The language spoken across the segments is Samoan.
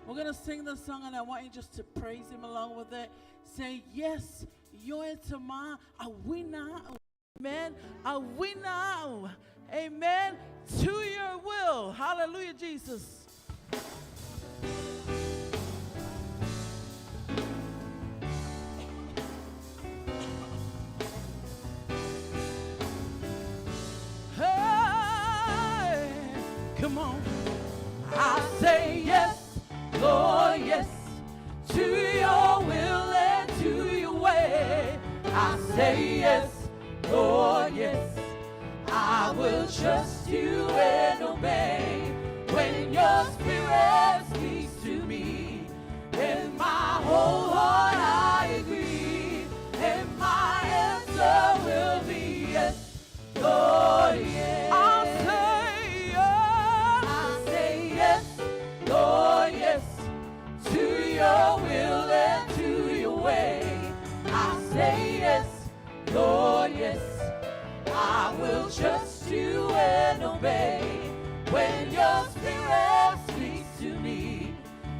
We're going to sing the song, and I want you just to praise him along with it. Say, Yes, you're Tama, a winner. Amen. A winner. Amen. To your will. Hallelujah, Jesus. Hey, come on. I say yes, Lord, yes, to your will and to your way. I say yes, Lord, yes, I will trust you and obey. When your spirit speaks to me, in my whole heart I agree, and my answer will be yes, Lord, yes. I say yes. I say yes, Lord, yes, to your will and to your way. I say yes, Lord, yes, I will trust you and obey. When your spirit speaks to me,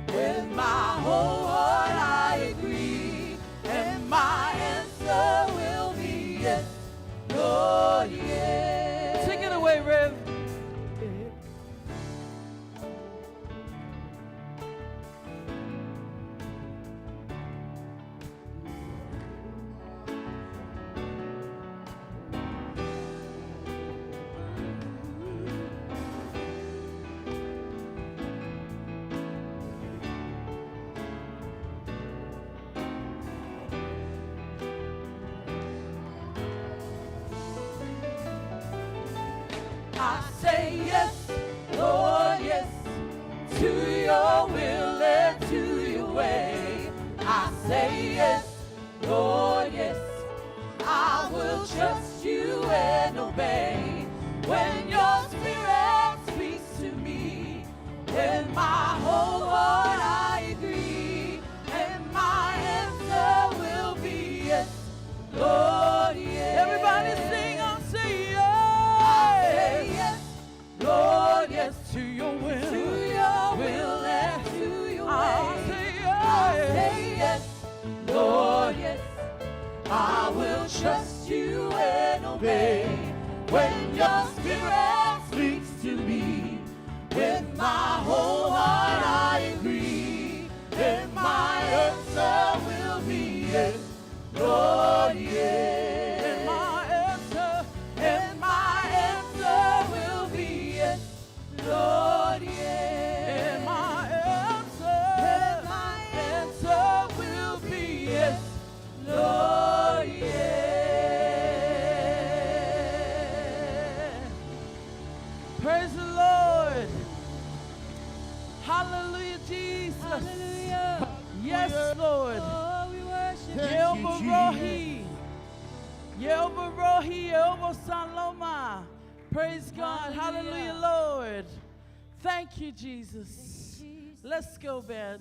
with my whole heart I agree, and my answer will be yes, Lord, yes. Take it away, Rev. I say yes, Lord, yes, to your will and to your way. I say yes, Lord, yes, I will trust you and obey. When your spirit speaks to me, in my whole heart I agree, and my answer will be yes, Lord, yes. Everybody sing on, say yes. I say yes, Lord, yes, to your will, to your will and to your way. I say yes. I say yes, Lord, yes. I will trust you and obey. When your spirit speaks to me, with my whole heart I agree, and my answer will be yes, Lord, yes. And my answer, and my answer will be yes, Lord, yes. And my answer, and my answer will be yes, Lord, yes. Praise the Lord. Hallelujah, Jesus. Hallelujah. Yes, Lord. Oh, we worship you. Thank you, Yehovah Jesus. Rohi. Yehovah Rohi, Yehovah Saloma. Praise God. Hallelujah. Hallelujah, Lord. Thank you, Jesus. Thank you, Jesus. Let's go, bed.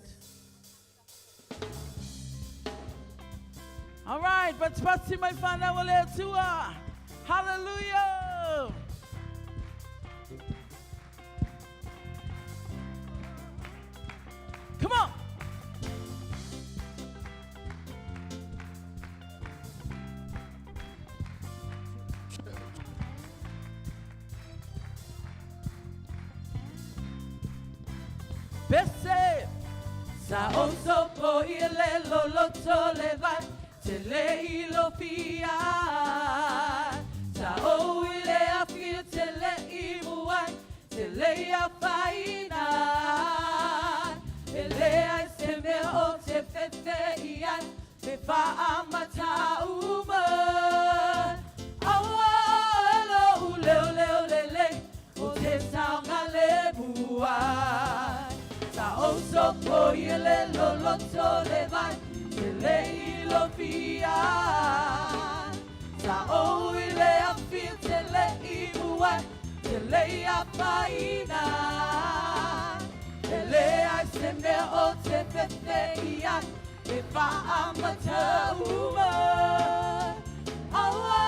All right, but pasi mai whanau o le Atua. Hallelujah. Come on. Bese sa oso po i le loloto le vai te le ilo fia sa o i le afi te le i muai te le ia whaina e le ai se mea o te whewhe i ai te whaamata uma Aua elo u leo leo lele o te taonga le buai Sa oso po i le loloto le vai te le ilo fia Sa o i le afi te le i muai te le ia whaina E le ai se mea o te whewhe i ai te whaamata uma Aua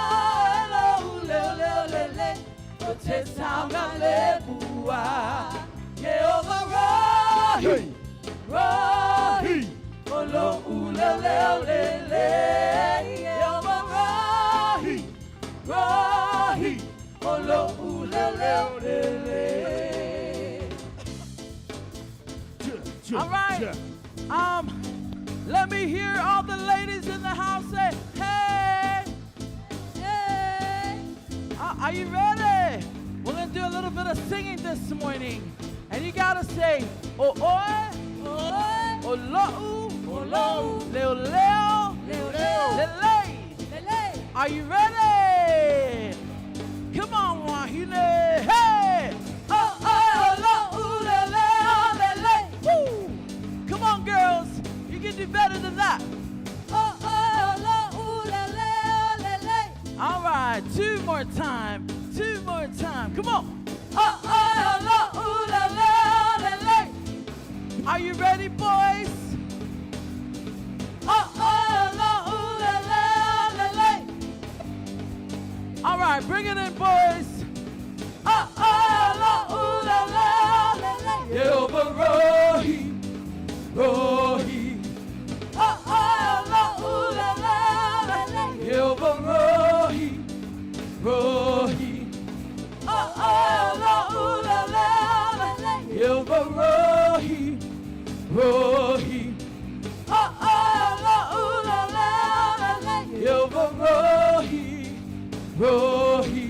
elo u leo leo lele o te taonga le bua Yehovah Rohi. Rohi, o lo'u leo leo lele. Yeova Rohi, Rohi, o lo'u leo leo lele. All right. Let me hear all the ladies in the house say, hey. Hey. Are you ready? We're going to do a little bit of singing this morning. And you got to say, oh, oh, Oi. oh, lo'u, O lo'u. leo, leo, Leo, leo. lele. Lele. Are you ready? Come on, Wahine. Hey! Oh, oh, oh, lo, ooh, le, le, oh, le, le. Woo! Come on, girls. You can do better than that. Oh, oh, lo, ooh, le, le, oh, le, le. All right, two more time. Two more time. Come on. Oh, oh, lo, ooh, le, le, oh, le, le. Are you ready, boys? Oh, oh, lo, ooh, le, le, oh, le, le. All right, bring it in, boys. Oh, oh, lo, ooh, le, le, oh, le, le. Yeova Rohi, Rohi. Oh, oh, lo, ooh, le, le, oh, le, le. Yeova Rohi, Rohi. Oh, oh, lo, ooh, le, le, oh, le, le. Yeova Rohi, Rohi. Oh, oh, lo, ooh, le, le, oh, le, le. Yeova Rohi, Rohi.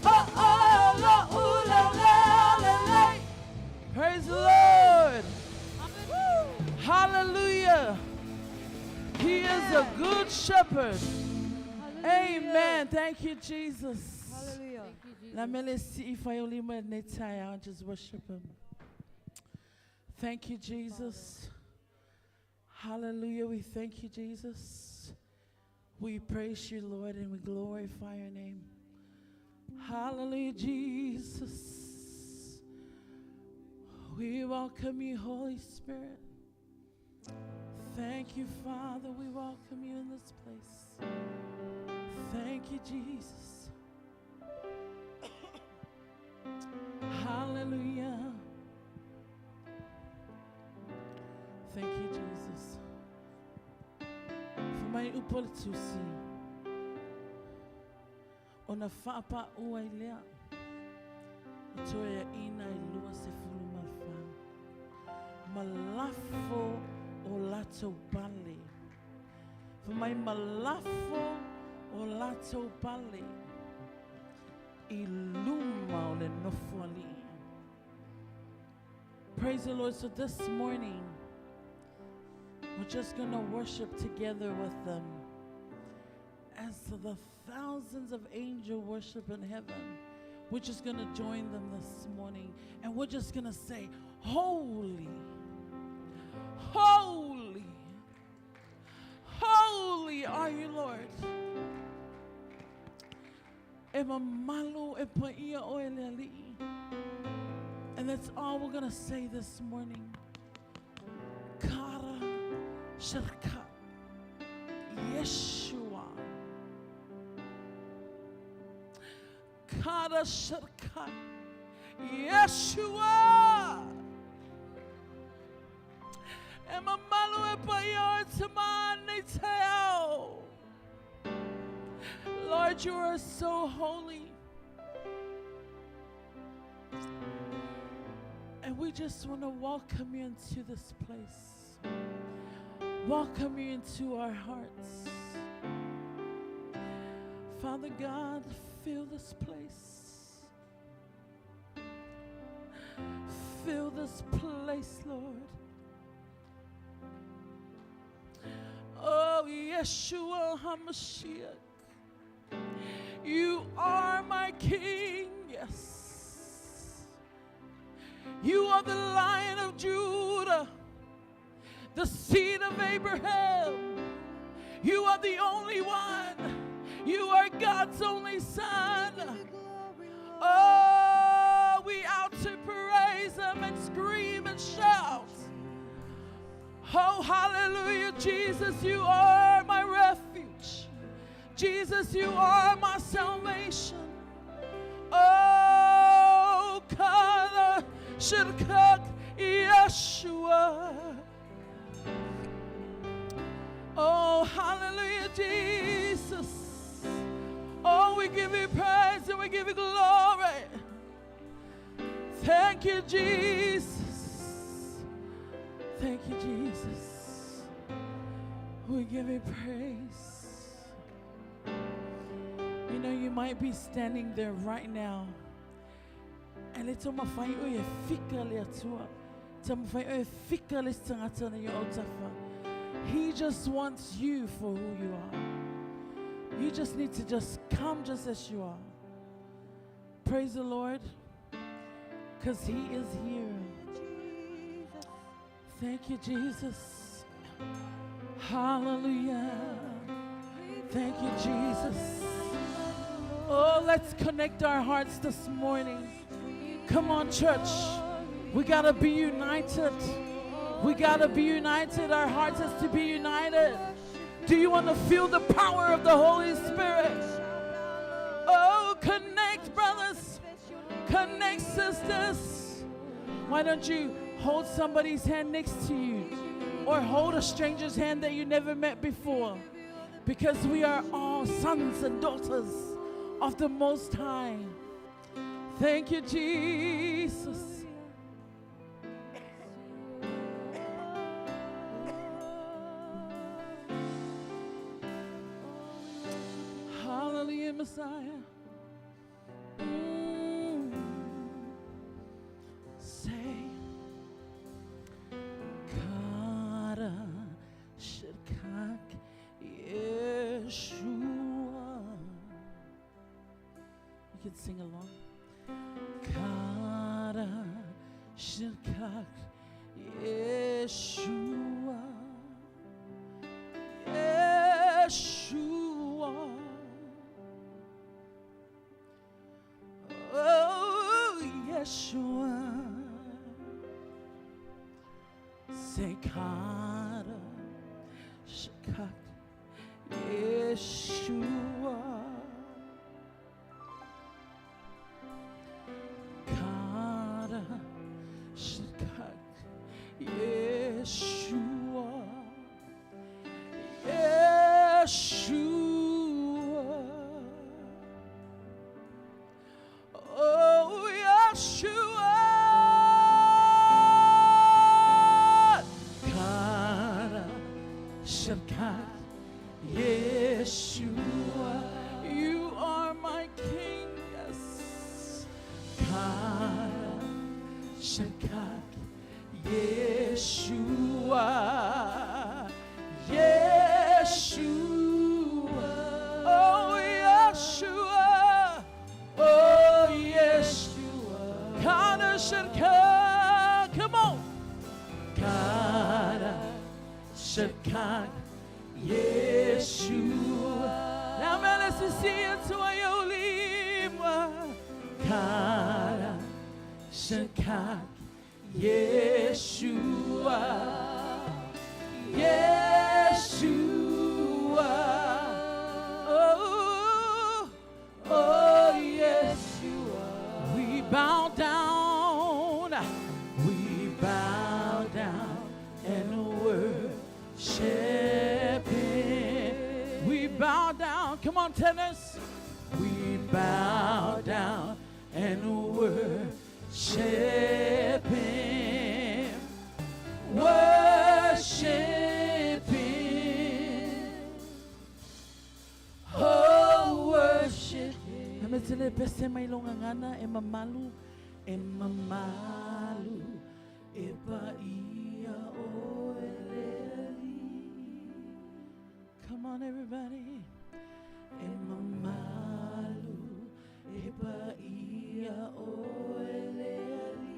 Oh, oh, lo, ooh, le, le, oh, le, le. Praise the Lord. Hallelujah. He is a good shepherd. Amen. Thank you, Jesus. Hallelujah. Let me see if I only and just worship him. Thank you, Jesus. Hallelujah. We thank you, Jesus. We praise you, Lord, and we glorify your name. Hallelujah, Jesus. We welcome you, Holy Spirit. Thank you, Father. We welcome you in this place. Thank you, Jesus. Hallelujah. Thank you, Jesus. Fai mai upu a le tusi. Ona faapaau ai lea. O Toeaiina e 24. Ma lafo o latou pale. Fai mai ma lafo o latou pale. I luma o le nofoalii. Praise the Lord. So this morning, we're just going to worship together with them. As the thousands of angels worship in heaven, we're just going to join them this morning. And we're just going to say, holy, holy, holy are you, Lord. E mamalu e paia oe le Alii. And that's all we're going to say this morning. Kara Shirka Yeshua. Kara Shirka Yeshua. E mamalu e paia oe tamane te ao. Lord, you are so holy. And we just want to welcome you into this place. Welcome you into our hearts. Father God, fill this place. Fill this place, Lord. Oh, Yeshua HaMashiach. You are my King, yes. You are the Lion of Judah, the seed of Abraham. You are the only one. You are God's only Son. Oh, we out to praise Him and scream and shout. Oh, hallelujah, Jesus, you are my refuge. Jesus, you are my salvation. Oh, Kara Shirkak Yeshua. Oh, hallelujah, Jesus. Oh, we give you praise and we give you glory. Thank you, Jesus. Thank you, Jesus. We give you praise. You know, you might be standing there right now. And it's on my e fika le atua. Fika le tangata na yo tafa. He just wants you for who you are. You just need to just come just as you are. Praise the Lord. Because He is here. Thank you, Jesus. Hallelujah. Thank you, Jesus. Oh, let's connect our hearts this morning. Come on, church. We got to be united. We got to be united. Our hearts has to be united. Do you want to feel the power of the Holy Spirit? Oh, connect, brothers. Connect, sisters. Why don't you hold somebody's hand next to you or hold a stranger's hand that you never met before? Because we are all sons and daughters of the Most High. Thank you, Jesus. Hallelujah, Messiah. Say, Kara Shirkak Yeshua. You can sing along. Kara Shirkak Yeshua. Yeshua. Oh, Yeshua. Say Kara Shirkak Yeshua. Kara Shirkak Yeshua. Yeshua. Oh, Yeshua. Kara Shirkak Yeshua. You are my King, yes. Kara Shirkak Yeshua. Yeshua. Oh, Yeshua. Oh, Yeshua. Kara Shirkak. Come on. Kara Shirkak Yeshua. Now, Kara Shirkak Yeshua. Yeshua. Oh, oh, Yeshua. We bow down. We bow down and worship Him. We bow down. Come on, tenors. We bow down and worship Him. Worship Him. Oh, worship Him. Ametele pese mai longa ngana e mamalu, e mamalu, e pa ia o eleli. Come on, everybody. E mamalu, e pa ia o eleli.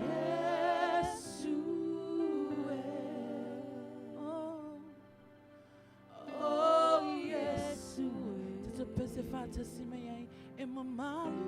Yesu e. Oh, oh, Yesu. Tata pese fata sima yai e mamalu.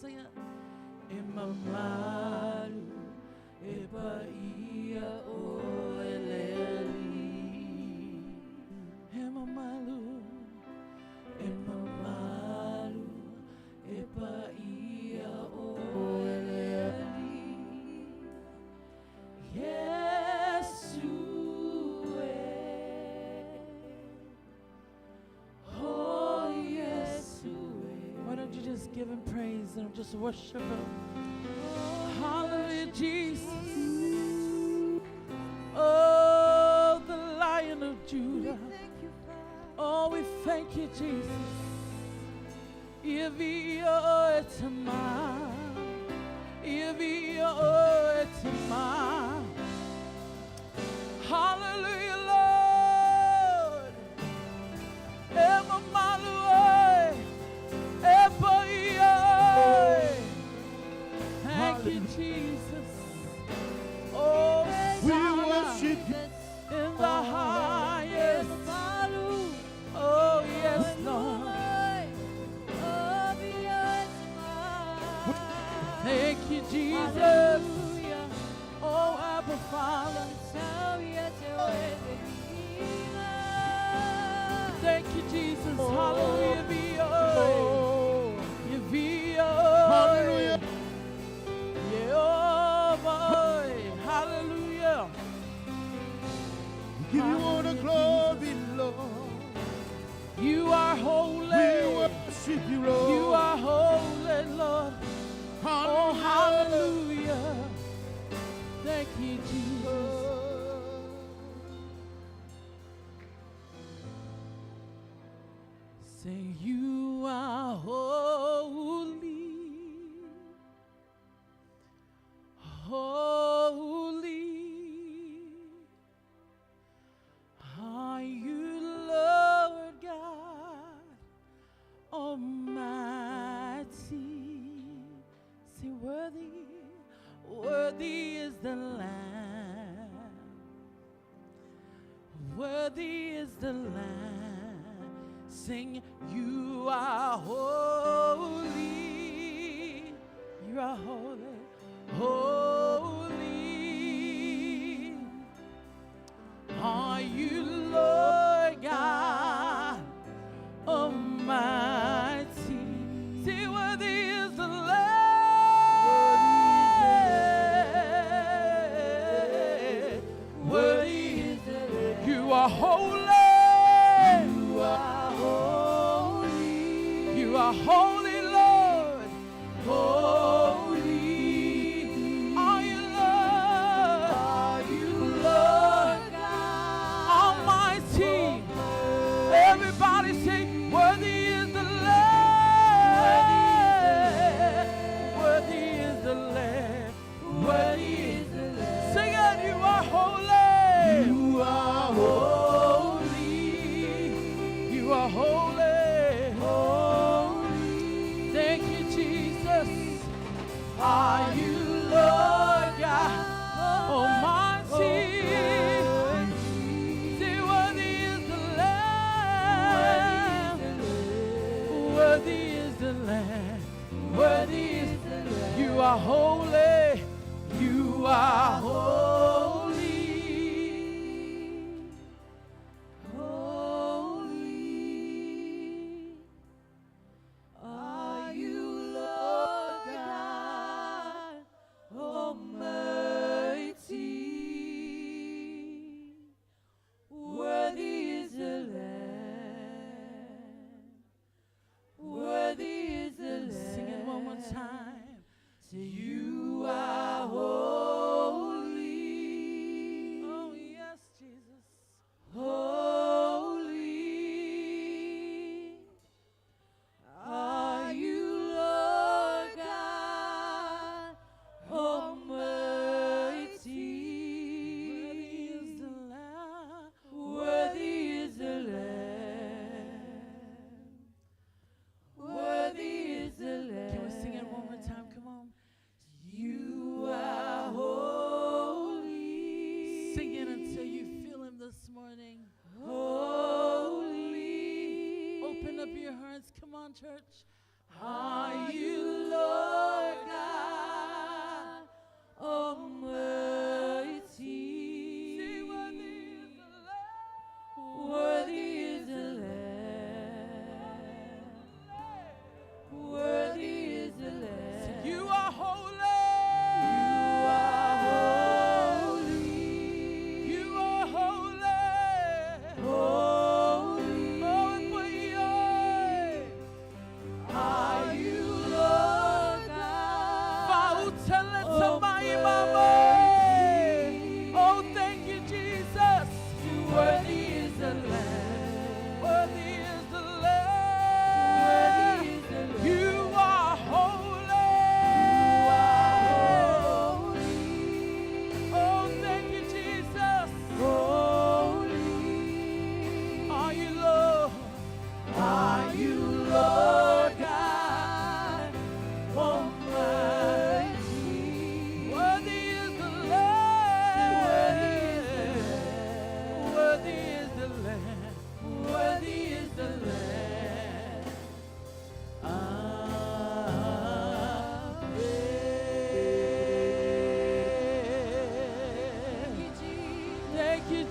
Sing it. E mamalu e paia oe le Alii. E mamalu, e mamalu e paia oe le Alii. Iesu e. Oh, Iesu e. Why don't you just give him praise and just worship him? Hallelujah, Jesus. Oh, the Lion of Judah. Thank you, Father. Oh, we thank you, Jesus. Ia viia oe Tama. Ia viia oe Tama. Hallelujah, Lord. E mamalu oe. E paia oe. Thank you, Jesus. Oh, We Hosanna worship you. in the highest. Oh, yes, Lord. Thank you, Jesus. Oh, Abba, Father. Thank you, Jesus. Hallelujah. Be Oh, You be hallelujah. Jehovah. Hallelujah. We give you all the glory, Lord. You are holy. We worship you, Lord. You are holy, Lord. Oh, hallelujah. Thank you, Jesus. Say you are holy, holy. Are you Lord God Almighty? Say worthy, worthy is the Lamb. Worthy is the Lamb. Sing, you are holy. You are holy, holy. Are you Lord God Almighty? See, worthy is the Lamb. Worthy is the Lamb. You are holy. You are holy. You are holy, Lord. Holy are you, Lord. Are you Lord God Almighty. Everybody say, worthy is the Lamb. Worthy is the Lamb. Worthy is the Lamb. Sing it, you are holy. You are holy.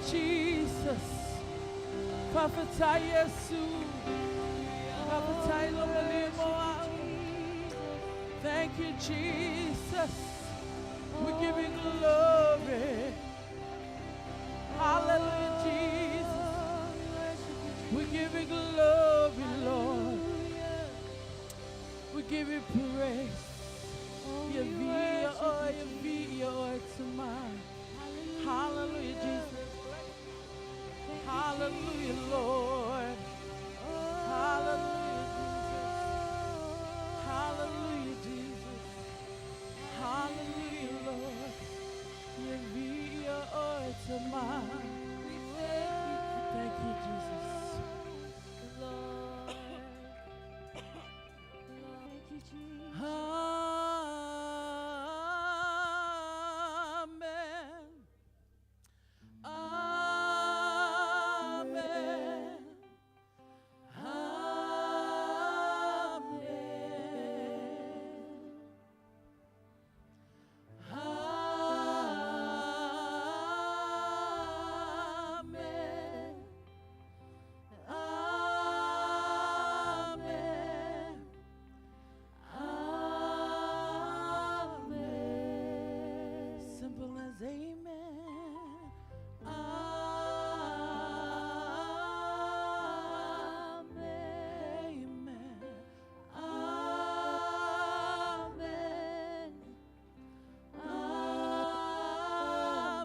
Jesus. Faafetai Iesu. Faafetai lo maliu mo a'u. Thank you, Jesus. We give you glory. Hallelujah, Jesus. We give you glory, Lord. We give you praise. Hallelujah, Jesus. Hallelujah, Lord. Hallelujah, Jesus. Hallelujah, Jesus. Hallelujah, Lord. Thank you, Jesus. Lord. Thank you, Jesus. Amen. Amen. Amen. Amen. Amen. Amen. Simple as amen. Amen. Amen.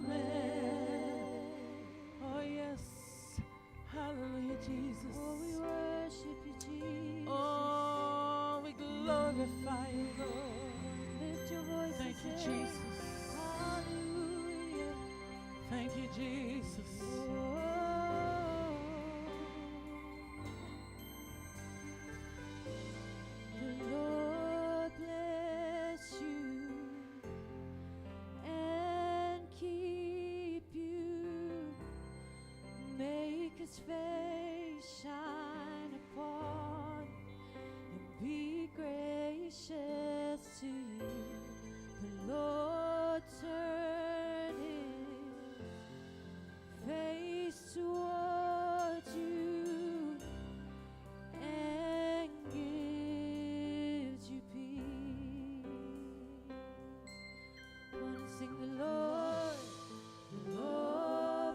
Amen. Oh, yes. Hallelujah, Jesus. Oh, we worship you, Jesus. Oh, we glorify you, Lord. Lift your voice Thank you, and say, Jesus. Hallelujah. Thank you, Jesus. Oh. The Lord bless you and keep you. Make his face shine upon and be gracious to you. The Lord turn his face towards you and gives you peace. Wanna sing the Lord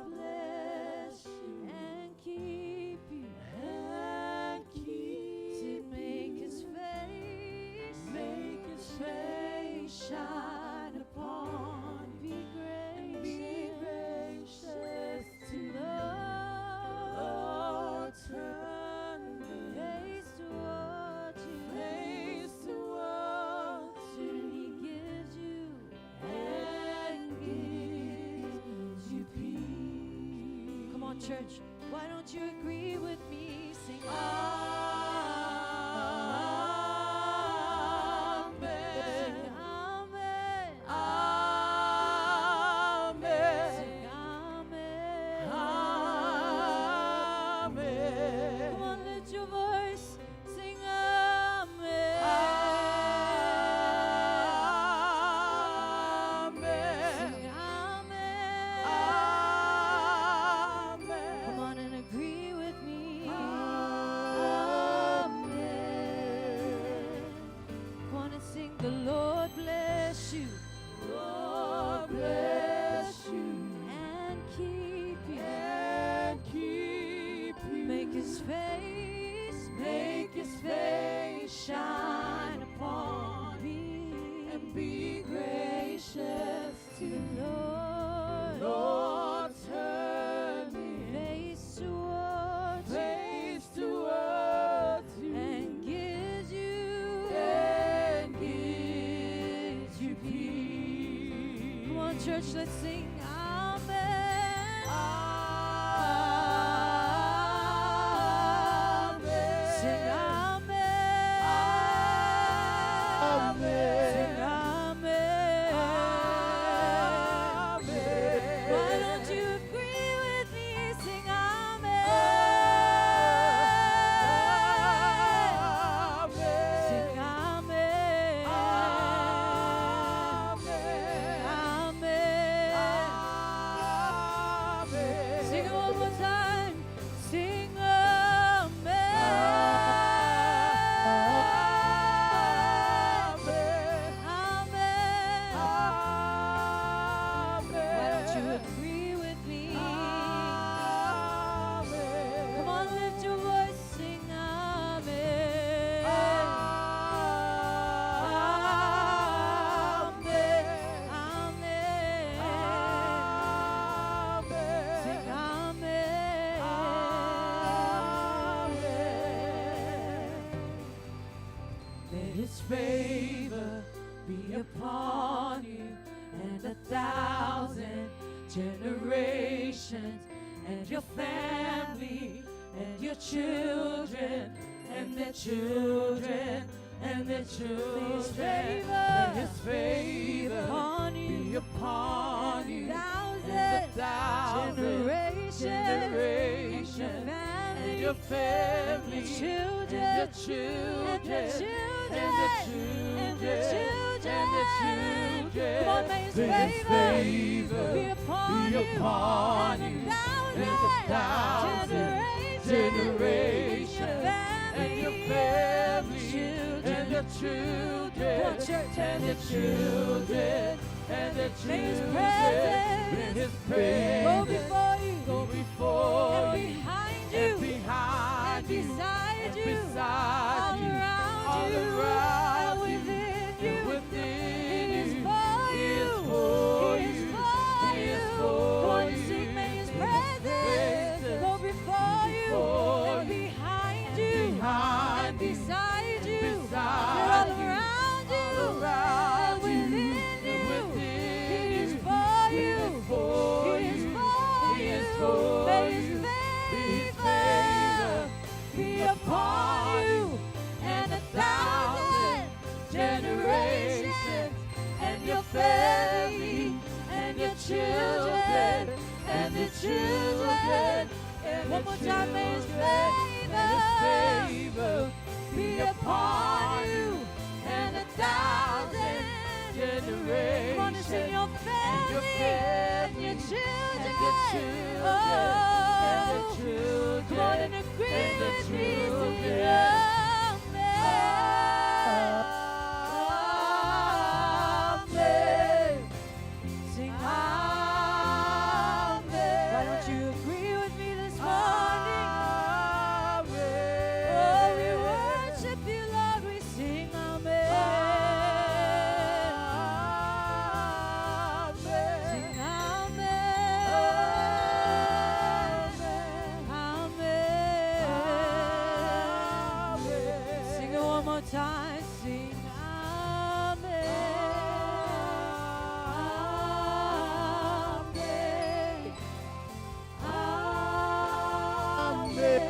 bless you and keep you, And to keep make his face, Make his face shine upon be you and be gracious gracious to to you. Lord, Lord, turn his face towards you, face towards and he you gives you and gives you peace. Come on, church. Why don't you agree with me? Sing Amen. Sing amen. Amen. Sing amen. Amen. Come on, lift your voice. Sing amen. Amen. Sing amen. Amen. Come on and agree with me. Amen. Come on and sing, the Lord bless you Lord bless you and keep you. and keep you. Make his face, Make his face shine upon be and be gracious to the you. Lord. Lord, turn his Face towards you face towards you and gives you and gives you peace. Come on, church, let's sing amen. Amen. Sing amen. Amen. Sing amen. Amen. Why don't you agree with me? Sing amen. Amen. Sing amen. Amen. Amen. generations and your family and your children and their children and their children. May May His favor upon you be upon and you thousands, and the thousand generations, generations and and your your family, family and children, and the children and the children, and the and the children and the children. children. Come on, may His May His favor favor be upon be you upon and you a and the thousand thousand generations, generations and and your your family children, and the children Come on, church. and the children and the May His children. presence May His go presence before you go before and you behind you and behind and you beside and you, beside all you, around all you, around and you, within you. and within He is you. for He you. is for He is you. for He is you. for Come on and you. sing, may His His presence presence go before you before and you behind you behind and you beside you, and beside all you, around you all around and you, within and you. within He is you. for He you. is for He is you. for He is you. for May His you. May His favor favor be upon you and 1,000 generations and your family and your children and the children. and One the more time, may His children. May His favor favor be upon you and 1,000 generations. Come on and sing your and your family and your family children. and the children and the Oh, children come on and agree and the with me. Sing children. Amen. Amen. Sing Amen. Why don't you agree with me this morning? Amen. Oh, we worship you, Lord. We sing Amen. Amen. Sing Amen. Amen. Sing it one more time. Sing Amen. Amen. Amen.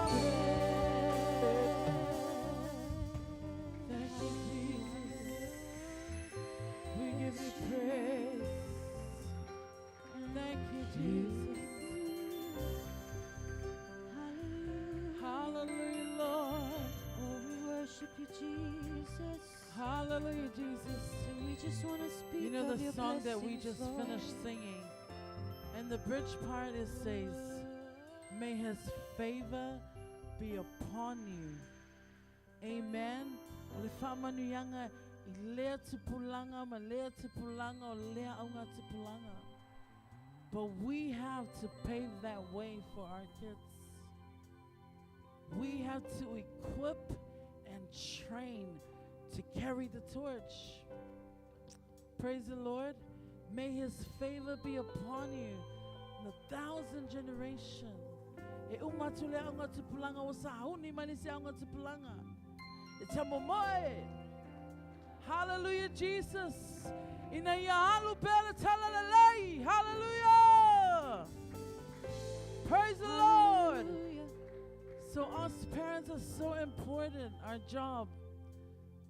Amen. Thank you, Jesus. We give you praise. Thank you, Jesus. Hallelujah. Hallelujah, Lord. Oh, we worship you, Jesus. Hallelujah, Jesus. And we just want to speak You know of the your song that we blessings, just Lord. finished singing, and the bridge part it says, May his favor be upon you. Amen. O le whaamanuianga i lea tupulanga ma lea tupulanga o lea aunga tupulanga. But we have to pave that way for our kids. We have to equip and train to carry the torch. Praise the Lord. May his favor be upon you in 1,000 generations. E uma tule aunga tupulanga o sa hauni mani se aunga tupulanga. E te momoe. Hallelujah, Jesus. Ina ia alu pele talalelei. Hallelujah. Praise the Lord. Hallelujah. So us parents are so important, our job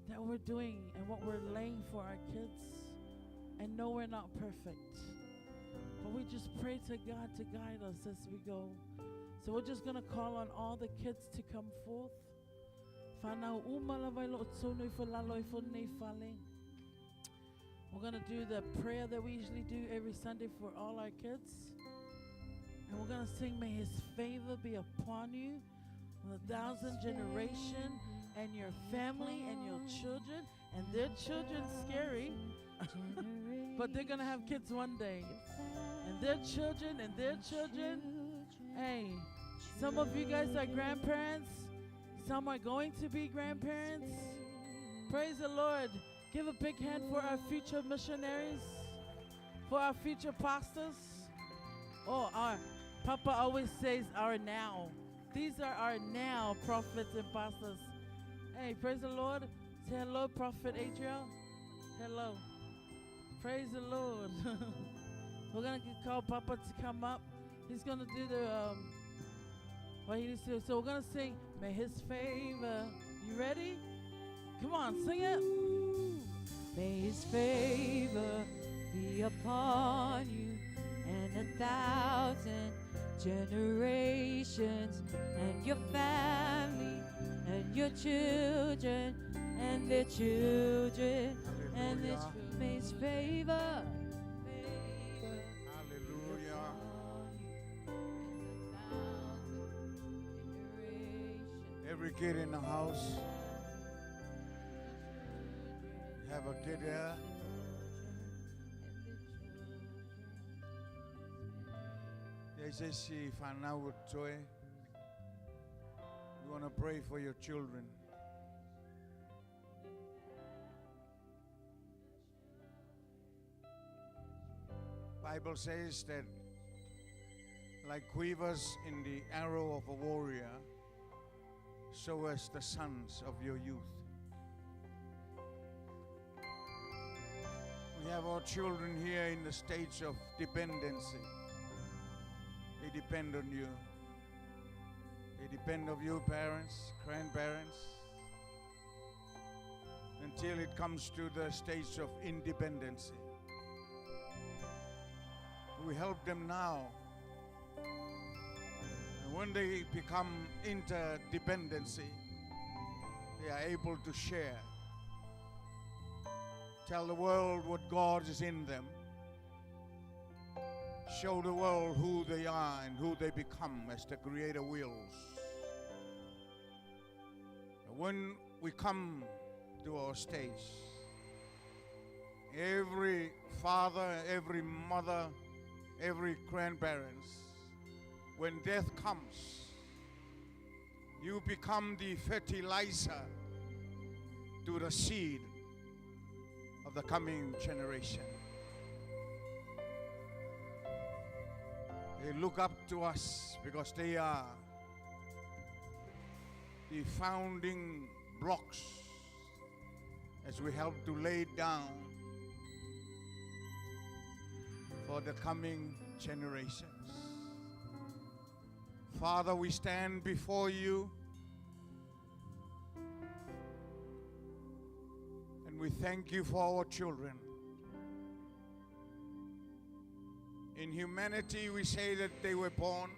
that we're doing and what we're laying for our kids. And no, we're not perfect. But we just pray to God to guide us as we go. So we're just going to call on all the kids to come forth. Whanau uma lava i lo tsono i whalalo i whanei fale. We're going to do the prayer that we usually do every Sunday for all our kids. And we're going to sing, May His favor be upon you, 1,000 generation, and your family, and your children, and their children, scary, but they're going to have kids one day. And their children, and their children. Hey, some of you guys are grandparents. Some are going to be grandparents. Praise the Lord. Give a big hand for our future missionaries, for our future pastors. Oh, our Papa always says our now. These are our now prophets and pastors. Hey, praise the Lord. Say hello, Prophet Adriel. Hello. Praise the Lord. We're going to call Papa to come up. He's going to do the what he needs to do. So we're going to sing, May His Favor. You ready? Come on, sing it. May His favor be upon you and 1,000 generations and your family and your children and their children and their Hallelujah. children. May His favor, favor Hallelujah. upon you and 1,000 generations. Every kid in the house, have a kid there. We want to pray for your children. Bible says that like quivers in the arrow of a warrior, so as the sons of your youth. We have our children here in the stage of dependency. They depend on you. They depend on you, parents, grandparents, until it comes to the stage of independency. We help them now. And when they become interdependency, they are able to share. Tell the world what God is in them. Show the world who they are and who they become as the Creator wills. And when we come to our stage, every father, every mother, every grandparents, when death comes, you become the fertilizer to the seed of the coming generation. They look up to us because they are the founding blocks as we help to lay it down for the coming generations. Father, we stand before you and we thank you for our children. In humanity, we say that they were born.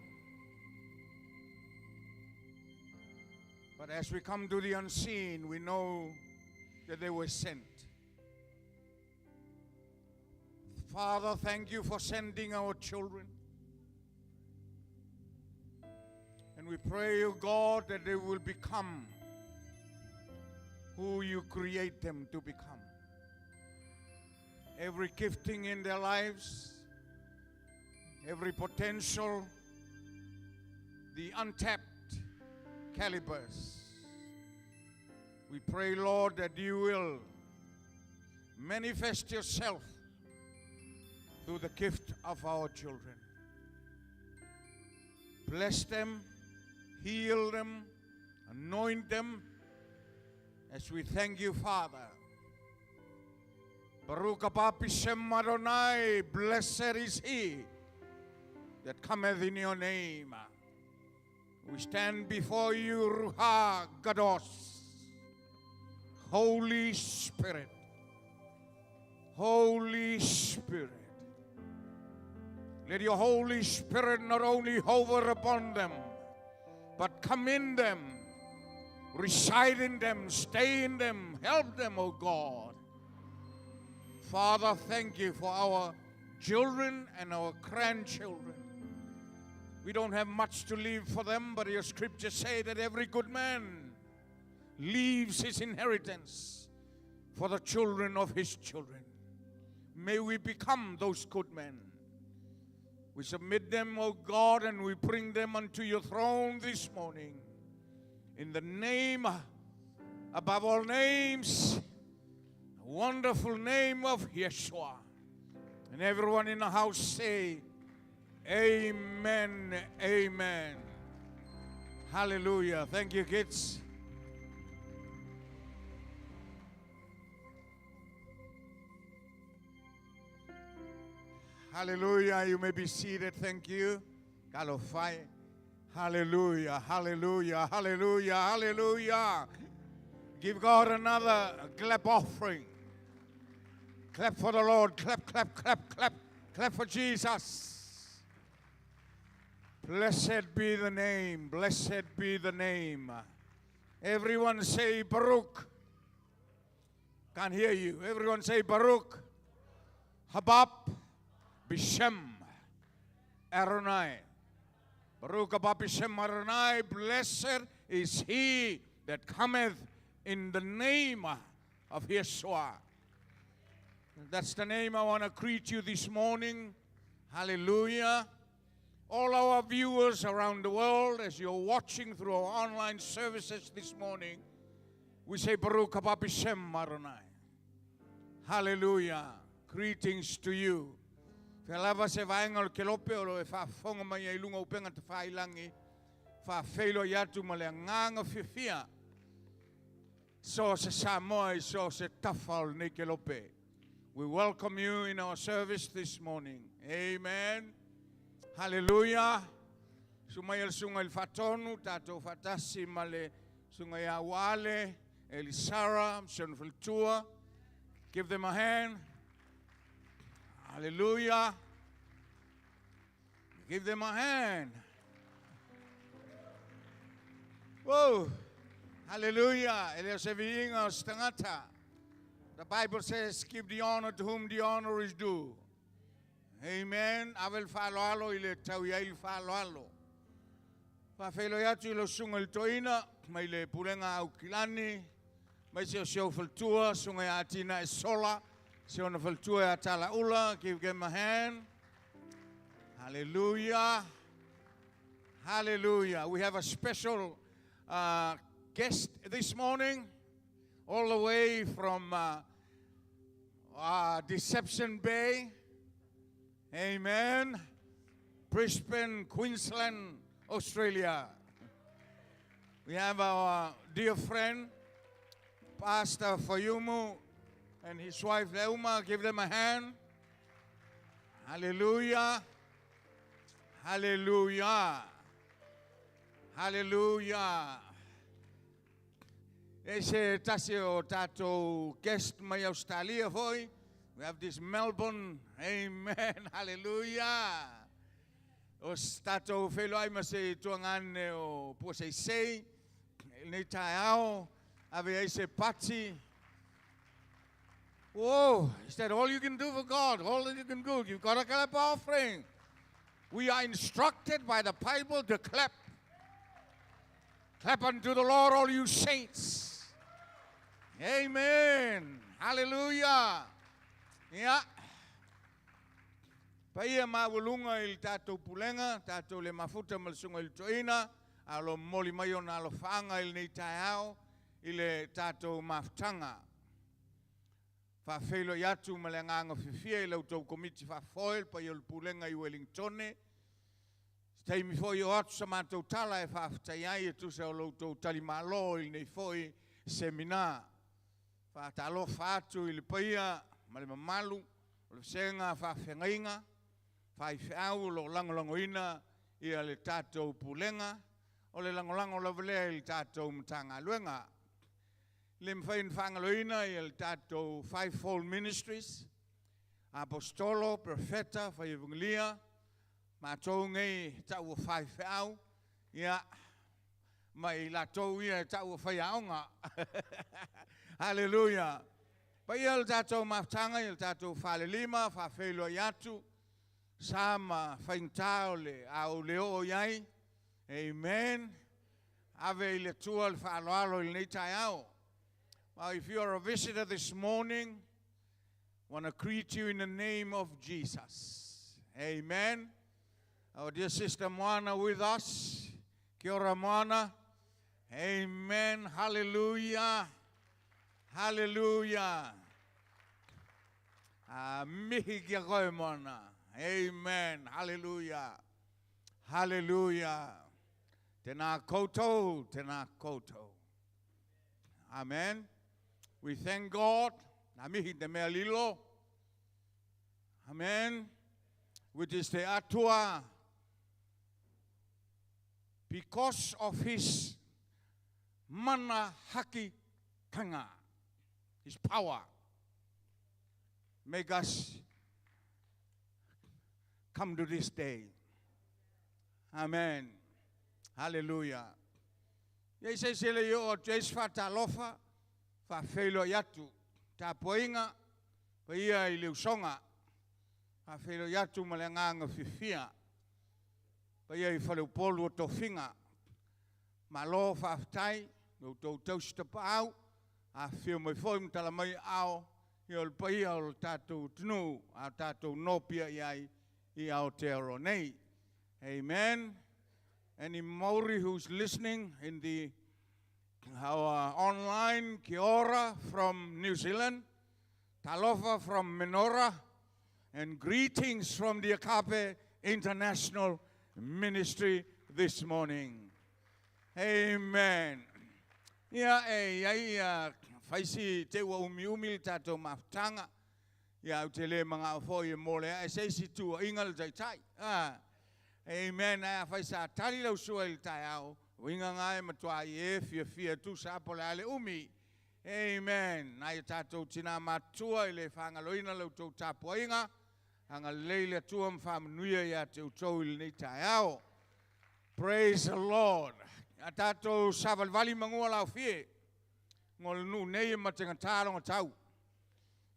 But as we come to the unseen, we know that they were sent. Father, thank you for sending our children. And we pray, O God, that they will become who you create them to become. Every gifting in their lives, every potential, the untapped calibers. We pray, Lord, that you will manifest yourself through the gift of our children. Bless them, heal them, anoint them, as we thank you, Father. Baruch haba b'shem Adonai, blessed is he that cometh in your name. We stand before you, Ruach Kadosh, Holy Spirit, Holy Spirit. Let your Holy Spirit not only hover upon them, but come in them, reside in them, stay in them, help them, O God. Father, thank you for our children and our grandchildren. We don't have much to leave for them, but your scriptures say that every good man leaves his inheritance for the children of his children. May we become those good men. We submit them, O God, and we bring them unto your throne this morning. In the name above all names, the wonderful name of Yeshua. And everyone in the house say, amen, amen. Hallelujah. Thank you, kids. Hallelujah. You may be seated. Thank you. Talofa e. Hallelujah. Hallelujah. Hallelujah. Hallelujah. Give God another clap offering. Clap for the Lord. Clap, clap, clap, clap. Clap for Jesus. Blessed be the name. Blessed be the name. Everyone say Baruch. Can't hear you. Everyone say Baruch. Haba Bishem Adonai. Baruch haba Bishem Adonai. Blessed is he that cometh in the name of Yeshua. That's the name I want to greet you this morning. Hallelujah. All our viewers around the world, as you're watching through our online services this morning, we say Baruch haba Bishem Adonai. Hallelujah. Greetings to you. Fea se vaega o le kelope o lo e faafofoga mai ai luga o upega tafailagi faafeiloai atu ma le agaga fiafia so se Samoa i so se tafa o lenei kelope. We welcome you in our service this morning. Amen. Hallelujah. Susu mai le susuga i le faatonu, tatou faatasi ma le susuga ia Uale, Elisara, si ona faletua. Give them a hand. Hallelujah. Give them a hand. Whoa. Hallelujah. E le o se viiga o se tagata. The Bible says, give the honor to whom the honor is due. Amen. Ave le faaaloalo i le tau i ai le faaaloalo. Faafeiloai atu i lau susuga i le toeaina, mai le pulega Aukilani, mai se o si ou faletua, susuga ia Atina e Sola, si ona faletua ia Talaula, give them a hand. Hallelujah. Hallelujah. We have a special guest this morning, all the way from Deception Bay. Amen. Brisbane, Queensland, Australia. We have our dear friend, Pastor Faiumu, and his wife Leuma. Give them a hand. Hallelujah. Hallelujah. Hallelujah. E se tasi o tatou guest mai Australia foi. We have this Melbourne. Amen. Hallelujah. O tatou feiloai ma se tuagane o Puaseisei. Nei taeao. Ave ai se pati. Whoa, is that all you can do for God? All that you can do? You've got a clap offering. We are instructed by the Bible to clap. Clap unto the Lord, all you saints. Amen. Hallelujah. Yeah. Paia maualuga i le tatou pulega, tatou le mafuta ma le susuga i le toeaina, a o lo momoli mai ona alofaaga i lenei taeao i le tatou mafutaga. Faafeiloai atu ma le agaga fiafia i la outou komiti faafoe, le paia o le pulega i Wellingtone. Se taimi foi o atu sa matou tala e faafetai ai e tusa o lo outou talimalo i lenei foi semina. Faatalofa atu i le paia ma le mamalu o le vasega faafeagaiga, faifeau o lo o lagolagoina ia le tatou pulega, o le lagolago lava lea i le tatou Matagaluega. E le mafai ona faagaloina ia le tatou Fivefold Ministries, Apostolo, Perofeta, Fai-Evagelia, matou nei e tau o faifeau, ia, ma i latou ia e tau o faiaoga. Haleluia! Paia o le tatou mafutaga i le tatou falelima, faafeiloai atu, sa ma faigata o le a ou le oo i ai. Amen. Ave i le Atua le faaaloalo i lenei taeao. Well, if you are a visitor this morning, I want to greet you in the name of Jesus. Amen. Our dear sister Moana with us. Kia ora Moana. Amen. Hallelujah. Hallelujah. Mihi kia koe Moana. Amen. Hallelujah. Hallelujah. Tēnā koutou, tēnā koutou. Amen. We thank God. Nā mihi te mea lilo. Amen. which is the Atua, because of his mana haki tanga, his power, make us come to this day. Amen. Hallelujah. Ia i se se le i o atu whatalofa, wha whelo i atu, tā poinga, pa ia i le usonga, wha whelo i atu ma le nganga whiwhia, pa ia i whale upolu o tofinga, ma lo whaaftai, no tau tausi au, a whio mai foi mtala mai ao, i o le paia o le tātou tunu, a tātou nopia i ai i Aotearoa nei. Amen. Any Maori who's listening in the our online, kia ora from New Zealand, talofa from Menora, and greetings from the Agape International Ministry this morning. Amen. Ia e ia ia faisi te ua umi umi le tātou mafutanga. Ia au te le manga o e mole e se si tua inga le taitai. Ah. Amen. Ai a faisa tali lau sua i le tai au. Winga ngai matua i e fia fia tu sa po le ale umi. Amen. Nai o tātou tina matua i le whangaloina lau tau tapuainga. Anga leile tua mwhamanuia ia te utou i le nei tai ao. Praise the Lord. A tātou savalvali mangua lau fie. Ngol nu nei matenga tālonga tau.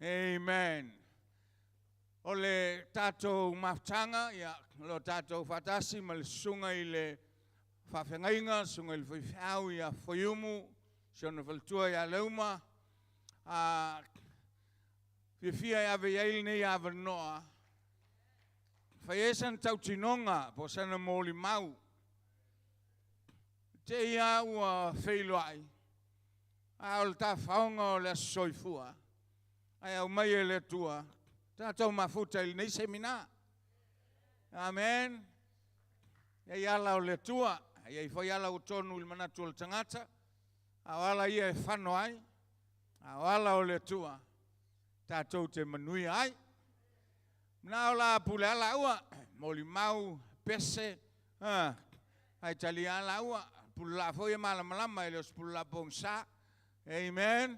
Amen. O le tātou mafutanga, ia, lo tātou whatasi ma le sunga i le whawhengainga, sunga i le whaiwhau ia whaiumu, si ona whaltua ia leuma. A whiawhia e ave iail nei ava noa. Whai tau tinonga, po sana mōli mau. Te ia ua wheiloai. A o le tā whaonga o le asoifua. Ai au mai e le tua. Tātou mafuta i nei semina. Amen. Ia ala o le tua. Ia i whai ala o tonu i le manatu o le tangata. A o ala ia e whano ai. A o ala o le tua. Tātou te manui ai. Mna o la pule ala ua. Moli mau, pese. Ai tali ala ua. Pule la foi e malamalama e le os pule la pongsa. Amen.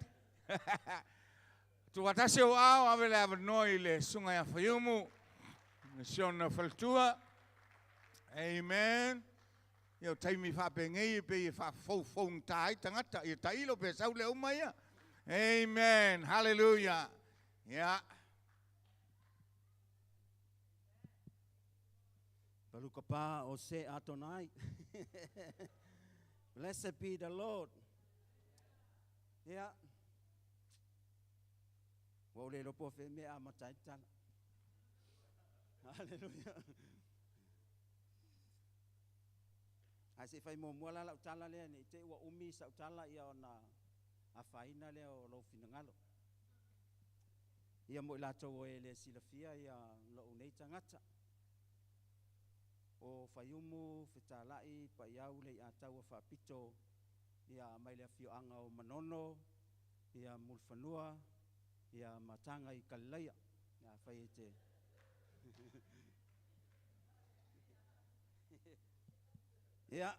Tu watase o ao ave le ava noi le sunga ia whaiumu. Le siona whaltua. Amen. Ia o taimi whapengei pe i wha tai tangata. Ia tailo pe sau le uma ia. Amen. Hallelujah. Yeah. Baruch o se Adonai. Blessed be the Lord. Yeah. Wa le lopo fe me a matai tala. Hallelujah. Ai se fai mo mo la lau tala le nei te ua umi sa tala ia ona a faina le o lo finangalo. Ia mo la tau e le silafia ia lo nei tangata. O whaiumu, whitalai, pa iau le a taua whaapito, ia mai le fioanga o Manono, ia Mulwhanua, ia Matanga i Kalilaia. Ia whai e te. Ia,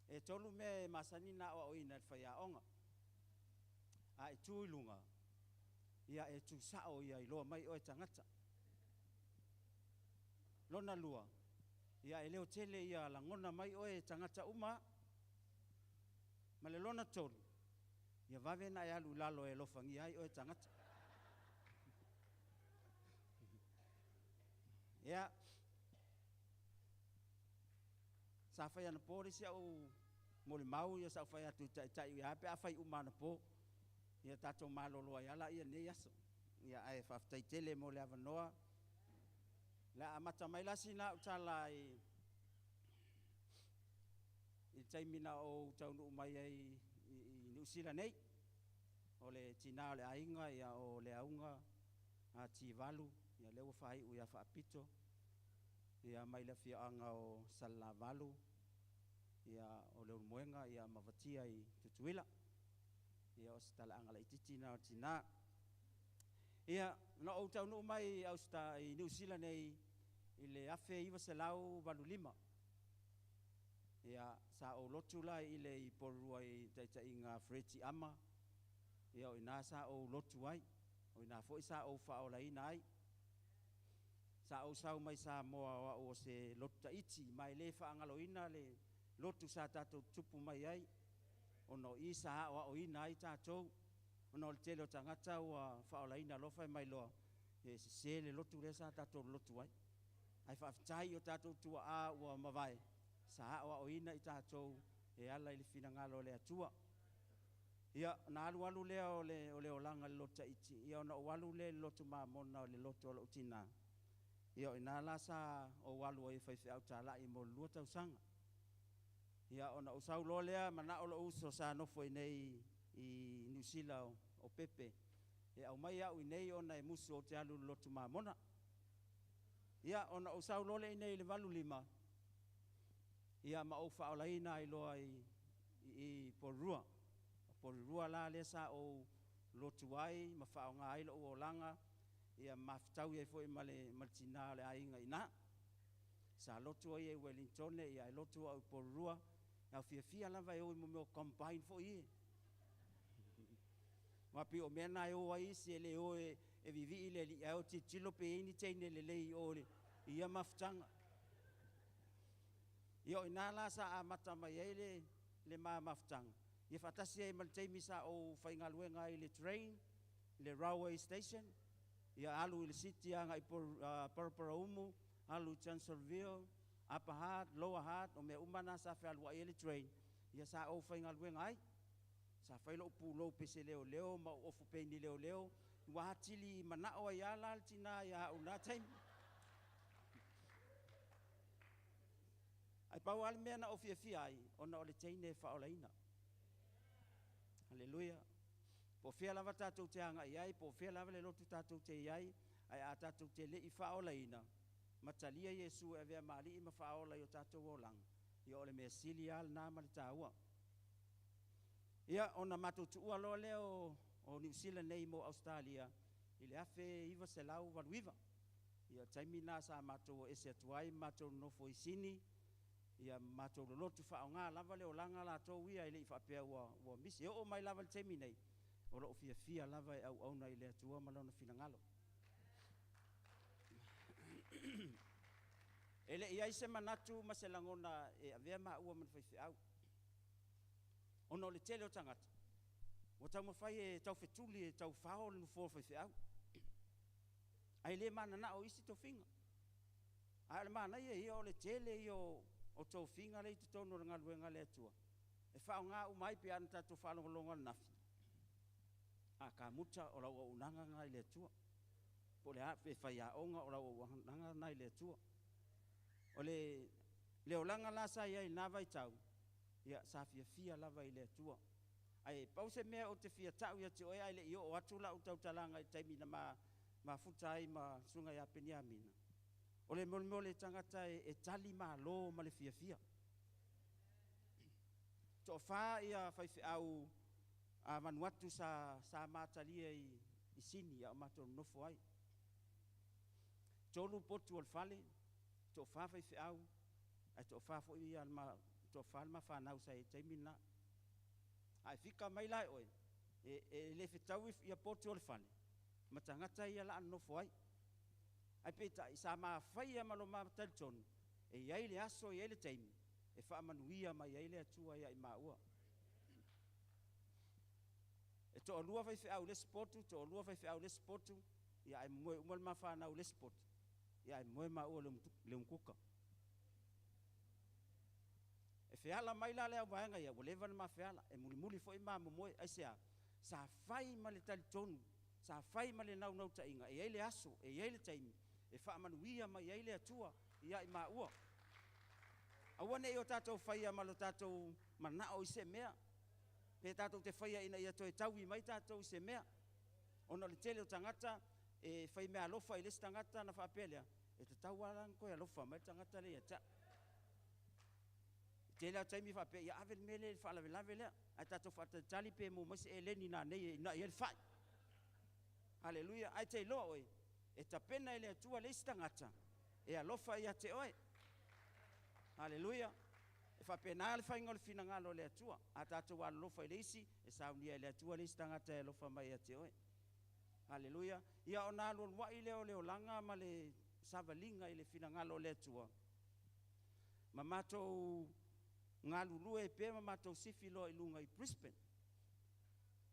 e tolu me masani na o ina whai a onga. A e tū ilunga, ia e tū sao ia i loa mai o e tangata. Lona lua, ia e leo tele ia langona mai oe tangata uma, ma le lona tolu, ia vave na e alu lalo e lofangi ai oe tangata. Ia, sa whai ana pō resi au mole mau ia sa whai atu tai tai ia pe a whai uma ana pō. Ia tātou malolo ai ala ia nei aso. Ia ai whaftai tele mo le avanoa. La amata mai lasi na utala i taimina o taunu mai ai i New Zealand nei. O le tina o le ainga ia o le aunga a Tivalu ia lewa whai u ia whaapito. Ia mai le fiaanga o Salavalu ia o le ulmoenga ia mavatia i Tutuila. Ia o sitala anga la ititi na o tina. Ia, na o taunu mai austa i New Zealand nei, i le 1985. Ia, sa ou lotu la i le i Porirua i taitaiga Freti Ama. Ia, o ina sa ou lotu ai. O ina foi sa ou faaolaina ai. Sa ou sau mai Samoa o au o se lotu taiti, ma e le faagaloina le lotu sa tatou tupu mai ai, ona o i sa aoaoina ai tatou, ona o le tele o tagata ua faaolaina loa fai mai loa, e sese le lotu lea sa tatou lotu ai. Ae faafetai i o tatou tuaa ua mavae, sa aoaoina i tatou e ala i le finagalo o le Atua. Ia, ona alu alu lea o le olaga i le lotu taiti, ia ona ou alu lea i le lotu mamona o le lotu a lou tinā. Ia o ina la sa ou alu ai e faifeau talai mo le 2 tausaga. Ia ona ou sau loa lea manao lou uso sa nofo i nei i Niu Sila o Pepe, e aumai au i nei ona e musu ou te alu i le lotu mamona. Ia ona ou sau loa lea i nei i le 85, ia ma ou faaolaina ai loa i Porirua. O Porirua la lea sa ou lotu ai ma faaaoga ai lou olaga, ia mafutaui ai foi ma le tinā o le aiga i ina. Sa lotu ai i Wellington, ia e lotu au i Porirua, e au fiafia lava e o i mo mea o combine foi ie. Ma pei o mea na e o ai isi e le o e vivii le alii, ae o tilotilo pe i ai ni teine lelei o le ia mafutaga. Ia o ina la sa amata mai ai le mafutaga. Ia faatasi ai ma le taimi sa ou faigaluega ai i le train, le railway station, ia alu i le city agai Paraparaumu, alu i Chancelville, Upper Hutt, Lower Hutt, o mea uma na sa fealuai ai le train, ia sa ou faigaluega ai. Sa fai lou pulou pese leoleo ma ou ofu peini leoleo, ua atili manao ai lava la le tinā ia au na taimi. Ai pau lava le mea na ou fiafia ai, ona o le teine e faaolaina. Haleluia. Po o fea lava tatou te agai ai, po o fea lava le lotu tatou te i ai, ae a tatou te le i faaolaina, ma talia Iesu e avea ma alii ma faaola i o tatou olaga, ia o le mea sili lava lena ma le taua. Ia, ona matou tuua loa lea o Niu Sila nei mo Ausetalia i le 1989. Ia, taimi na sa matou ese atu ai, matou nonofo i Sini, ia matou lolotu faaaoga lava le olaga latou ia e le i faapea ua misi. E oo mai lava i le taimi nei, o loo fiafia lava e auauna i le Atua ma lona finagalo. E le i ai se manatu ma se lagona e avea maua ma le faifeau, ona o le tele o tagata ua taumafai e taufetuli e taufao le nofoa o faifeau, ae le mananao isi tofiga. Ae o le manaia ia o le tele ia o tofiga lea i totonu o le galuega a le Atua, e faaaoga uma ai pe ana tatou faalogologo ananafi. A kamuta o lau auaunaga lena i le Atua, po o le a pe faiaoga o lau auaunaga lena i le Atua. O le olaga la sa i ai i lena vaitau, ia sa fiafia lava i le Atua. Ae pau se mea ou te fia tau ia te oe ae le i oo atu lau tautalaga i le taimi na mafuta ai ma susuga ia Peniamina, o le molimoli o le tagata e tali malo ma le fiafia. Toafa ia faifeau a Vanuatu sa matalia i Sini a o matou nonofo ai. 3 potu o le fale, toafa faifeau, ae toafa foi ia toafa le mafanau sa i ai taimi lena. Ae fika mai la e oe, e le fetaui ia potu o le fale, ma tagata ia la nonofo ai. Ae peitai, sa mafaia ma lo matalitonu, e i ai le aso, e i ai le taimi, e faamanuia mai ai le Atua ia i maua. E toalua faifeau le spotu, toalua faifeau le spotu, ia ai moe uma le mafanau le spotu, ia ai moe maua le umukuka. E feala mai la le au vaega ia, ua leva na mafeala, e mulimuli foi ma momoe, aisea, sa fai ma le talitonu, sa fai ma le naunau taiga, e i ai le aso, e i ai le taimi, e faamanuia mai ai le Atua ia i maua. Aua ne i o tatou faia ma lo tatou manao i se mea, pe tatou te faia ina ia toe taui mai tatou i se mea. Ona o le tele o tagata e fai mea alofa i le isi tagata na faapea lea, e tatau lava la ona toe alofa mai le tagata lea ia te au. Tele lava taimi faapea, ia ave le mea lea i le faalavelave lea, ae tatou faatalitali pe maua mai se eleni nanei e inai ai le fai. Haleluia. Ae te iloa oe, e tapena e le Atua le isi tagata E alofa ia te oe. Aleluia. E faapena le faiga o le finagalo o le Atua. A tatou alolofa i le isi, e saunia e le Atua le isi tagata e alofa mai ia te oe. Aleluia. Ia ona alualuai lea o le olaga ma le savaliga i le finagalo o le Atua. Ma matou galulue pea ma matou sifi loa i luga i Brisbane.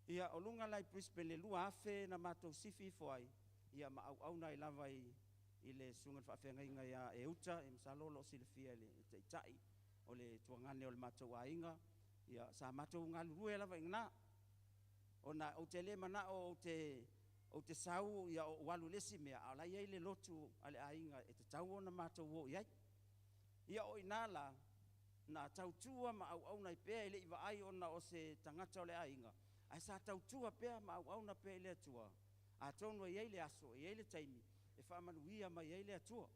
Ia o luga la i Brisbane i le 2000 na matou sifi ifo ai, ia ma auauna ai lava i le susuga i le faafeagaiga ia Euta, e masalo o lo o silafia e le taitai o le tuagane o le matou aiga. Ia sa matou galulue lava i ina, ona ou te le manao ou te sau ia ou alu i le isi mea, a o la e i ai le lotu a le aiga e tatau ona matou o i ai. Ia o i ina la, na tautua ma auauna ai pea, e le i vaai ona o se tagata o le aiga, ae sa tautua pea ma auauna pea i le Atua. Atonu e i ai le aso, e i ai le taimi e faamanuia mai ai le Atua.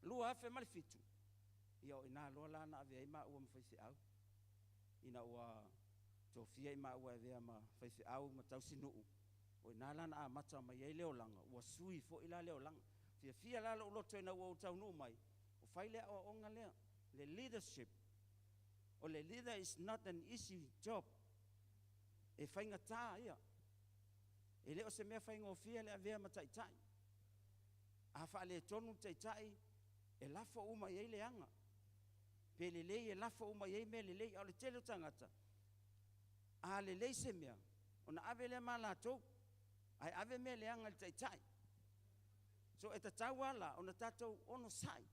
2007, ia o i ina loa la na avea ai maua ma faifeau, ina ua tofia i maua e avea ma faifeau ma tausinuu. O i ina la na amata mai ai le olaga, ua sui foi la le olaga. Fiafia la lou loto ina ua ou taunuu mai, o fai le aoaoga lea, le leadership. O le leader is not an easy job. E faigata ia. E le o se mea faigofie le avea ma taitai. A faaletonu le taitai, e lafo uma i ai leaga. Pe lelei e lafo uma i ai mea lelei, a o le tele o tagata, a lelei se mea, ona ave lea ma latou, ae ave mea leaga i le taitai. So e tatau lava la ona tatou onosai,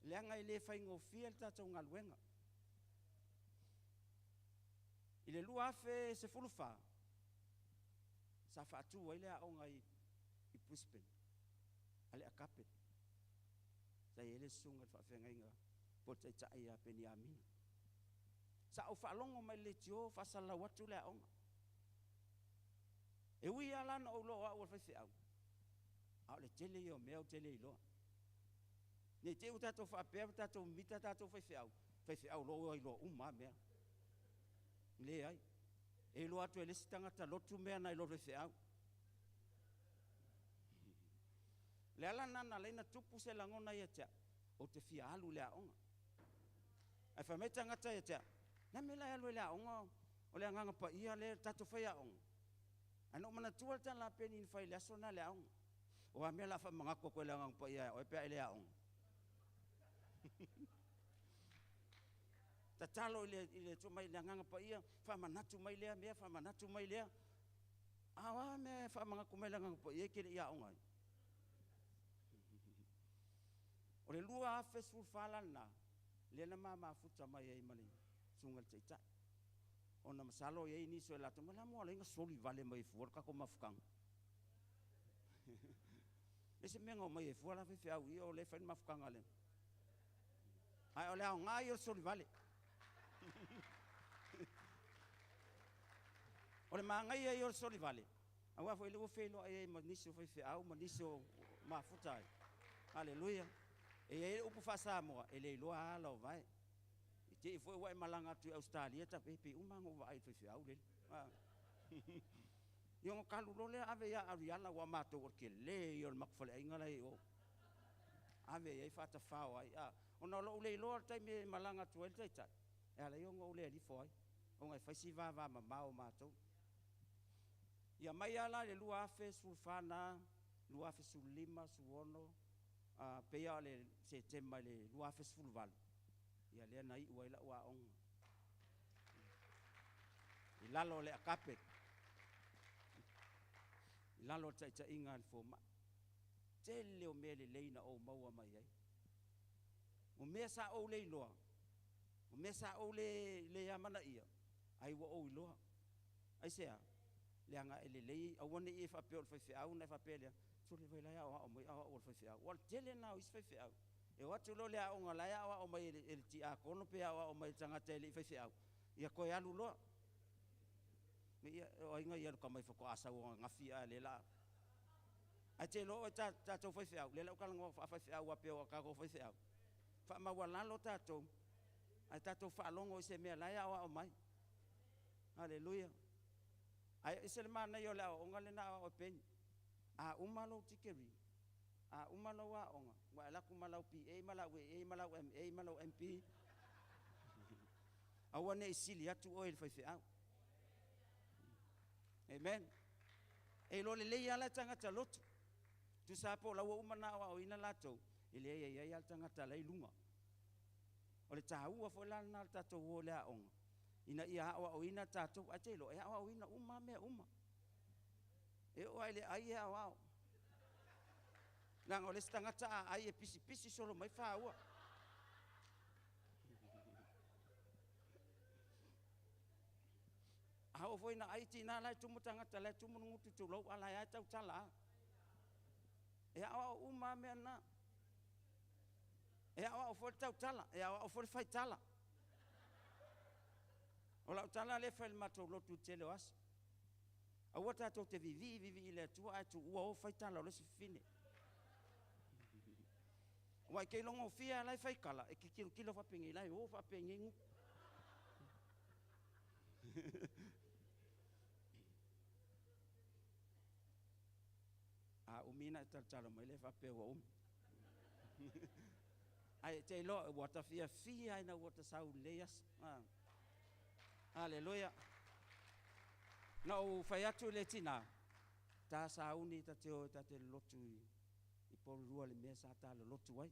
leaga e le faigofie le tatou galuega. I le 2014, sa faatu ai le aoga i Brisbane, a le Agape. Sa i ai le susuga i le faafeagaiga po o le taitai ia Peniamina. Sa ou faalogo mai le leitio faasalalau atu le aoga. E ui lava la na ou iloa o au o le faifeau, a o le tele ia o mea ou te le iloa. Ne i te i ua tatou faapea ua tatou mimita tatou faifeau, faifeau loa ua iloa uma lava mea. Leai. E iloa atu e le isi tagata lotu mea na i lo le faifeau. O le ala lena na ala ai ona tupu se lagona ia te au, ou te fia alu i le aoga. Ae fai mai tagata ia te au, le a le mea o le a e alu ai i le aoga, o le agaga paia lea, le tatou faiaoga. Ae na ou manatua le tala a Peni na fai i le aso lena i le aoga. O a mea o le a faamanatu atu e le agaga paia ia oe pe a e le aoga. Tatalo i le Atua mai le agaga paia, faamanatu mai lea mea, faamanatu mai lea. A o a mea e faamanatu mai le agaga paia e te le i aoga ai? O le 2014 la lena, lea na ma mafuta mai ai ma le susuga i le taitai. Ona masalo e i ai nisi o latou, ma le a mo ala ai na soli vale mai ai fua le tatou mafutaga. Le se mea na omai ai fua la faifeau i o lea e fai le mafutaga lea. Ae o le aoga ia o le soli vale. O le manaia ia o le soli vale, aua foi lea ua feiloai ai ma nisi o faifeau ma nisi o mafuta ai. Aleluia. E i ai le upu faa-Samoa, e le iloa ala o vae. I te i foi ua e malaga atu i Ausetalia, ta pe pei uma lava ona ou vaai i le faifeau lele. Ia ona talu loa lea ave ia Ariala, ua matou o le tele ia o le matou faleaiga la e i o. Ave i ai faatafao ai. Ona o lou le iloa o le taimi e malaga atu ai le taitai, e ala ai ona ou le alifo ai, ona e fai si vavamamao o matou. Ia mai lava la i le 2014 na, 2015, 16, pei lava o le Setema i le 2018, ia lea na iu ai lau aoga i lalo o le Agape, i lalo o le taitaiga a le fomai. Tele o mea lelei na ou maua mai ai. O mea sa ou le iloa, o mea sa ou le amanaia, ai ua ou iloa. Aisea? Leaga e lelei, aua ne i e faapea o le faifeau ona e faapea lea, sole vai la e aoao mai au o le faifeau. Ua tele na o isi faifeau. E o atu loa le aoga la e aoao mai e le tiakono pe aoao mai e le tagata e le i faifeau, ia toe alu loa. Ia, o aiga ia alu mai faatoa sau ananafi a le la. Ae te iloa oe tatou faifeau, lea la ou talanoa faafaifeau a pei o tatou faifeau. Faamaualalo tatou, ae tatou faalogo i se mea la e aoao mai. Aleluia. Ae ese le manaia o le aoaoga lea na aoao e Peni. A uma lou tikeri, A uma lou aoga, ua e alu atu ma lau BA ma lau AA ma lau MA ma lau MP. Aua ne i sili atu oe i le faifeau. Amen. E iloa lelei lava la e tagata lotu. Tusa lava po o la ua uma ona aoaoina latou, e leai e i ai lava le tagata la e i luga. O le taua foi la lena o le tatou o i le aoga, ina ia aoaoina tatou, ae te iloa e aoaoina uma lava mea uma. E oo lava i le ai e aoao. Leaga o le isi tagata a ai e pisipisi solo mai faua. A oo foi ina ai tina la e tumu tagata la e tumu le gutu tulou a la e tautala lava. E aoao uma lava mea na. E aoao foi le tautala, e aoao foi le faitala. O lau tala lea e fai i le matou lotu i le tele o aso. Aua tatou te vivii vivii i le Atua ae tuua o fai tala o le isi fafine. Aua e te ilogofie lava la e fai tala, e te tilotilo faapenei la e o faapenei gutu. A umi ona e talatala mai lea faapea ua umi. Ae te iloa ua ta fiafia ina ua ta sau i lenei aso. Aleluia. Na ou fai atu i le tina, ta sauni ta te o ta te lolotu i Porirua i le mea sa ta lolotu ai.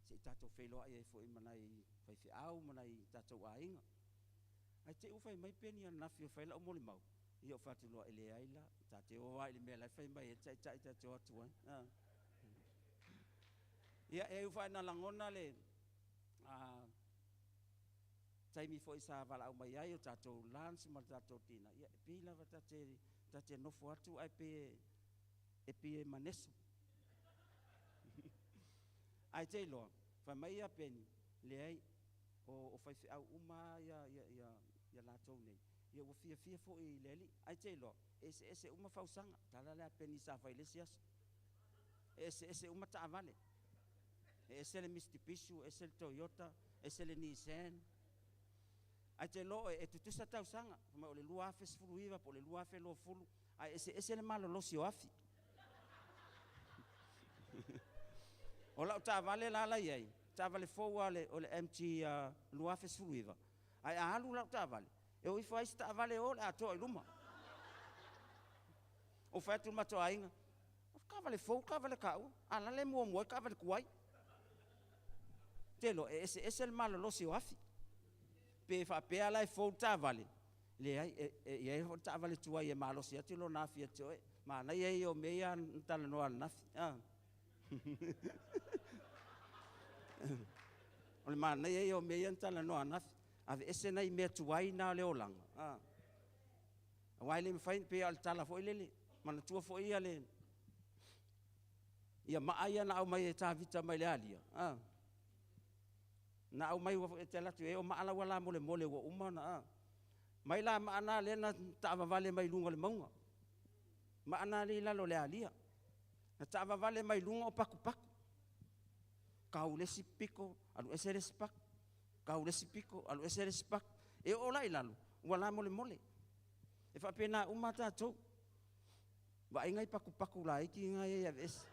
Se i tatou feiloai ai foi ma nai faifeau ma nai tatou aiga. Ae te i ua fai mai Peni ananafi e fai lau molimau, ia ou fai atu loa, e leai la, ta te o lava i le mea la e fai mai ai le taitai ta te o atu ai. Ia, e ui foi ina lagona le taimi foi sa valaau mai ai o tatou lunch ma le tatou dinner, ia e pei lava ta te nofo atu ae pei e pei e maneso. Ae te iloa, fai mai ia Peni, leai, o faifeau uma ia latou nei, ia ua fiafia foi i le Alii. Ae te iloa, e eseese uma fausaga. Tala lea a Peni sa fai i le isi aso. E eseese uma taavale. E ese le Mitsubishi, ese le Toyota, ese le Nissan. Ae te iloa e tutusa tausaga. Fai mai o le 2019 po o le 2020, ae eseese le malolosi o afi. O lau taavale la la i ai, taavale fou lava o le MG 2019, ae a alu lau taavale, e o ifo ai se taavale o le atoa i luma. Ou fai atu i le matou aiga, o le taavale fou le taavale taua, a la le muamua ai taavale tuai. Te iloa, e eseese le malolosi o afi. Pe faapea la e fou le taavale, leai, e i ai foi le taavale tuai e malosi atu lona afi ia te oe. Manaia ia o mea ia na talanoa ananafi. O le manaia ia o mea ia na talanoa ananafi. Aveese nai mea tuai na o le olaga. Aua e le mafai, pei o le tala foi lele, manatua foi ia le ia maa ia na aumai e Tavita mai le alia. Na aumai ua foi te alatu e o maa la ua la molemole ua uma na. Mai la maa na lea na taavavale mai luga o le mauga. Maa na le i lalo o le alia. Na taavavale mai luga o pakupaku. Kau le isi piko, alu ese le isi paku. Kau le isi piko, alu ese le isi paku. E oo la i lalo, ua la molemole. E faapena uma tatou. Vaaiga i pakupaku laiti nga ia i aveese.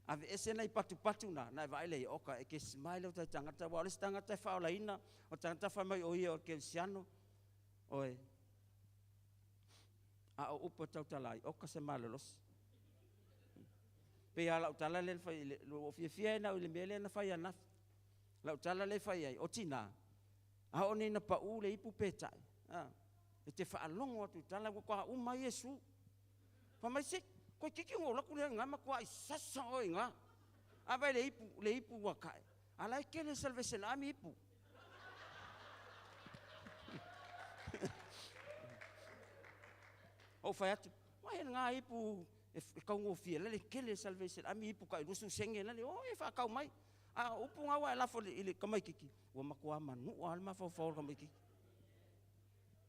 Aveese nai patupatu na, na e vaai le ia, oka, e ke smile o tai tagata, ua o le isi tagata e faaolaina, o tagata fai mai o ia o le kerisiano, oe, a o upu e tautala ai, oka se malolosi. Pei lava lau tala lea na fai, ua fiafia ai na i le mea lea na fai ananafi. Lau tala lea e fai ai, o tina, a oo nei ina pau le ipu pe tae, e te faalogo atu i tala ua toa uma Iesu. Fai mai se, koe titi ona ou alu atu lea i ina matuai sasa oe i ina. A vai le ipu, le ipu ua tae, a la e tele Salvation Army ipu. Ou fai atu, vai lena ipu e taugofie la le tele Salvation Army ipu tai 20 sene la le o e faatau mai. A o upu na ua e lafo i le tamaitiiti, ua matua manua lava le mafaufau o le tamaitiiti.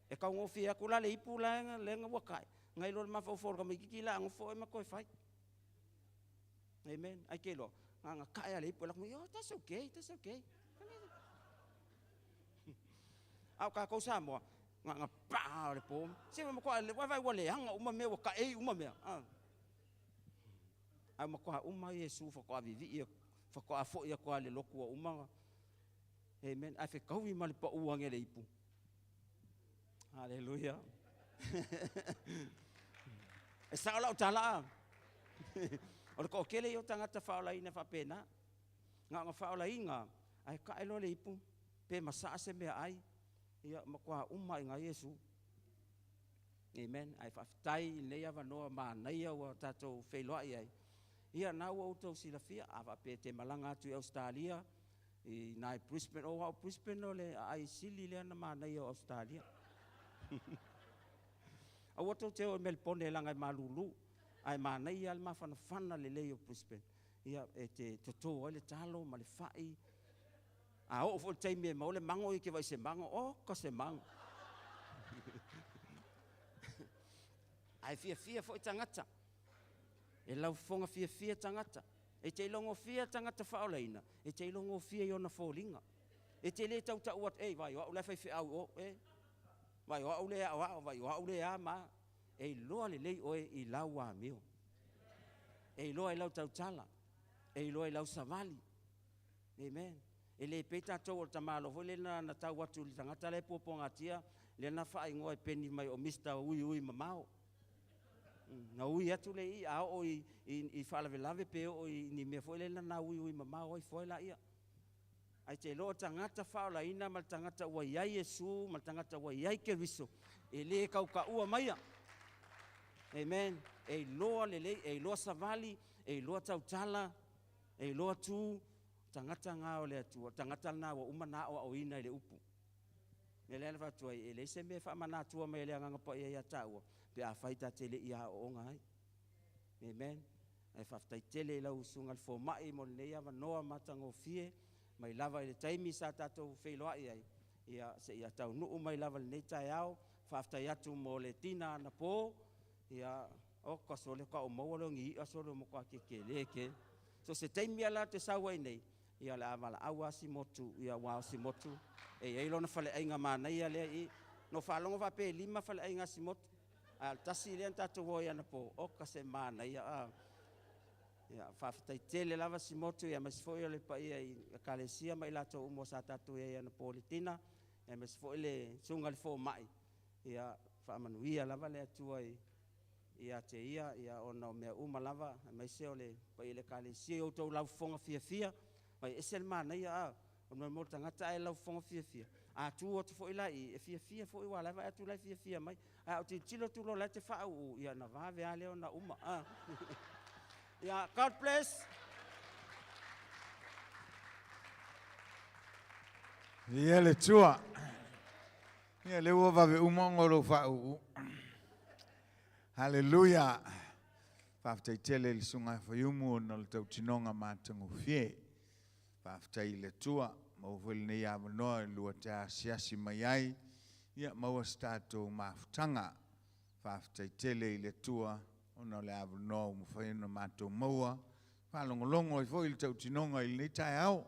E taugofie atu la le ipu la lea ua tae, nai lo le mafaufau o le tamaitiiti la a nofo oe ma toe fai. Amen. Ai te iloa, na ona tae lava le ipu e lafo mai, oh, that's okay, that's okay. A o tatou Samoa, na ona pa o le po. Se matua, vaai ua leaga uma mea, ua taei uma mea. Ae ua matua uma Iesu faatoa vivii faatoa foi atu lava i le lotu ua uma. Amen. Ae fetaui ma le pau ane le ipu. Haleluia. E sao lau tala. O le toatele ia o tagata faaolaina faapena. Na ona faaolaina, ae tae loa le ipu, pe masaa se meaai, ia matua uma lava i ina Iesu. Amen. Ae faafetai i lenei avanoa manaia ua tatou feiloai ai. Ia na ua outou silafia, a faapea e te malaga atu i Ausetalia, i ina i Brisbane, o au Brisbane o le aai sili lea na manaia o Ausetalia. Aua tou te o i Melebone leaga e malulu, ae manaia lava le mafanafana lelei o Brisbane. Ia, e te toto ai le talo ma le fai. A oo foi i le taimi e maua le mago, e te vaai i se mago, oka se mago. Ae fiafia foi tagata. E laufofoga fiafia tagata. E te ilogofia tagata faaolaina, e te ilogofia i ona foliga. E te le tautau atu, ei, vai o au la e faifeau i o, e, vai o au le aoao, vai o au le a ma a. E iloa lelei oe i lau amio. E iloa i lau tautala. E iloa i lau savali. Amen. E le pei tatou o le tamaloa foi lea na tau atu i le tagata la e puapuagatia, lea na faaigoa e Peni mai o Mr. Ui Ui Mamao. Na ui atu le i, a oo i faalavelave pe oo i ni mea foi lea na ui ui mamao ai fua laia. Ae te iloa o tagata faaolaina ma le tagata ua i ai Iesu ma le tagata ua i ai Keriso, e le tautaua maia. Amen. E iloa lelei, e iloa savali, e iloa tautala, e iloa tu, tagata na o le Atua, tagata na ua uma na aoaoina i le upu. Mea lea na fai atu ai, e leai se mea e faamanatua mai e le Agaga Paia ia taua, pe afai ta te le i aooga ai. Amen. Ae faafetai tele i lau usuga le fomai mo lenei avanoa matagofie, mai lava i le taimi sa tatou feiloai ai, ia seia taunuu mai lava i lenei taeao. Faafetai atu mo le tina anapo, ia oka sole ka o maua leo ni i'a sole o matua kekele ke. So se taimi ala te sau ai nei, ia o le a valaau lava Simotu, ia aua o Simotu e i ai lona faleaiga manaia lea i i. Na ou faalogo faapea e 5 faleaiga a Simotu, a o le tasi lea na tatou o ai anapo, oka se manaia. Ia, faafetai tele lava Simotu, aemaise foi o le paia i Ekalesia ma i latou uma sa tatou i ai anapo i le tina, aemaise foi le susuga i le fomai, ia faamanuia lava le Atua ia te ia, ia ona o mea uma lava, aemaise o le paia i le Ekalesia i outou laufofoga fiafia, vai e ese le manaia, a o le mea o le tagata ae laufofoga fiafia, a tu atu foi la i, e fiafia foi, aua o la e vaai atu la e fiafia mai. Ae a ou tilotilo atu loa la e te faauu, ia ona vave lava lea ona uma. Yeah, God bless. Ia le tua. Ia le ua vave uma ona o lou faauu. Haleluia. Faafetai tele i le susuga ia Faiumu ona o le tautinoga matagofie. Faafetai i le Atua, maua foi lenei avanoa e lua te asiasi mai ai, ia maua se tatou mafutaga. Faafetai tele i le Atua ona o le avanoa ua mafai ona matou maua, faalogologo ai foi i le tautinoga i lenei taeao.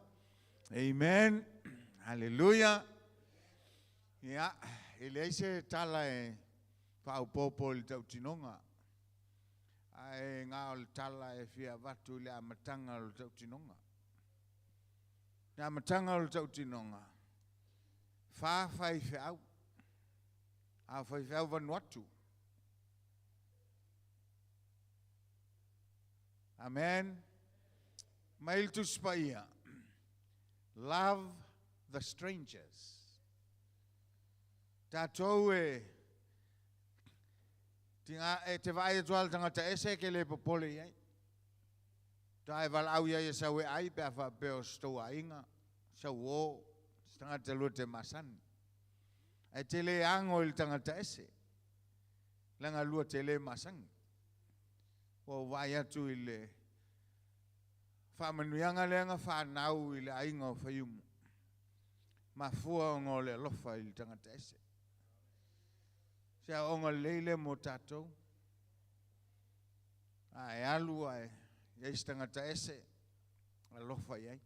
Amen. Haleluia. Ia, e leai se tala e faaopoopo i le tautinoga, ae na o le tala e fia avatu i le amataga o le tautinoga. Le amataga o le tautinoga, fa faifeau, a o faifeau Vanuatu. Amen. Mai le Tusi Paia, love the strangers. Tatou e tiga e te vaai atu lava i le tagata ese e te le popole i ai. Faatoa e valaau i ai e sau e ai pe a faapea o se tou aiga, sau o, se tagata lua te masani. Ae te le ago i le tagata ese, leaga lua te le masani. Ua ou vaai atu i le faamanuiaga lea na fanau i le aiga o Faiumu, mafua ona o le alofa i le tagata ese. Se aoaoga lelei lea mo tatou. A e alu ae i ai se tagata ese, alofa i ai.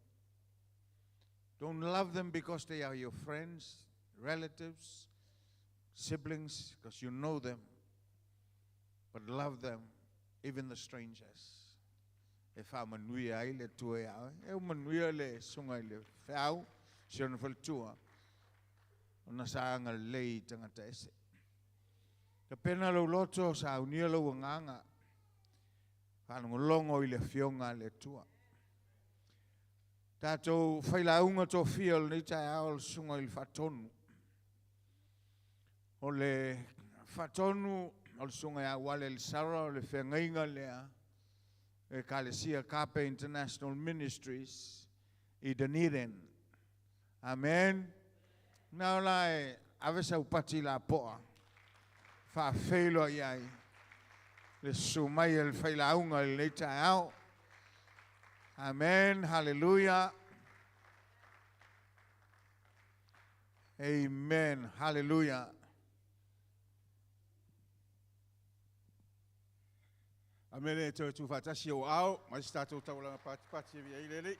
Don't love them because they are your friends, relatives, siblings, because you know them. But love them, even the strangers. e faamanuia ai le Atua iā oe. E manuia le susuga i le feau, si ona faletua, ona sa agalelei i tagata ese. Tapena lou loto, saunia lou agaga, faalogologo i le Afioga a le Atua. Tatou failauga tofia o lenei taeao o le susuga i le Faatonu. O le Faatonu o le susuga ia Uale Lisara o le feagaiga lea Ekalesia Agape International Ministries i Dunedin. Amen. Na o la e ave sau pati lapoa faafeiloai ai le susu mai e le failauga i lenei taeao. Amen. Hallelujah. Amen. Hallelujah. Amene e toe tuufaatasi ou aao mai se tatou taulaga patipati e viia ai le Alii.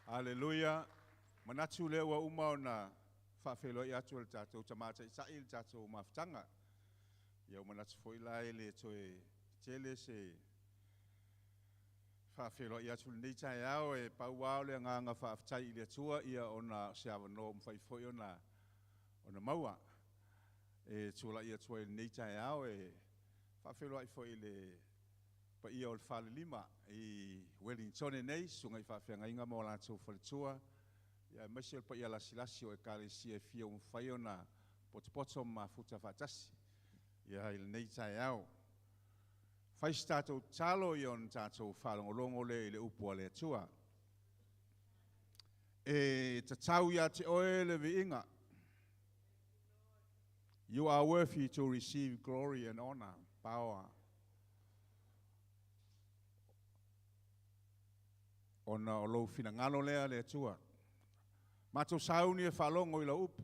Aleluia. Manatu lea ua uma ona faafeiloai atu e le tatou Tama Taitai le tatou mafutaga. Ia ua manatu foi la e le toe tele se faafeiloai atu i lenei taeao e pau lava o le agaga faafetai i le Atua ia ona o se avanoa ua mafai foi ona ona maua e tulai atu ai i lenei taeao e faafeiloai foi i le paia o le Falelima i Welingtone nei, susuga i faafeagaiga ma o latou faletua, ia aemaise o le paia lasilasi o Ekalesia e fia ua mafai ona potopoto ma mafuta faatasi ia i lenei taeao. Fai se tatou tatalo ia ona tatou faalogologo lea i le upu a le Atua. E tatau ia te oe le viiga. You are worthy to receive glory and honor, power. Ona o lou finagalo lea le Atua. Matou sauni e faalogo i lau upu.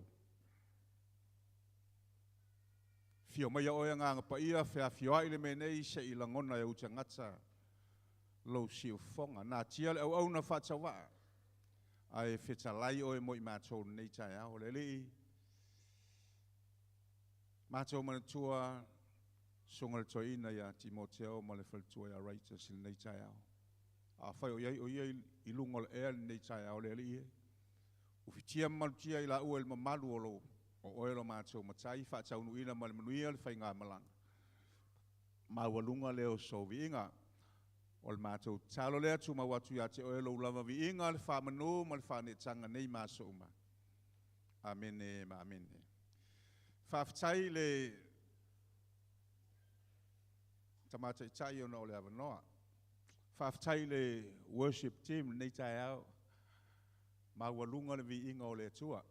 Afio maia oe Agaga Paia, feafioai le mea nei se i lagona e ou tagata lou siufofoga. Natia le auauna faatauvaa, ae fetalai oe mo i matou i lenei taeao. Le Alii, matou manatua susuga i le toeaina ia Timoteo ma le faletua ia Righteous i lenei taeao. Afai o i ai o ia i luga o le ea i lenei taeao, le Alii e, ufitia ma malutia i laua i le mamalu o lou o oe lo matou Matai, faataunuuina ma le manuia le faigamalaga maualuga lea o sou viiga. O le matou tatalo lea, tumau atu ia te oe lou lava viiga, le faamanu ma le faaneetaga nei ma aso uma. Amene ma amene. Faafetai i le Tama Taitai ona o le avanoa. Faafetai i le worship team i lenei taeao. Maualuga le viiga o le Atua.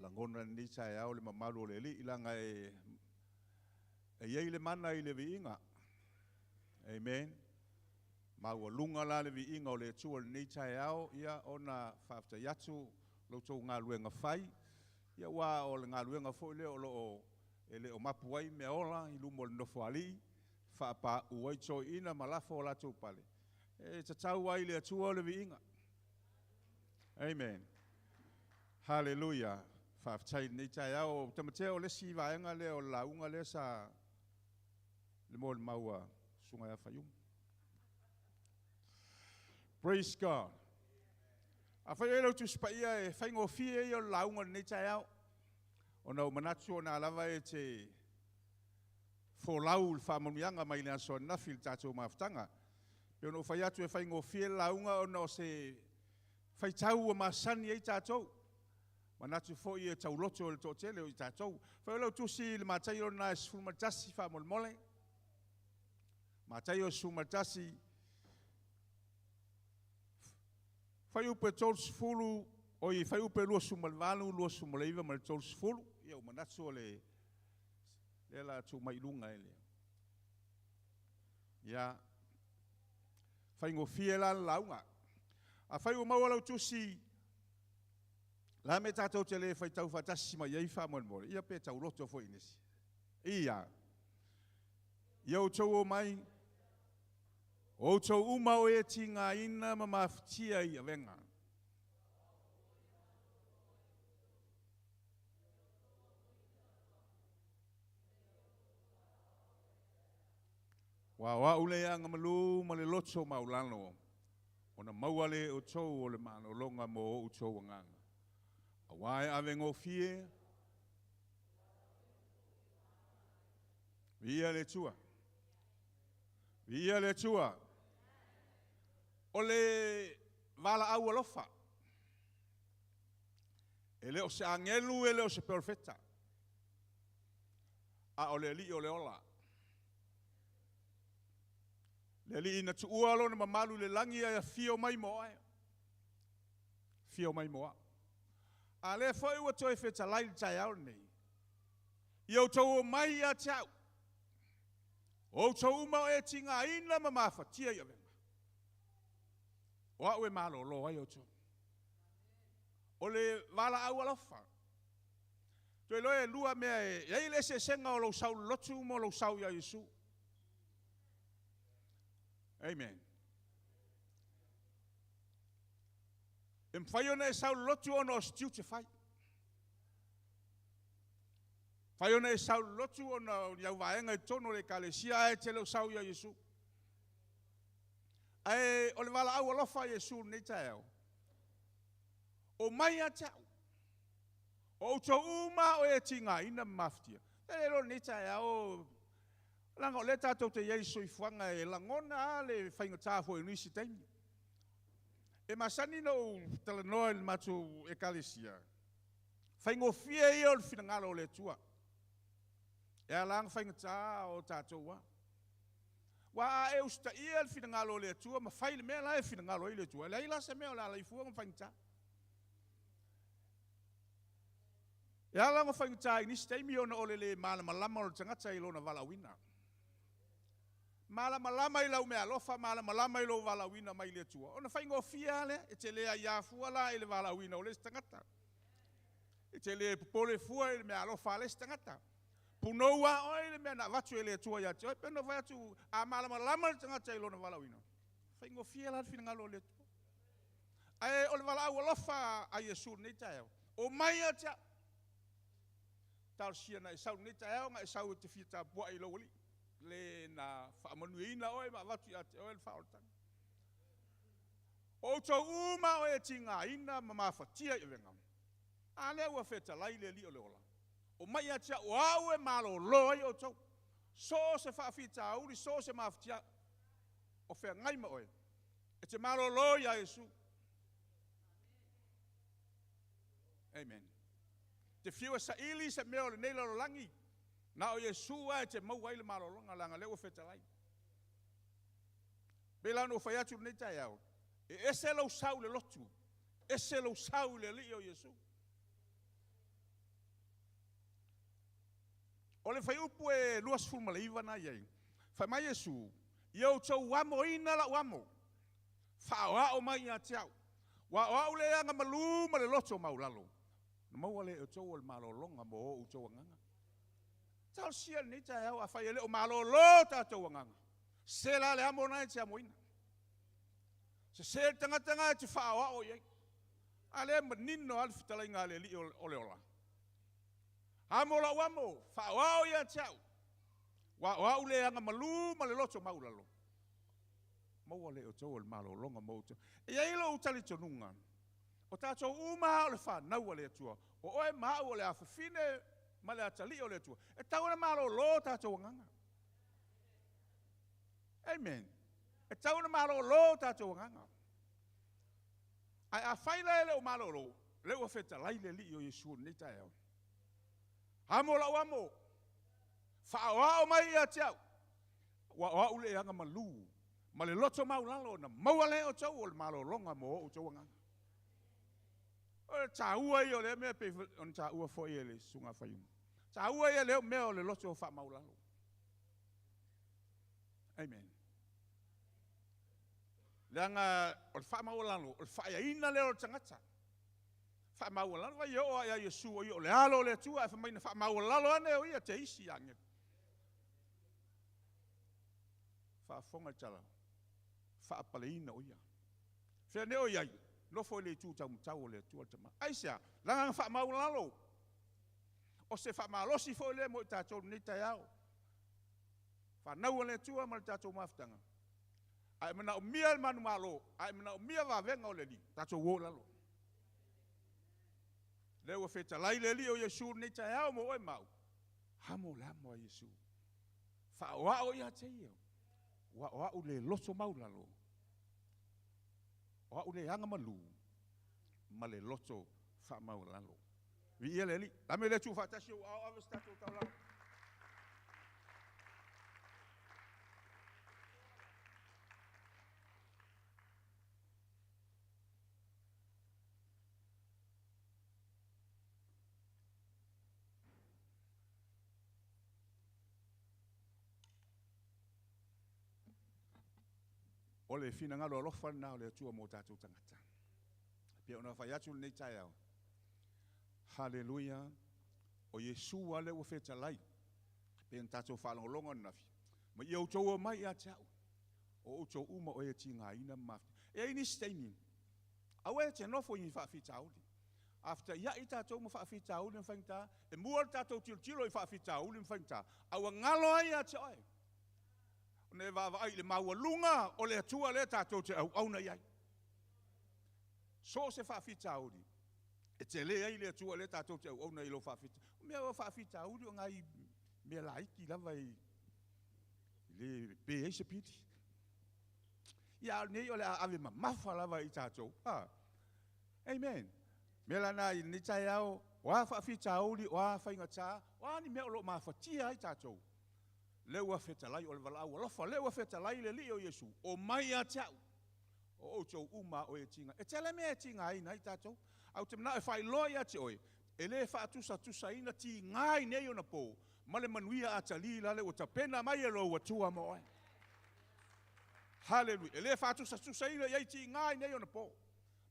Lagona i lenei taeao le mamalu o le Alii, leaga e i ai le mana i le viiga. Amen. Maualuga la le viiga o le Atua i lenei taeao, ia ona faafetai atu lo outou galuega fai, ia aua o le galuega foi lea o lo o e le o mapu ai meaola i luma o le Nofoalii, faapauu ai toeaiina ma lafo o latou pale, e tatau ai i le Atua le viiga. Amen. Haleluia. Faafetai i lenei taeao. Tamatea o le isi vaega lea o le lauga lea sa le molimau a Susuga ia Faiumu. Praise God. Afai o i ai lau Tusi Paia e faigofie ia o le lauga i lenei taeao, ona ua manatu o na lava e te folau le faamanuiaga mai le aso ananafi i le tatou mafutaga. E pei ona ou fai atu e faigofie le lauga ona o se faitau ua masani ai tatou. Manatu foi e tauloto i le toatele o i tatou. Fai o lau tusi i le Mataio lena e 11 faamolemole. Mataio 11, fuaiupu e 30, oi, fuaiupu e 28, 29 ma le 30. Ia ua manatu o le lea la tuu mai i luga e le. Ia, faigofie la le lauga. Afai ua maua lau tusi, la mea tatou te le faitau faatasi mai ai faamolemole, ia pe tauloto foi i nisi. Ia, ia outou o mai, o outou uma o e tigaina ma mafatia i avega. Ua o a'u le agamalu ma le loto maulalo, ona maua lea e outou o le malologa mo outou agaga. Auā e avegofie, Viia le Atua. Viia le Atua. O le valaau alofa. E le o se agelu, e le o se perofeta, a o le Alii o le ola. Le Alii na tuua lona mamalu i le lagi ae afio mai mo oe, afio mai mo au. A lea foi ua toe fetalai i le taeao lenei, ia outou omai ia te au, o outou uma o e tigaina ma mafatia i avega, o au e malolo ai outou. O le valaau alofa. Toe iloa e lua mea e i ai le eseesega o lou sau i le lotu ma lou sau ia Iesu. Amen. E mafai ona e sau i le lotu ona o se tiute fai. Mafai ona e sau i le lotu ona o ni au vaega i totonu o le ekalesia ae te le o sau ia Iesu. Ae o le valaau alofa a Iesu i lenei taeao, omai ia te au, o outou uma o e tigaina ma mafatia. E le iloa lenei taeao, leaga o lea tatou te i ai i le soifuaga e lagona lava le faigata foi o nisi taimi. E masani ona ou talanoa i le matou ekalesia, faigofie ia o le finagalo o le Atua. E ala ona faigata o tatou lava. Aua a e usitaia le finagalo o le Atua ma fai le mea la e finagalo ai le Atua, e leai la se mea o le a ala ai fua ona faigata. E ala ona faigata i nisi taimi ona o le lē malamalama o le tagata i lona valaauina. Malamalama i lau meaalofa, malamalama i lou valaauina mai le Atua, ona faigofie lava lea, e te le aia fua la i le valaauina o le isi tagata. E te le popole fua i le meaalofa a le isi tagata. Punou lava oe i le mea na avatu e le Atua ia te oe. E pei ona fai atu, a malamalama le tagata i lona valaauina, faigofie la le finagalo o le Atua. Ae o le valaau alofa a Iesu i lenei taeao, omai ia te au. Talosia na e sau i lenei taeao, na e sau e te fia tapuai i lou Alii, le na faamanuiaina oe ma avatu ia te oe le faaolataga. O outou uma o e tigaina ma mafatia i avega, a lea ua fetalai le Alii o le ola, omai ia te au, o au e malolo ai outou. So o se faafitauli, so o se mafatia o feagai ma oe, e te malolo ia Iesu. Amen. Te fiu e saili se mea o lenei lalolagi, na o Iesu lava e te maua ai le malologa, leaga o lea ua fetalai. Pei la ona ou fai atu i lenei taeao, e ese lou sau i le lotu, ese lou sau i le Alii o Iesu. O le fuaiupu e 29 na i ai, fai mai Iesu, ia outou amoina lau amo, faaoao mai ia te au, aua o au le agamalu ma le loto maulalo, ona maua lea e outou o le malologa mo outou agaga. Talosia lenei taeao, afai e le o malolo tatou agaga, sese la le amo lena e te amoina. Sese le tagata lena e te faaoao i ai. A lea e manino lava le fetalaiga a le Alii o le ola. Amo lau amo, faaoao ia te au, aua o au le agamalu ma le loto maulalo, maua lea e outou o le malologa mo outou. E i ai lou talitonuga, o tatou uma lava o le fanau a le Atua, o oe ma au o le afafine ma le atalii o le Atua, e tatau ona malolo tatou agaga. Amen. E tatau ona malolo tatou agaga. Ae afai la e le o malolo, lea ua fetalai le Alii o Iesu i lenei taeao. Amo lau amo, faaoao mai ia te au, aua o au le agamalu ma le loto maulalo, ona maua lea e outou o le malologa mo outou agaga. O le taua ia o lea mea, pei ona taua foi e le Susuga Faiumu. Taua ia lea mea o le loto faamaulalo. Amen. Leaga o le faamaualalo, o le faaeaina lea o le tagata. Faamaualalo, vai e oo lava ia Iesu o ia o le alo o le Atua, ae fai mai na faamaualalo ane o ia te isi agelu. Faafofoga i le tala, faapaleina o ia. Fea nei o i ai, nofo i le itu taumatau o le Atua le Tama. Aisea? Leaga na faamaualalo. O se faamalosi foi lea mo i tatou i lenei taeao. Whanau le Atua ma le tātou mafutaga. Ae manaomia le manumalo, ae manaomia vavega o le Alii, tatou o i lalo. Lea ua fetalai le Alii o Iesu lenei taeao mo oe ma au. Amo le amo a Iesu. Faaoao ia te ia. Ua o au le loto maulalo. O au le aga malu ma le loto faamaualalo. Viia le Alii. Lame le Atua faatasi o ao ave se tatou taulaga. O le finagalo alofa lena o le Atua mo tatou tagata. Pei ona fai atu lenei taeao. Haleluia. O Iesu lava lea ua fetalai. Pei ona tatou faalogologo ananafi. Ma ia outou omai ia te au. O outou uma o e tigaina ma mafutia. E i ai nisi taimi, aua e te nofo i ni faafitauli. A fetaiai tatou ma faafitauli ma faigata, e mua le tatou tilotilo i faafitauli ma faigata, a ua galo ai ia te oe. Ona e vaavaai i le maualuga o le Atua lea tatou te auauna i ai. So o se faafitauli, e tele ai le Atua lea tatou te auauna i lou faafitauli. O mea o faafitauli o nai mea laiti lava i le pe ai se pili. Ia, a o lenei o le a ave mamafa lava i tatou. Ha. Amen. Mea la na i lenei taeao, o a faafitauli, o a faigata, o a ni mea o lo o mafatia ai tatou, lea ua fetalai o le valaau alofa, lea ua fetalai le Alii o Iesu, omai ia te au, o outou uma o e tiga. E tele mea e tigaina ai tatou. Ae ou te manao e faailoa ia te oe, e le faatusatusaina tiga i nei ona po, ma le manuia atalii la lea ua tapena mai e lou Atua mo oe. Haleluia. E le faatusatusaina i ai tiga i nei ona po.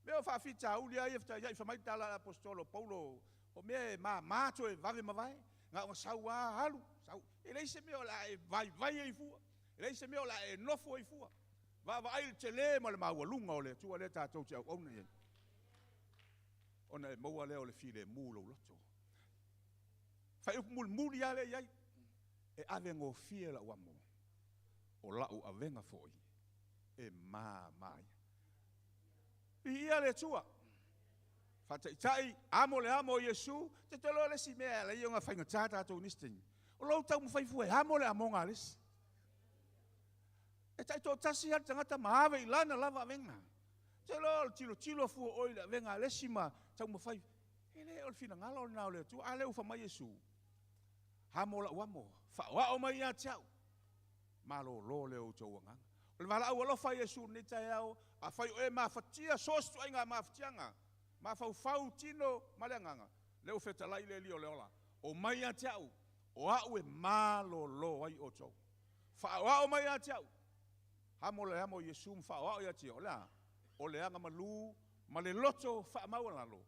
Mea o faafitauli lava ia fetaiai fai mai le tala a le aposetolo o Paulo, o mea e mama toe vave mavae, na ona sau lava alu, sau. E leai se mea o le a e vaivai ai fua, e leai se mea o le a e nofo ai fua. Vaavaai i le tele ma le maualuga o le Atua lea tatou te auauna i ai, ona e maua lea o le filemu i lou loto. Faaiupu mulimuli lava lea i ai, e ave gofie lau amo, o lau avega foi e mama ia. Viia le Atua. Faataitai, amo le amo o Iesu. Te te loa le isi mea e ala ai ona faigata tatou i nisi taimi. O lou taumafai fua e amo le amoga a le isi. E taitoatasi lava le tagata ma ave i lana lava avega. Te loa o le tilotilo fua oe i le avega a le isi ma taumafai. E le o le finagalo lena o le Atua. A lea ua fai mai Iesu, amo lau amo, faaoao mai ia te au, malolo lea o outou agaga. O le valaau alofa a Iesu lenei taeao, afai o e mafatia, so o se ituaiga mafatiaga, mafaufau, tino ma le agaga, lea ua fetalai le Alii o le ola, omai ia te au, o au e malolo ai outou. Faaoao mai ia te au. Amo le amo o Iesu ma faaoao ia te ia, o le a? O le aga malu ma le loto faamaualalo,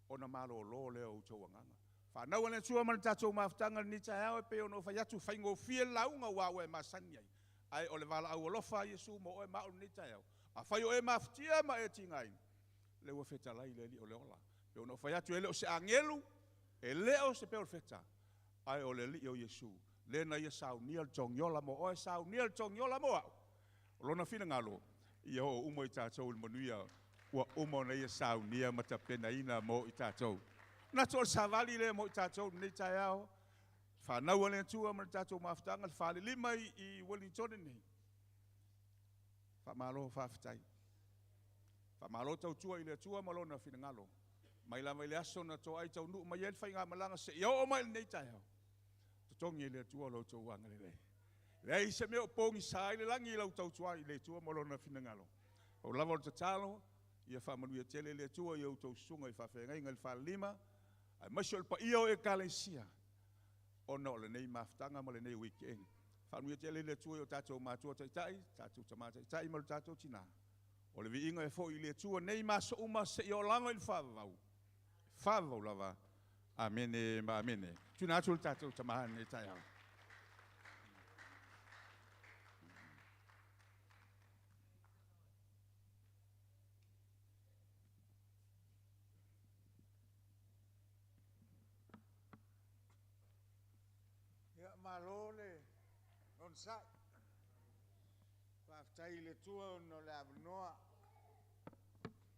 ona malolo lea o outou agaga. Whanau a le Atua ma le tatou mafutaga lenei taeao e pei ona ou fai atu, faigofie le lauga ua ua e masani ai. Ae o le valaau alofa a Iesu mo oe ma au lenei taeao. Afai o e mafatia ma e tigaina, le ua fetalai le Alii o le ola. Pe ona ou fai atu e le o se agelu, e le o se perofeta, ae o le Alii o Iesu. Le na ia saunia le togiola mo oe, saunia le togiola mo au. O lona finagalo, ia oo uma i tatou i le manuia, ua uma ona ia saunia ma tapenaina mo i tatou. Manatu o le savali lea mo i tatou lenei taeao, whanau a le Atua ma le tatou mafutaga, le falelima i Wellington nei. Faamalo faafetai. Faamalo tautua i le Atua ma lona finagalo. Mai lava i le aso na toai taunuu mai ai le faigamalaga seia oo mai lenei taeao. Totogi e le Atua lo outou agalelei. Leai se mea o pogisa ai le lagi i lau tautua i le Atua ma lona finagalo. O lava o le tatalo, ia faamanuia tele le Atua i outou susuga i faafeagaiga i le falelima, aemaise o le paia o Ekalesia, ona o lenei mafutaga ma lenei weekend. Faamanuia tele le Atua i o tatou matua taitai, tatou tama taitai ma le tatou tina. O le viiga e foi i le Atua nei ma aso uma seia oo lava i le faavavau. Faavavau lava. Amene ma amene. Tuna atu le tatou tama lenei taeao. Ia, malo le Onosai. Faafetai i le Atua ona o le avanoa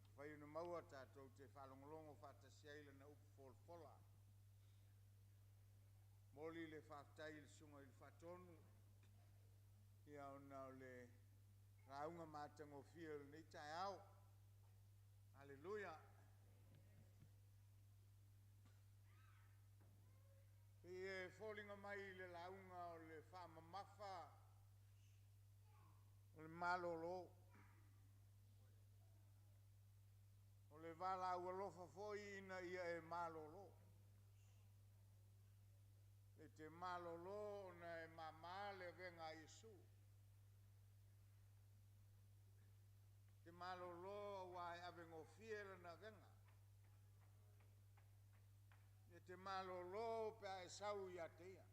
mafai ona maua tatou te faalogologo faatasi ai i Lana upu folafola. Momoli le faafetai i le Susuga i le Faatonu ia ona o le lauga matagofie o lenei taeao. Aleluia. Pei e foliga mai i le lauga o le faamamafa o le malolo. O le valaau alofa foi ina ia e malolo. E te malolo ona e mama le avega a Iesu. E te malolo aua e avegofie lana avega. E te malolo pe a e sau ia te ia.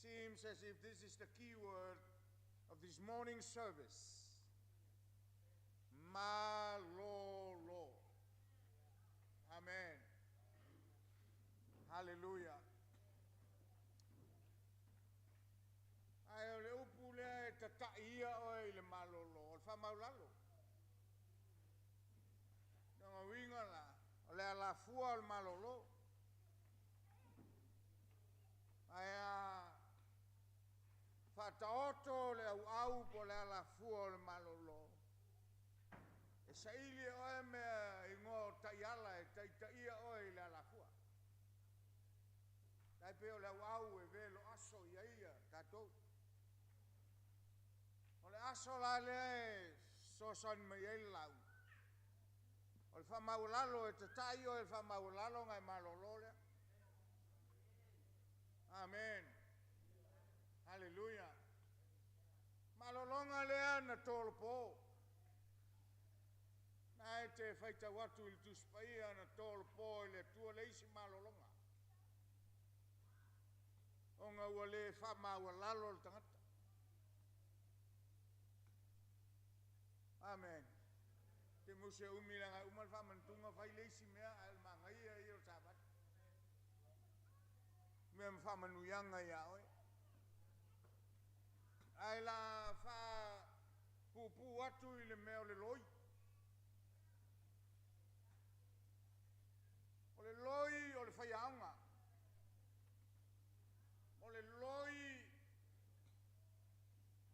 Seems as if this is the key word of this morning service. Malolo. Amen. Hallelujah. Ae o le upu lea e tata'i ia oe i le malolo, o le faamaulalo. Lona uiga la, o le alafua o le malolo. Ae a faataoto le auau po o le alafua o le malolo, e saili e oe mea igoa o taiala e taitaia oe i le alafua. Tai pei o le auau e velo aso ia ia tatou. O le aso la lea e fesoasoani mai ai le lauga. O le faamaualalo e tata'i oe i le faamaualalo ona e malolo lea. Amen. Haleluia. Malologa lea na tolopo. Na e te faitau atu i le Tusi Paia na tolopo e le Atua le isi malologa. Ona ua le faamaualalo le tagata. Amen. Te muse umi leaga e uma le faamanatuga fai le isi mea ae o le manaia ia o le Savali. Mea ma faamanuiaga ia oe. Ae la faapuupuu atu i le mea o le loi. O le loi o le faiaoga. O le loi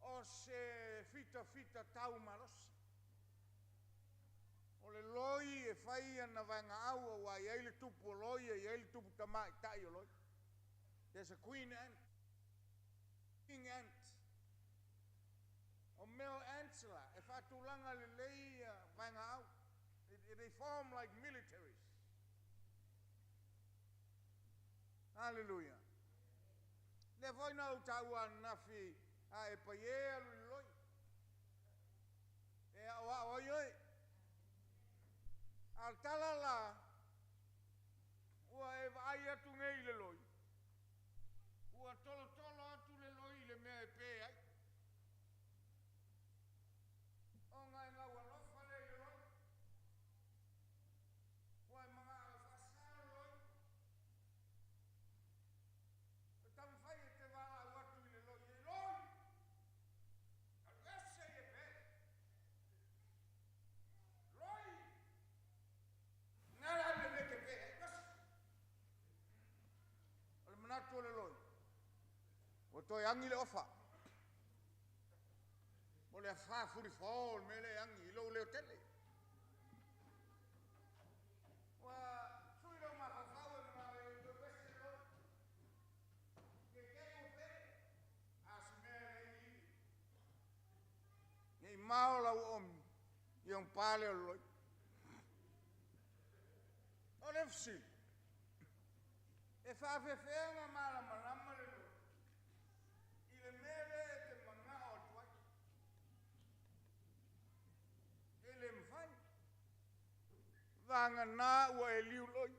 o se fitafita tau malosi. O le loi e fai ana vaegaau aua e i ai le tupu o loi e i ai le tupu tamaitai o loi. There's a queen ant. King ant. O mea o ants la, e faatulaga lelei vaegaau. They form like militaries. Hallelujah. Lea foi na ou taua ananafi a e paie alu i le loi. E aoao ai oe. A o le tala la, ua e vaai atu nei i le loi, ua tolotolo atu le loi i le mea e pe ai. Ona e gaualofa lea i le loi. Ua e manao e faasa le loi. E taumafai e te valaau atu i le loi, e loi! Alu ese i le pe! Loi! Na la le mea e te pe ai, basi! O le manatu o le loi, ua toe agi le ofa. O le afā fulifao o le mea lea e agi i lou leo tele. Ua sui lou mafaufau e manao e toe ese le loi. Ne i te i ua pe, a o se mea e leai ni ivi. Ne i mao lau oomi ia ona pa lea o le loi. O le fesili, e faafefea ona malamalama le loi i le mea lea e te manao atu ai? E le mafai. Vagana ua e liu loi.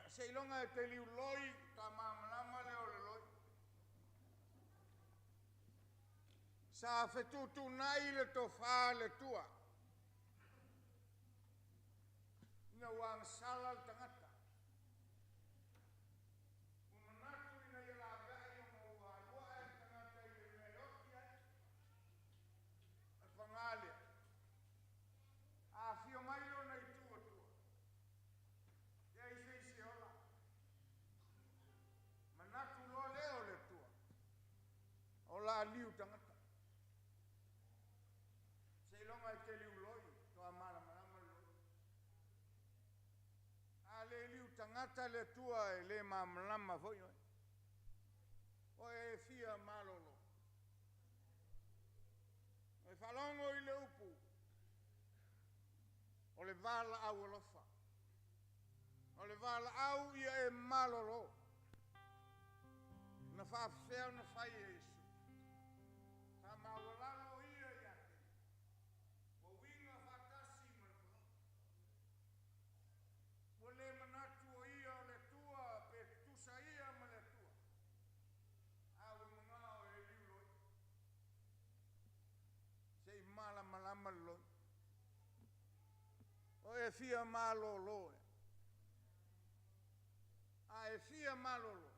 Seiloga e te liu loi, ta malamalama lea o le loi. Sa fetuutuunai le tofa a le Atua ina ua agasala le tagata. Ua manatu ina ia faaliu tagata. Seiloga e te liuloi, toa malamalama le loi. A le liu tagata le Atua e le malamalama foi oe. O e fia malolo. E faalogo i le upu o le valaau alofa. O le valaau ia e malolo. Na faafefea ona fai e Iesu. Faamaualalo ia ia te ua uiga faatasi ma le folauga. Ua le manatu o ia o le Atua pe tutusa ia ma le Atua. A ua manao e liu loi. Se i malamalama le loi. O e fia malolo e. A e fia malolo,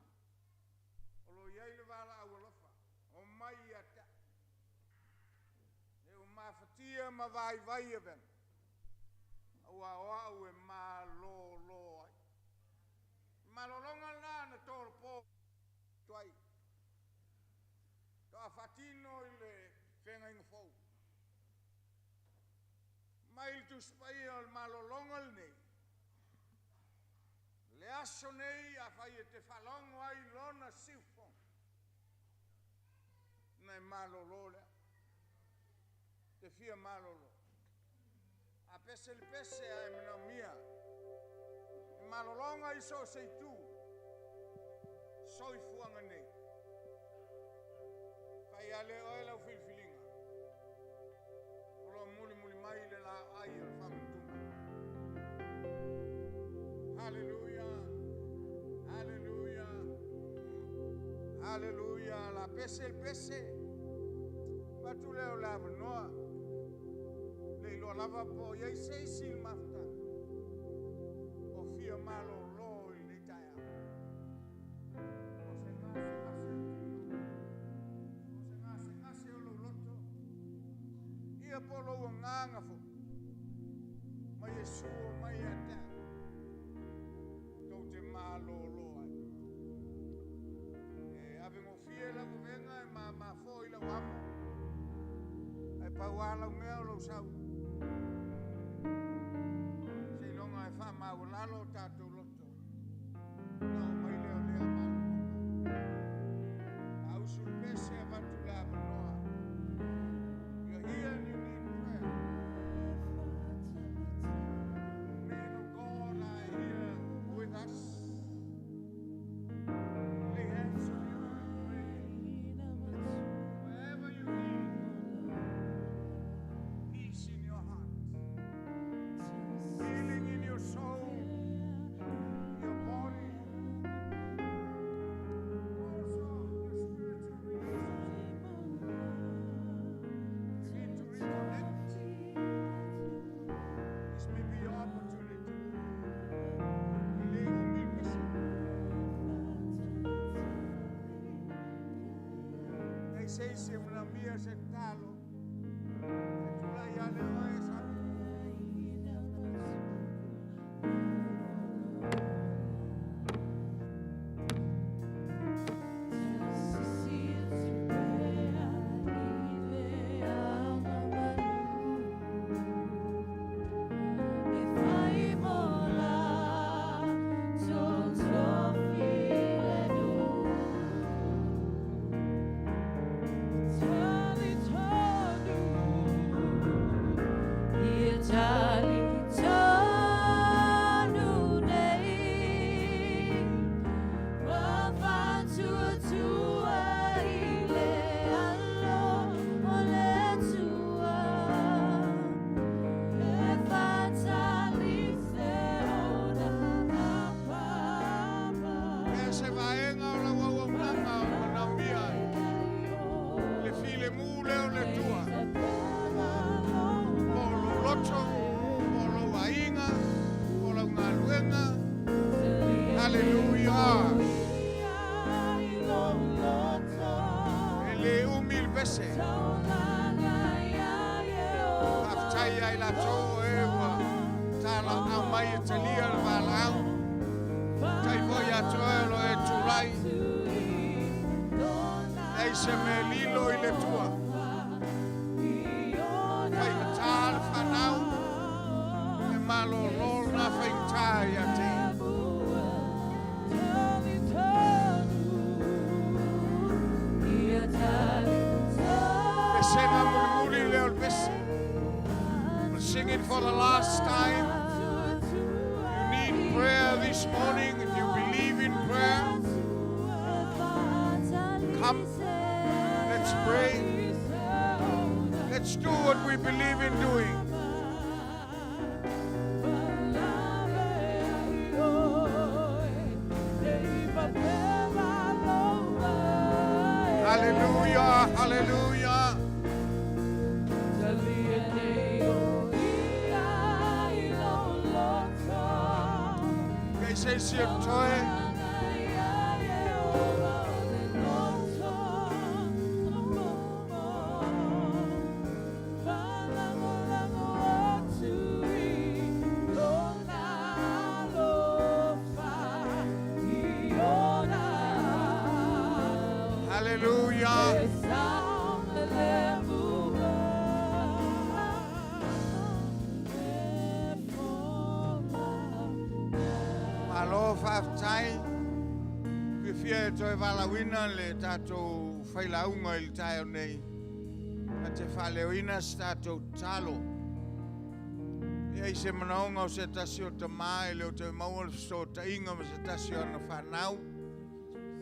o lo i ai le valaau alofa, o mai ia te au. E ua mafatia ma vaivai avega, aua o au e malolo ai. Malologa lena na tolopo atu ai. Toa faatino i le feagaiga fou. Mai le Tusi Paia o le malologa lenei, le aso nei afai e te faalogo ai lona siufofoga, na e malolo lea. Te fia malolo. A pese le pese ae manaomia. E malologa i so o se itu. Soifuaga nei. Fai a le oe lau filifiliga. O lo mulimuli mai le laai o le faamanatuga. Haleluia. Haleluia. Haleluia. La pese le pese. Fatu lea o le avanoa. Le iloa lava po o i ai se isi i le mafutaga. O fia malolo i lenei taeao. O se gasegase o le tino. O se gasegase o lou loto. Ia po o lou agaga foi. Ma Iesu o mai ia te au. Tou te malolo ai. E avegofie lau vavega e mamā foi lau amo. Ae pau lava lau mea o lou sau. Seiloga e faamaualalo o tatou loto. Na oo mai lea o lea malologa. A usu le pese avatu le avanoa. You're here and you need prayer. Men of God are here with us. Lay hands on you and pray. Wherever you need peace in your heart, healing in your soul, your body, also your spiritual relationship. You need to reconnect. This may be your opportunity. E le umi le pese. Nei se isi e manaomia se tatalo. E tulai ia le oe sa. Lea se vaega o lau auaunaga o manaomia ai. Le filemu lea o le Atua. Po o lou loto, po o lou aiga, po o lau galuega. Haleluia. E le umi le pese. Faafetai ia i latou o e ua talaau mai e talia le valaau. Tai foi ia te oe o lo e tulai. Leai se mea lilo i le Atua. Faigata le fanau, e malōlō lena faigata ia te ia. Pesega mulimuli lea o le pese. We'll sing it for the last time. You need prayer this morning. If you believe in prayer, come. Let's pray. Let's do what we believe in doing. Hallelujah, hallelujah. Kei se isi o totoe. Hallelujah. Malo faafetai. Fiafia e toe valaauina le tatou failauga i le taeao nei. Na te faaleoina se tatou tatalo. E ai se manaoga o se tasi o tamā e le o toe maua le fesootaiga ma se tasi o ana fanau.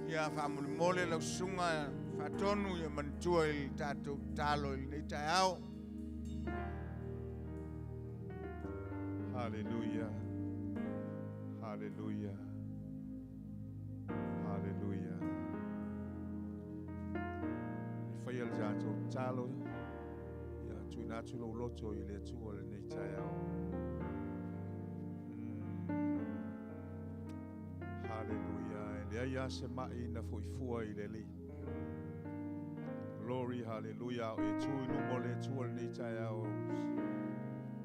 Ia faamolemole lau susuga faatonu ia manatua i le tatou tatalo i lenei taeao. Hallelujah. Hallelujah. Hallelujah. I faia le tatou tatalo ia tuuina atu lou loto i le Atua lenei taeao. Hallelujah. E leai lava se mai na foifua i le Alii. Glory, hallelujah. O e tu i luma o le Atua lenei taeao.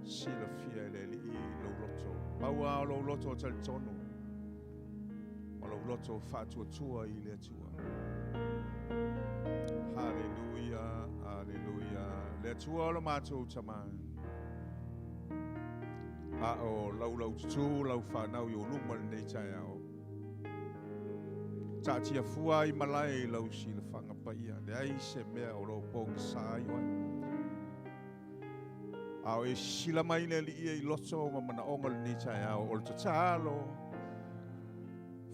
Silafia e le Alii lou loto. Pau lava o lou loto talitonu. Ma lou loto faatuatua i le Atua. Hallelujah, hallelujah. Le Atua o lo matou Tamā. A o laulau tutū lau fanau i ou luma lenei taeao. Taatia fua i malae i lau silafaga paia. Leai se mea o lo o pogisa ai oe. A o e sila mai le Alii e i loto ma manaoga lenei taeao o le tatalo.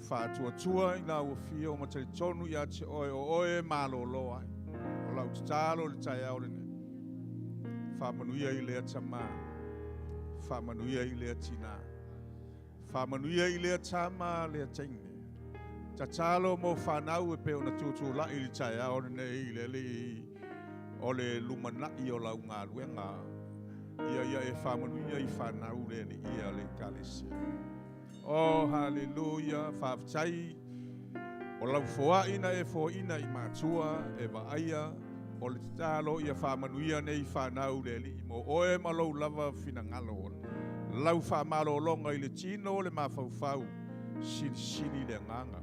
Faatuatua ina ua fia o matalitonu ia te oe o oe malōlō ai. O lau tatalo le taeao lenei. Faamanuia i lea tamā. Faamanuia i lea tinā. Faamanuia i lea tama lea teine. Tatalo mo fanau e pei ona tutulai i le taeao lenei i le Alii o le lumanai o lau galuega. Ia ia e faamanuia i fanau le Alii ia le Ekalesia. Oh, hallelujah. Faafetai o lau foai na e foaina i matua e vaaia o le tatalo ia faamanuia nei fanau le Alii mo oe ma lou lava finagalo. Lau faamalologa i le tino le mafaufau silisili le agaga.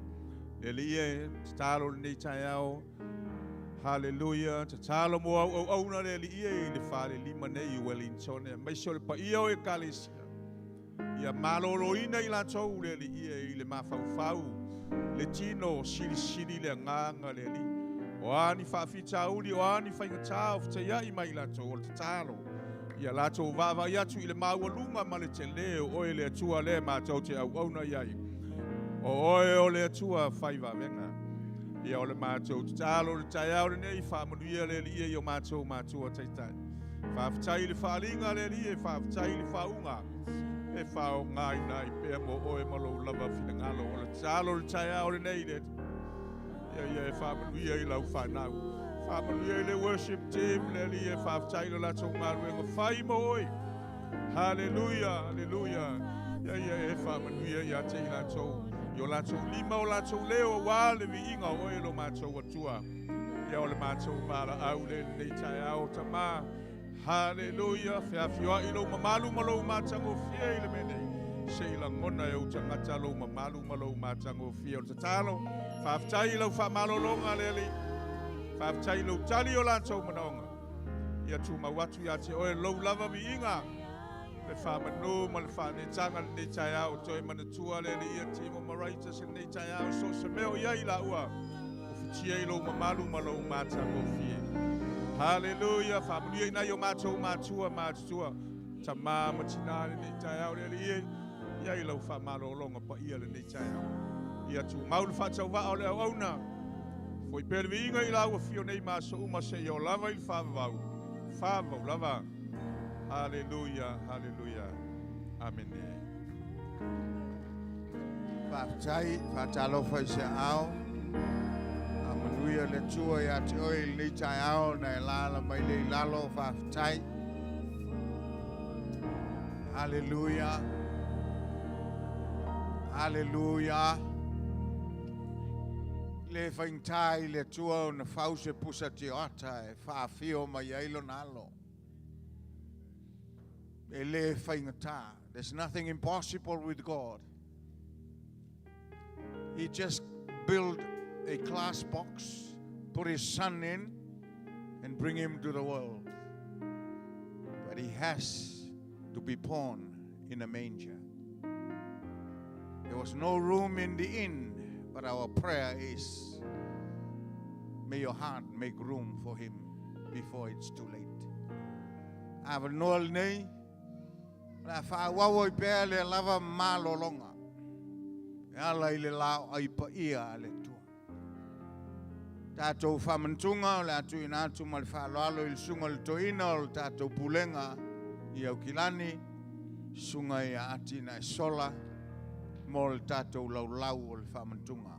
Le Alii e tatalo lenei taeao. Hallelujah. Tatalo mo au auauna le Alii e i le falelima nei i Wellington. Aemaise o le paia o Ekalesia. Ia maloloina i latou le Alii e i le mafaufau. Le tino silisili le agaga le Alii. O a ni faafitauli, o a ni faigatā o fetaiai mai i latou o le tatalo. Ia latou vaavaai atu i le maualuga ma le telē o oe le Atua lea matou te auauna i ai. O oe o le Atua fai vavega. Ia o le matou tatalo le taeao lenei faamanuia le Alii i o matou matua taitai. Faafetai i le faaaliga le Alii e faafetai i le faauga. E faaaogaina ai pea mo oe ma lou lava finagalo. O le tatalo le taeao lenei le Ia ia e faamanuia i lau fanau. Faamanuia i le worship team le Alii e faafetai i lo latou galuega fai mo oe. Hallelujah, hallelujah. Ia ia e faamanuia ia te i latou. I o latou lima o latou leo auā le viiga o oe lo matou Atua. Ia o le matou valaau le lenei taeao tamā. Hallelujah. Feafioai lou mamalu ma lou matagofie i le mea nei. Se i lagona e ou tagata lou mamalu ma lou matagofie o le tatalo. Faafetai i lau faamalologa le Alii. Faafetai i lou tali o latou manaoga. Ia tumau atu ia te oe lou lava viiga, le faamanu ma le faaneetaga i lenei taeao. Toe manatua le Alii ia Timo ma Rightus i lenei taeao, so o se mea o i ai laua, ufitia i lou mamalu ma lou matagofie. Haleluia, faamanuia i nai o matou matua matutua, tamā ma tinā i lenei taeao le Alii e, i ai lau faamalologa paia i lenei taeao. Ia tumau le faatauvaa o le auauna, foi pea le viiga i lau afio nei ma aso uma seia oo lava i le faavavau, faavavau lava. Haleluia, haleluia. Amene. Faafetai, faatalofa i se aao. Faamanuia le Atua ia te oe i lenei taeao na e alaala mai nei i lalo. Faafetai. Haleluia. Haleluia. Le faigata i le Atua ona fau se pusa tioata e faafio mai ai lona alo. E le faigata. There's nothing impossible with God. He just built a glass box, put his son in, and bring him to the world. But he has to be born in a manger. There was no room in the inn, but our prayer is, may your heart make room for him before it's too late. Avanoa lenei, o le a faaauau ai pea le lava malologa e ala i le laoai paia a le Atua. Tatou faamanatuga o le a tuuina atu ma le faaaloalo i le susuga o le toeaina o le tatou pulega i Aukilani, susuga ia Ati Naesola mo le tatou laulau o le faamanatuga.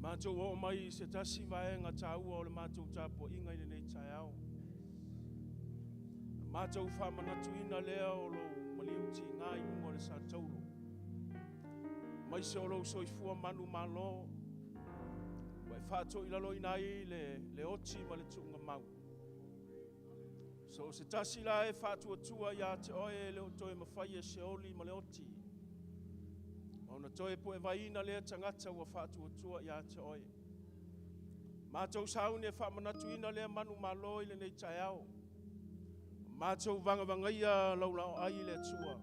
Matou oo mai i se tasi vaega taua o le matou tapuaiga i lenei taeao. Na matou faamanatuina lea o lou maliu tiga i luga o le satauro, aemaise o lou soifua manumalo ua e faatoilaloina ai le oti ma le tuugamau. So o se tasi la e faatuatua ia te oe e le o toe mafai e Seoli ma le oti, ma ona toe puevaiina lea tagata ua faatuatua ia te oe. Matou sauni e faamanatuina lea manumalo i lenei taeao. Matou vagavagaia lau laoai i le Atua.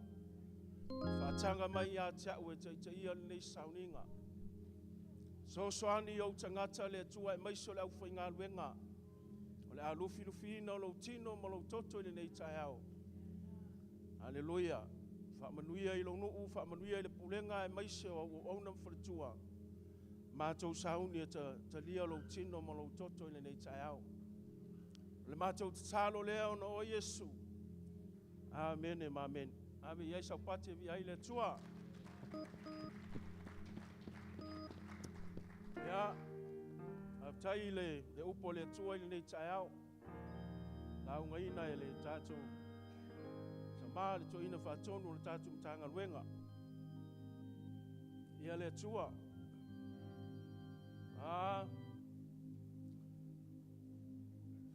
Faataga mai ia te au e taitaia lenei sauniga. Sosoani ou tagata le Atua aemaise o le aufaigaluega. O le a lufilufiina o lou tino ma lou toto i lenei taeao. Haleluia. Faamanuia i lou nuu, faamanuia i le pulega aemaise o auauauna ma faletua. Matou sauni e talia lou tino ma lou toto i lenei taeao. O le matou tatalo lea ona o Iesu. Amene ma amene. Ave i ai saupati e via ai le Atua. Ia, faafetai i le upu o le Atua i lenei taeao. Laugaina e le tatou tama le toeaina faatonu o le tatou Matagaluega. Ia le Atua.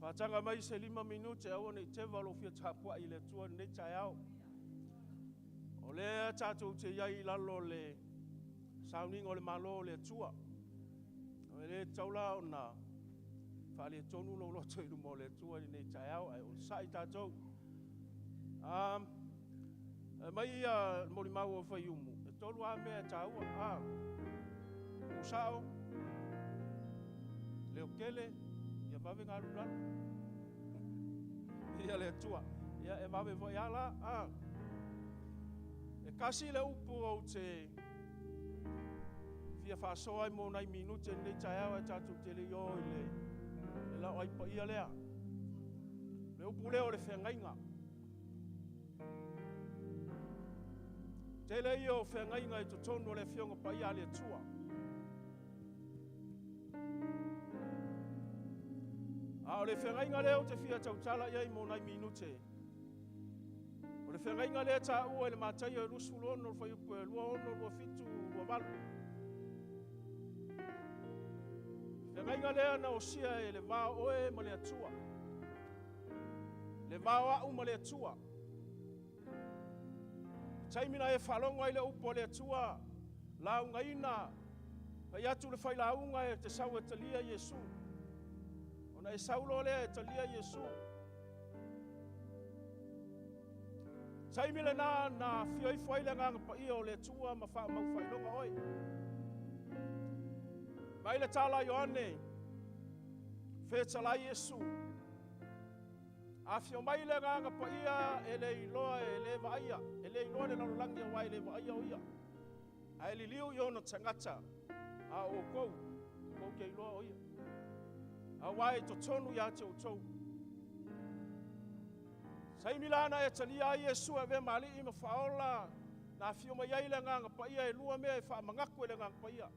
Faataga mai se 5 minute aua nei teva lou fia tapuai i le Atua i lenei taeao. O lea tatou te iai i lalo o le sauniga o le Malo o le Atua. O le tatau la ona faaletonu lou loto i luma o le Atua i lenei taeao, ae onosai tatou. Mai ia molimau o Faiumu, e 3 lava mea e taua. Usao, leo kele, ia vave ngā lulalo. Ia le Atua. Ia e vave foi ala. E kasi le upu o te fia faasoa ai mo nai minute lenei taeao e tatou te le o i le lao ai paia lea. Le upu lea o le feagaiga. Tele ia o feagaiga i totonu o le afioga paia a le Atua. A o le feagaiga lea o te fia tautala i ai mo nai minute. O le feagaiga lea taua i le Mataio e 26, le fuaiupu e 26, 27, 28. Feagaiga lea na osia e le va o oe ma le Atua. Le va o a'u ma le Atua. Taimi na e faalogo ai le upu a le Atua, laugaina, fai atu le failauga e te sau e talia Iesu. Ona e sau loa lea e talia Iesu. Taimi lenā na afio ifo ai le Agaga Paia o le Atua ma faamau faailoga oe. Mai le tala a Ioane, fetalai Iesu. Afio mai le Agaga Paia e le iloa e le vaaia, e le iloa le lalolagi aua e le vaaia o ia. Ae liliu i ona tagata, a o outou, tou te iloa o ia. Aua e totonu ia te outou. Taimi la na e talia ai Iesu e avea ma alii ma faaola, na afio mai ai le Agaga Paia e lua mea e faamanatu e le Agaga Paia.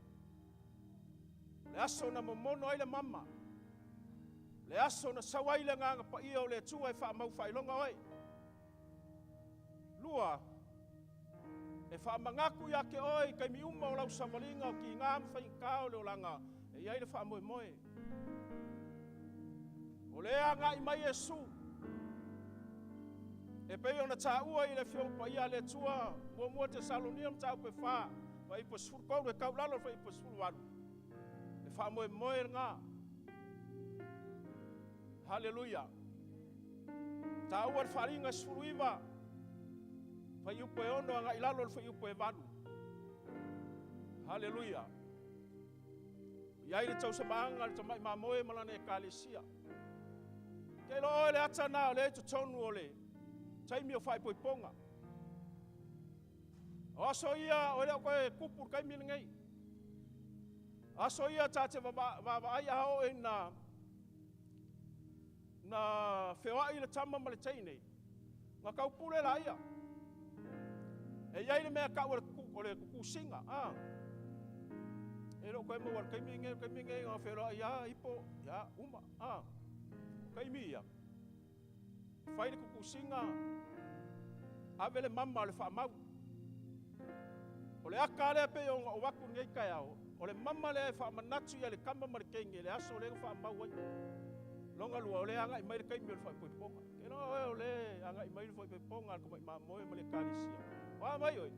Le aso na momono ai le mama, le aso na sau ai le Agaga Paia o le Atua e faamau faailoga oe. Lua, e faamanatu ia te oe i taimi uma o lau savaliga o tiga ma faigata o le olaga e i ai le faamoemoe. O lea agai mai Iesu, e pei ona taua i le Afioga Paia a le Atua, muamua Tesalonia mataupu e 4, fuaiupu e 13 e tau i lalo le fuaiupu e 18. Le faamoemoe lena. Haleluia. Taua le faaaliga 19, fuaiupu e 6 agai i lalo le fuaiupu e 8. Haleluia. I ai le tausamaaga a le tamai mamoe ma lana ekalesia. Te iloa oe le ata na o lea i totonu o le taimi o faaipoipoga. O aso ia, o le o koe tupu le taimi lenei. Aso ia ta te vaavaai a oo ina na feoai le tama ma le teine, na taupule la ia. E i ai le mea tau o le kukusiga. E le o koe maua le taimi lenei, le taimi lenei na feoai ia ipo, ia uma. O taimi ia, e fai le kukusiga, ave le mama o le faamau. O le aka lea pe ona o atu nei taeao, o le mama lea e faamanatu ia le tama ma le teine, le aso lea na faamau ai. Longa lua, o le agai mai le taimi o le faaipoipoga. Ke loa oe o le agai mai le faaipoipoga a le tamai mamoe ma le ekalesia. O a mai oe?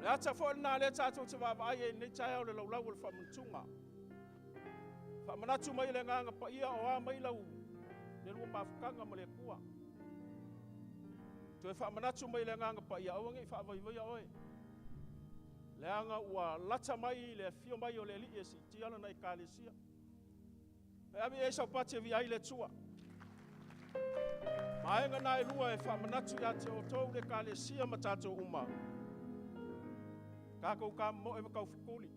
Le ata foi lena lea tatou te vaavaai ai nei taeao le laulau o le faamanatuga. Faamanatu mai le Agaga Paia o a mai lau le lua mafutaga ma le Atua. Toe faamanatu mai le Agaga Paia, aua nei faavaivaia oe. Leaga ua lata mai le afio mai o le Alii e siitia lana ekalesia. E ave i ai saupati e via ai le Atua. Maega na e lua e faamanatu ia te outou le ekalesia ma tatou uma. Tatou ka moe ma kaufikuli.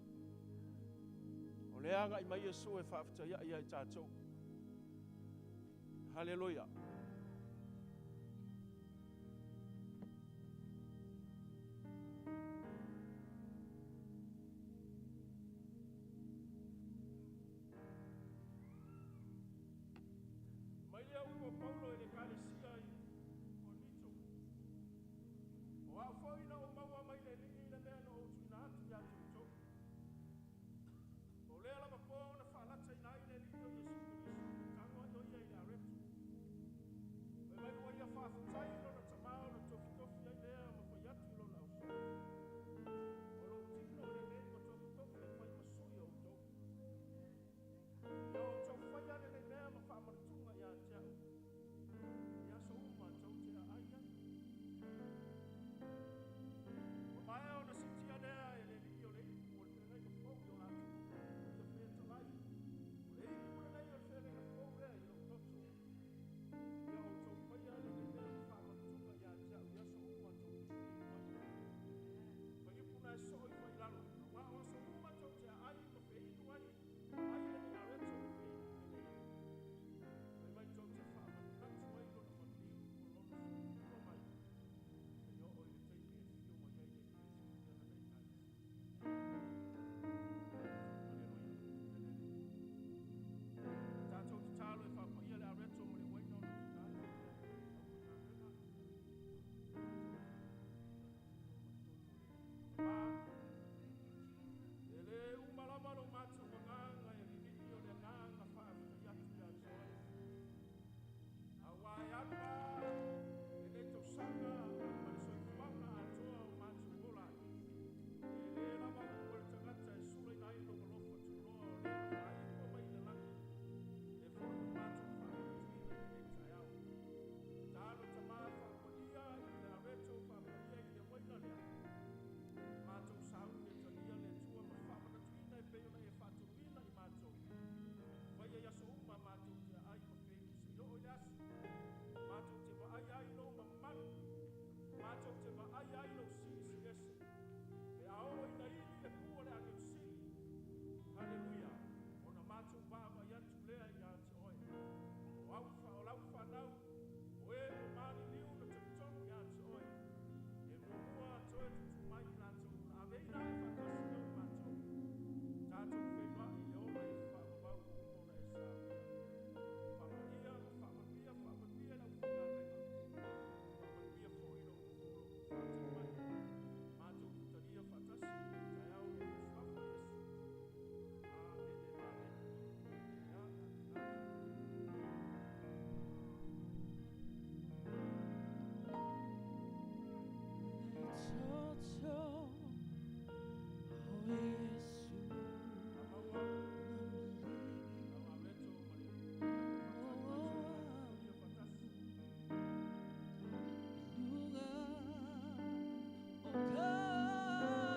O le agai mai Iesu e faafetaia ia i tatou. Haleluia. Mai lea upu o Paulo i le ekalesia i Korinito. O au foi na ou maua mai le Alii le mea na ou tuuina atu ia te outou. O lea lava po na faalataina ai le Alii o Iesu Keriso, tago ai o ia i le areto. Fai mai ua ia faafetai i lona tamā ona tofitofi ai lea ma fai atu i lona ausoo. O lou tino lenei ua tofitofi e fai ma sui o outou. Ia outou faia lenei mea ma faamanatuga ia te au. aso, matou te vaaia ai lou mamalu, matou te vaaia ai lou silisiliese, pe a oo ina ili le pu o le agelu sili. Haleluia, ona matou vaavaai atu lea ia te oe. O au o lau fanau, o e ua maliliu na talitonu ia te oe, e muamua toe tutū mai i latou na aveina ai faatasi lea ma matou. Tatou feiloai i le ola i le faavavau ua uma ona e saunia. Faamanuia ma faamanuia, faamanuia le aufaigaluega. Faamanuia foi lou nuu o lo o faatali mai. Matou te talia faatasi i lenei taeao i lou suafa Iesu. Amene ma amene. Ia, tatou. Toto, o Yesu, Faamaua lau ameto ma le faatali mai talia faatasi. Luga o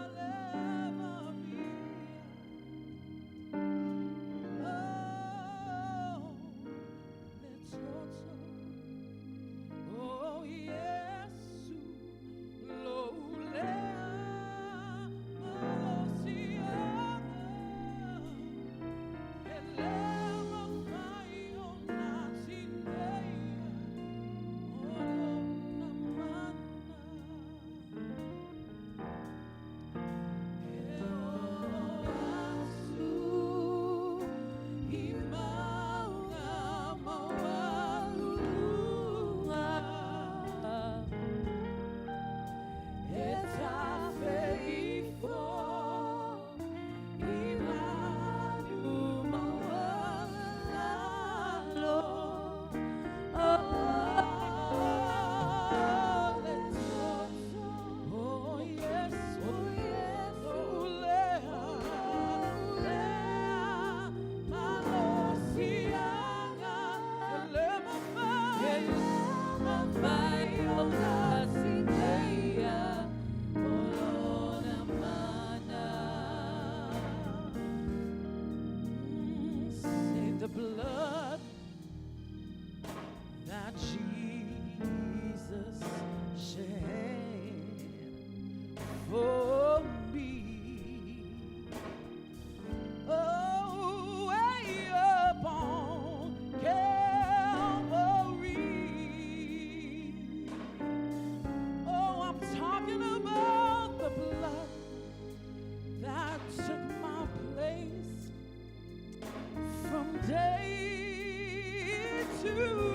Kalevavia. Oh, le toto, oh Yesu, lo lea malosiaga, ele mafai ona tineia, o lona mana. E o atu i mauga maualuluga, e tafeifo i manu maualalo. Oh, le toto, oh yes, oh yes, oh lea, lea, malosiaga, ele mafai ona tineia, o lona mana. Say the blood that Jesus shed for me. Oh, way up on Calvary. Oh, I'm talking about the blood that took my place from day to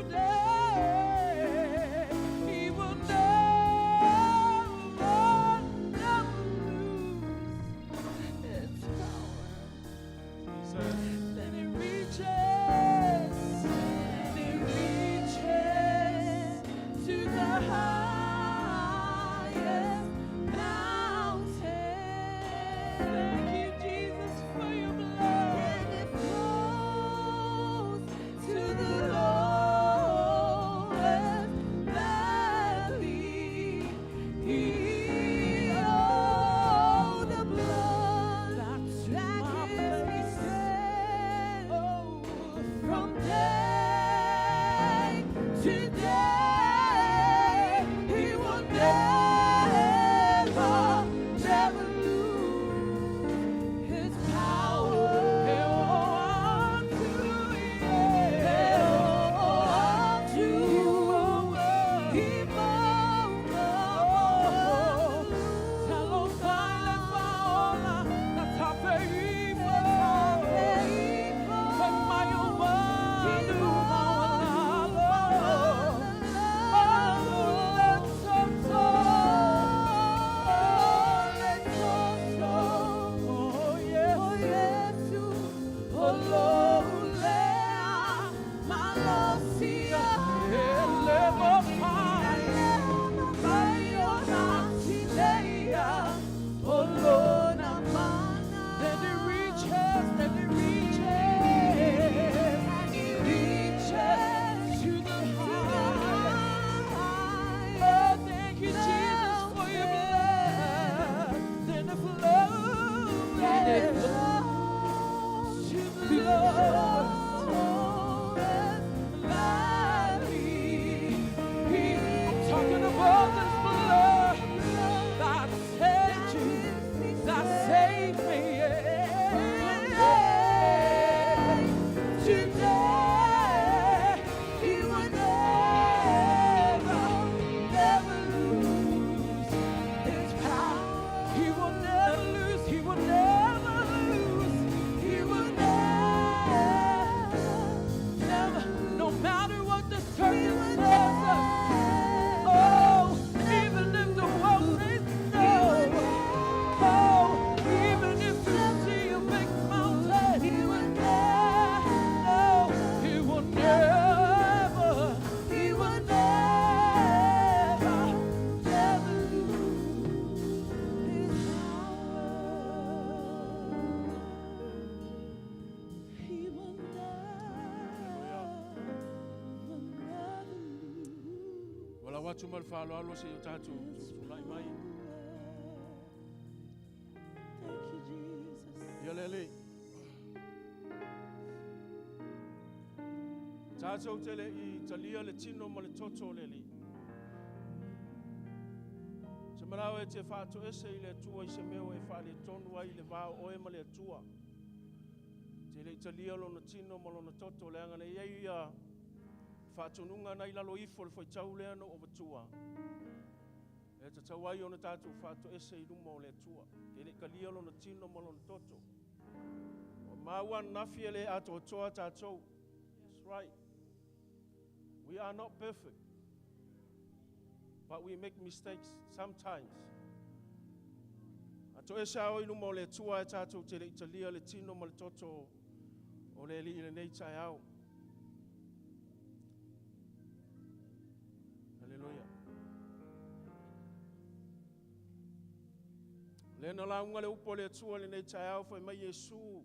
day. He will never, never lose its power. Jesus. Then it reaches, and it reaches to the highest mountain. Thank you, Jesus, for your blood. And it flows Atu ma le faaaloalo seia o tatou tutulai mai. Thank you, Jesus. Ia le Alii. Tatou te le i talia le tino ma le toto o le Alii. Se manao e te faatoese i le Atua i se mea ua e faaletonu ai le va o oe ma le Atua. Te le i talia lona tino ma lona toto, leaga na i ai ia faatonuga nai lalo ifo le faitau lea na ou avatua. E tatau ai ona tatou faatoese i luma o le Atua. Te le i talia lona tino ma lona toto. Ua maua ananafi e le atoatoa tatou. That's right. We are not perfect, but we make mistakes sometimes. Atoese a oe i luma o le Atua e tatou te le i talia le tino ma le toto o le Alii i lenei taeao. Haleluia. Le na lauga le upu a le Atua i lenei taeao, fai mai Iesu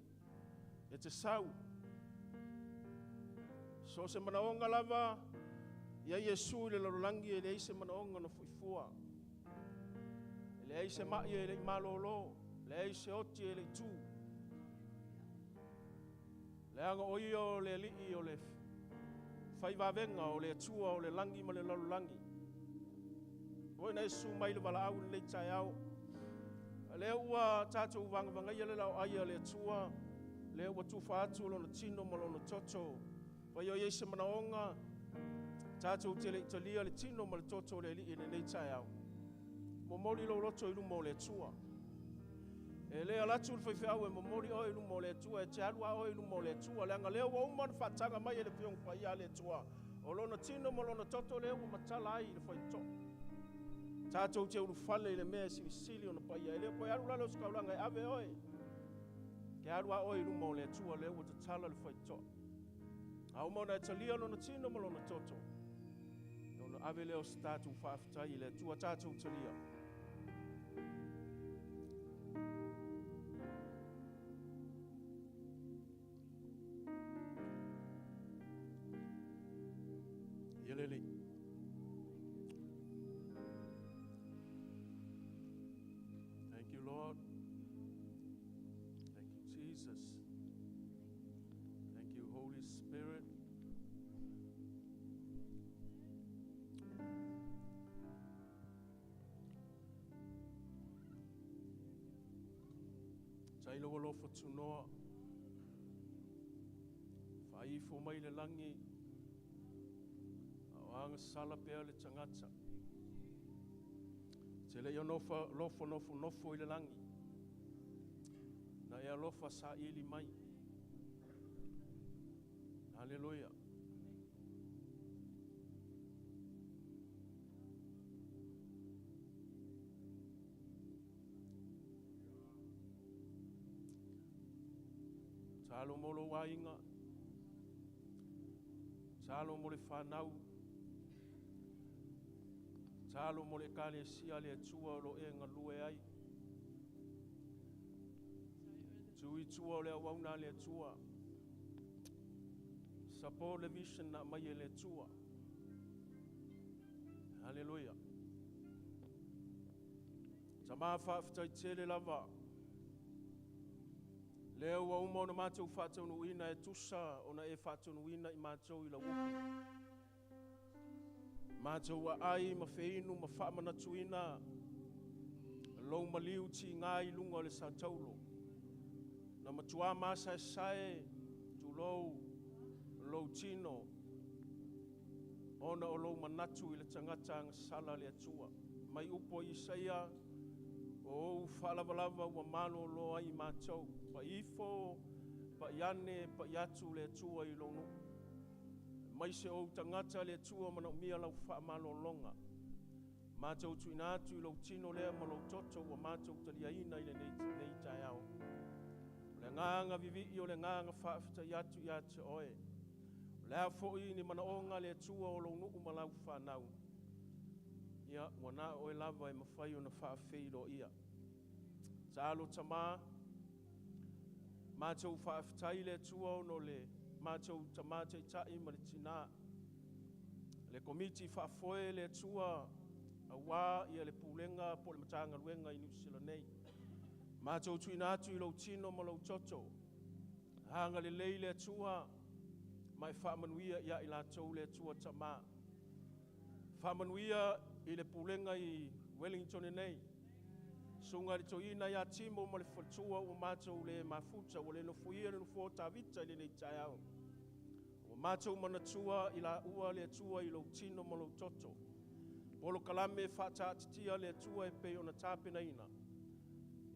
e te sau. So se manaoga lava ia Iesu i le lalolagi e leai se manaoga na fuifua. E leai se mai e le i malolo, leai se oti e le i tu. Leaga o ia o le Alii o le faivavega o le Atua o le lagi ma le lalolagi. Ua na e su mai le valaau i lenei taeao. A lea ua tatou vagavagaia le laoai a le Atua, lea ua tufa atu lona tino ma lona toto. Fai o i ai se manaoga, tatou te le i talia le tino ma le toto o le Alii i lenei taeao. Momoli lou loto i luma o le Atua. E le alatu le faifeau e momoli oe i luma o le Atua, e te alu a oe i luma o le Atua, leaga lea ua uma ona faataga mai e le Afioga Paia a le Atua. O lona tino ma lona toto lea ua matala ai i le faitotoa. Tatou te ulufale i le mea e silisili ona paia. E le toe alu lalo o se taulaga e ave oe. Te alu a oe i luma o le Atua lea ua tatala le faitotoa. A uma ona e talia lona tino ma lona toto, ona ave lea o se tatou faafetai i le Atua tatou talia. Ia le Alii. Thank you, Lord. Thank you, Jesus. Thank you, Holy Spirit. Tai lau alofa tunoa, faaifo mai le lagi, a o agasala pea le tagata. Te le i alofa nofonofo i le lagi, na e alofa saili mai. Haleluia. Talo mo lou aiga, talo mo le whanau, talo mo le ekalesia le Atua o lo e galue ai. Tui tua o le auauna le Atua. Support le vision na mai e le Atua. Haleluia. Tama faafetai tele lava. Lea ua uma ona matou faataunuuina e tusa ona e faataunuuina i matou i lau upu. Matou aai ma feinu ma faamanatuina lou maliu tiga i luga o le sataulo. Na matua masaesae tulou lou tino ona o lou manatu i le tagata agasala le Atua. Mai upu o Isaia, o ou faalavalava ua malolo ai matou. Paifo, paiane, paiatu le Atua i lou nuu. Mai se ou tagata le Atua manaomia lau faamalologa. Matou tuuina atu i lou tino lea ma lou toto ua matou taliaina i lenei taeao. O le agaga vivii o le agaga faafetai atu ia te oe. O le a foi ni manaoga le Atua o lou nuu ma lau whanau. Ia, ua na oe lava e mawhai o na whaafeiro ia. Talo tama, mātou faafetai le Atua ono le mātou tama taitai ma le tina. Le komiti faafoe le Atua auā ia le Pulega po o le Matagaluega i Niu Sila nei. Matou tuuina atu i lou tino ma lou toto. Agalelei le Atua ma e faamanuia ia i latou le Atua Tama. Faamanuia i le Pulega i Wellington nei. Susuga i le Toeaina ia Timo ma le faletua ua matou le mafuta, ua le nofoia le nofoa o Tavita i lenei taeao. Ua matou manatua i laua le Atua i lou tino ma lou toto. Polokalame faataatitia le Atua e pei ona tapenaina.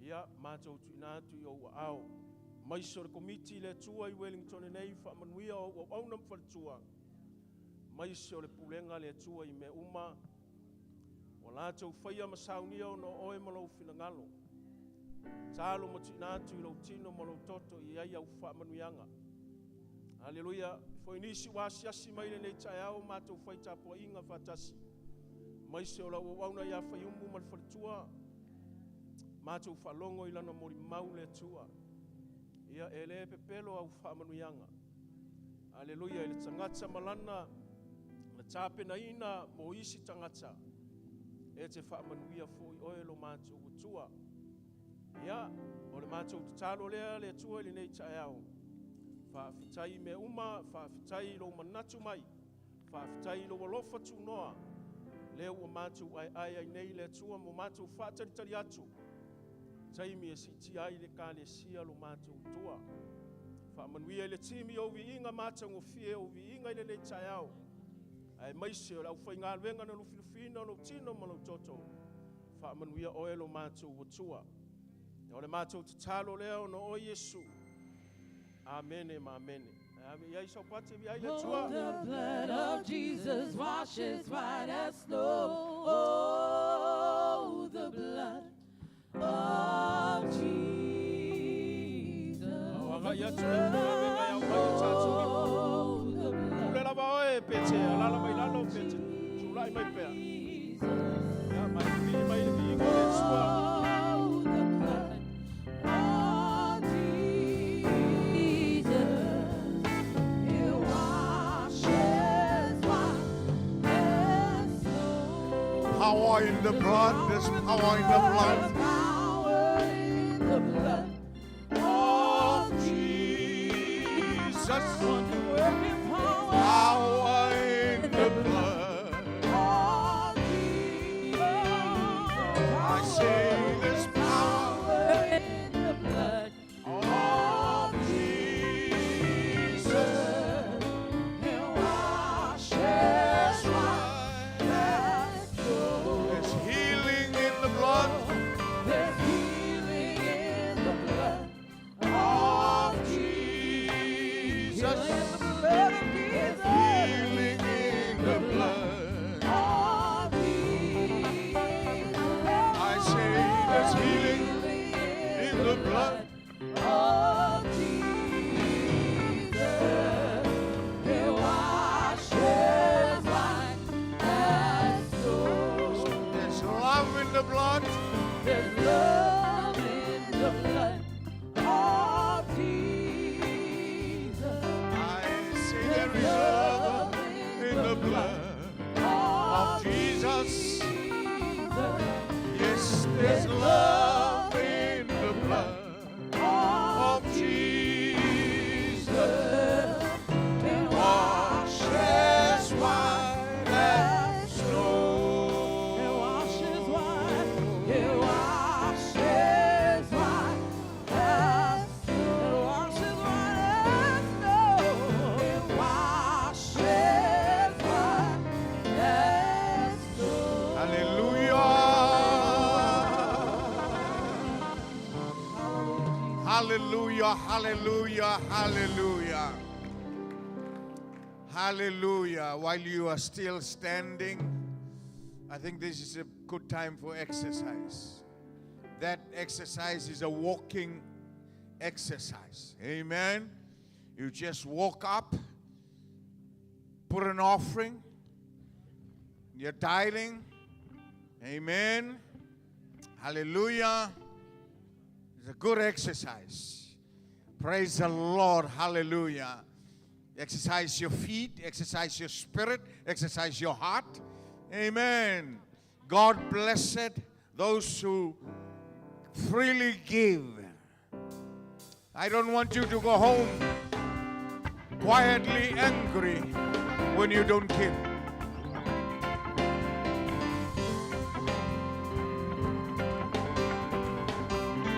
Ia, matou tuuina atu i ou aao. Maise o le komiti le Atua i Wellington nei, faamanuia o ou auauna ma faletua. Maise o le pulega le Atua i mea uma. Ua latou faia ma saunia ona o oe ma lou finagalo. Talo ma tuuina atu i lou tino ma lou toto i ai au faamanuiaga. Aleluia. Foi nisi ua asiasi mai lenei taeao matou fai tapuaiga faatasi. Maise o lau auauna ia Faiumu ma le faletua. Matou faalogo i lana molimau le Atua. Ia e le pepelo au faamanuiaga. Aleluia i le tagata ma lana na tapenaina mo isi tagata. E te faamanuia foi oe lo matou Atua. Ia, o le matou tatalo lea le Atua i lenei taeao. Faafetai i mea uma, faafetai i lou manatu mai, faafetai i lou alofa tunoa. Lea ua matou aeae ai nei le Atua mo matou faatalitali atu. Taimi e siitia ai le Ekalesia lo matou Atua. Faamanuia i le timi o viiga matagofie o viiga i lenei taeao. Aemaise o le aufaigaluega na lufilufiina o lou tino ma lou toto. Faamanuia oe lo matou Atua. O le matou tatalo lea ona o Iesu. Amene ma amene. Ave i ai sau pate vi ai le Atua. Oh, the blood of Jesus washes white as snow. Oh, the blood of Jesus. Agai atu le aufaigaluega e aumai o tatou ipu. Oh, the blood Pule lava oe pe te alala mai lalo pe te tulai mai pea. Jesus. Ia mai vili mai le viiga o le Atua. Oh, the blood of Jesus. It washes white as snow. Power in the blood. There's power in the blood. Power in the blood Of Jesus. Wonder-working power Power in the blood. of Jesus. I say there's power in the blood of Jesus. It washes white as snow. There's healing in the blood There's healing in the blood of Jesus. Healing in the blood of Jesus. Healing in the blood. Of Jesus. I say there's healing in the blood. Of Jesus. It washes white as snow. There's love in the blood. There's love in the blood of Jesus. I say there is love in the blood of Jesus. Jesus. Yes, there's love in the blood of Jesus. It Washes white as snow. It washes white. It washes white as snow. It washes white as snow. It washes white as snow. Hallelujah. Hallelujah, hallelujah, hallelujah. Hallelujah. While you are still standing, I think this is a good time for exercise. That exercise is a walking exercise. Amen. You just walk up, put an offering, you're tithing. Amen. Hallelujah. It's a good exercise. Praise the Lord. Hallelujah. Exercise your feet, exercise your spirit, exercise your heart. Amen. God blessed those who freely give. I don't want you to go home quietly angry when you don't give.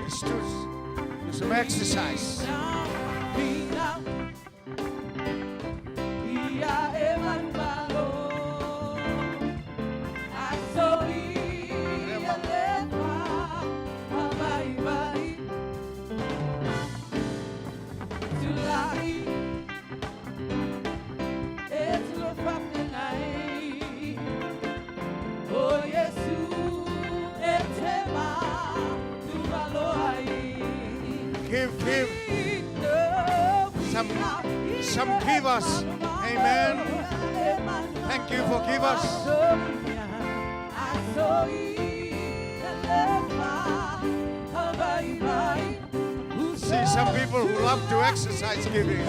Let's do some exercise. Give, give. Some give us. Amen. Thank you for give us. See some people who love to exercise giving.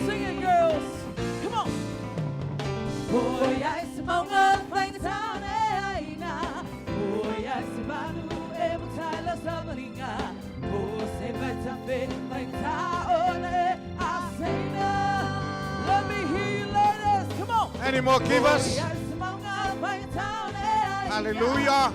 Sing it, girls. Come on. Let me hear you, ladies. Come on. Any more givers? Hallelujah.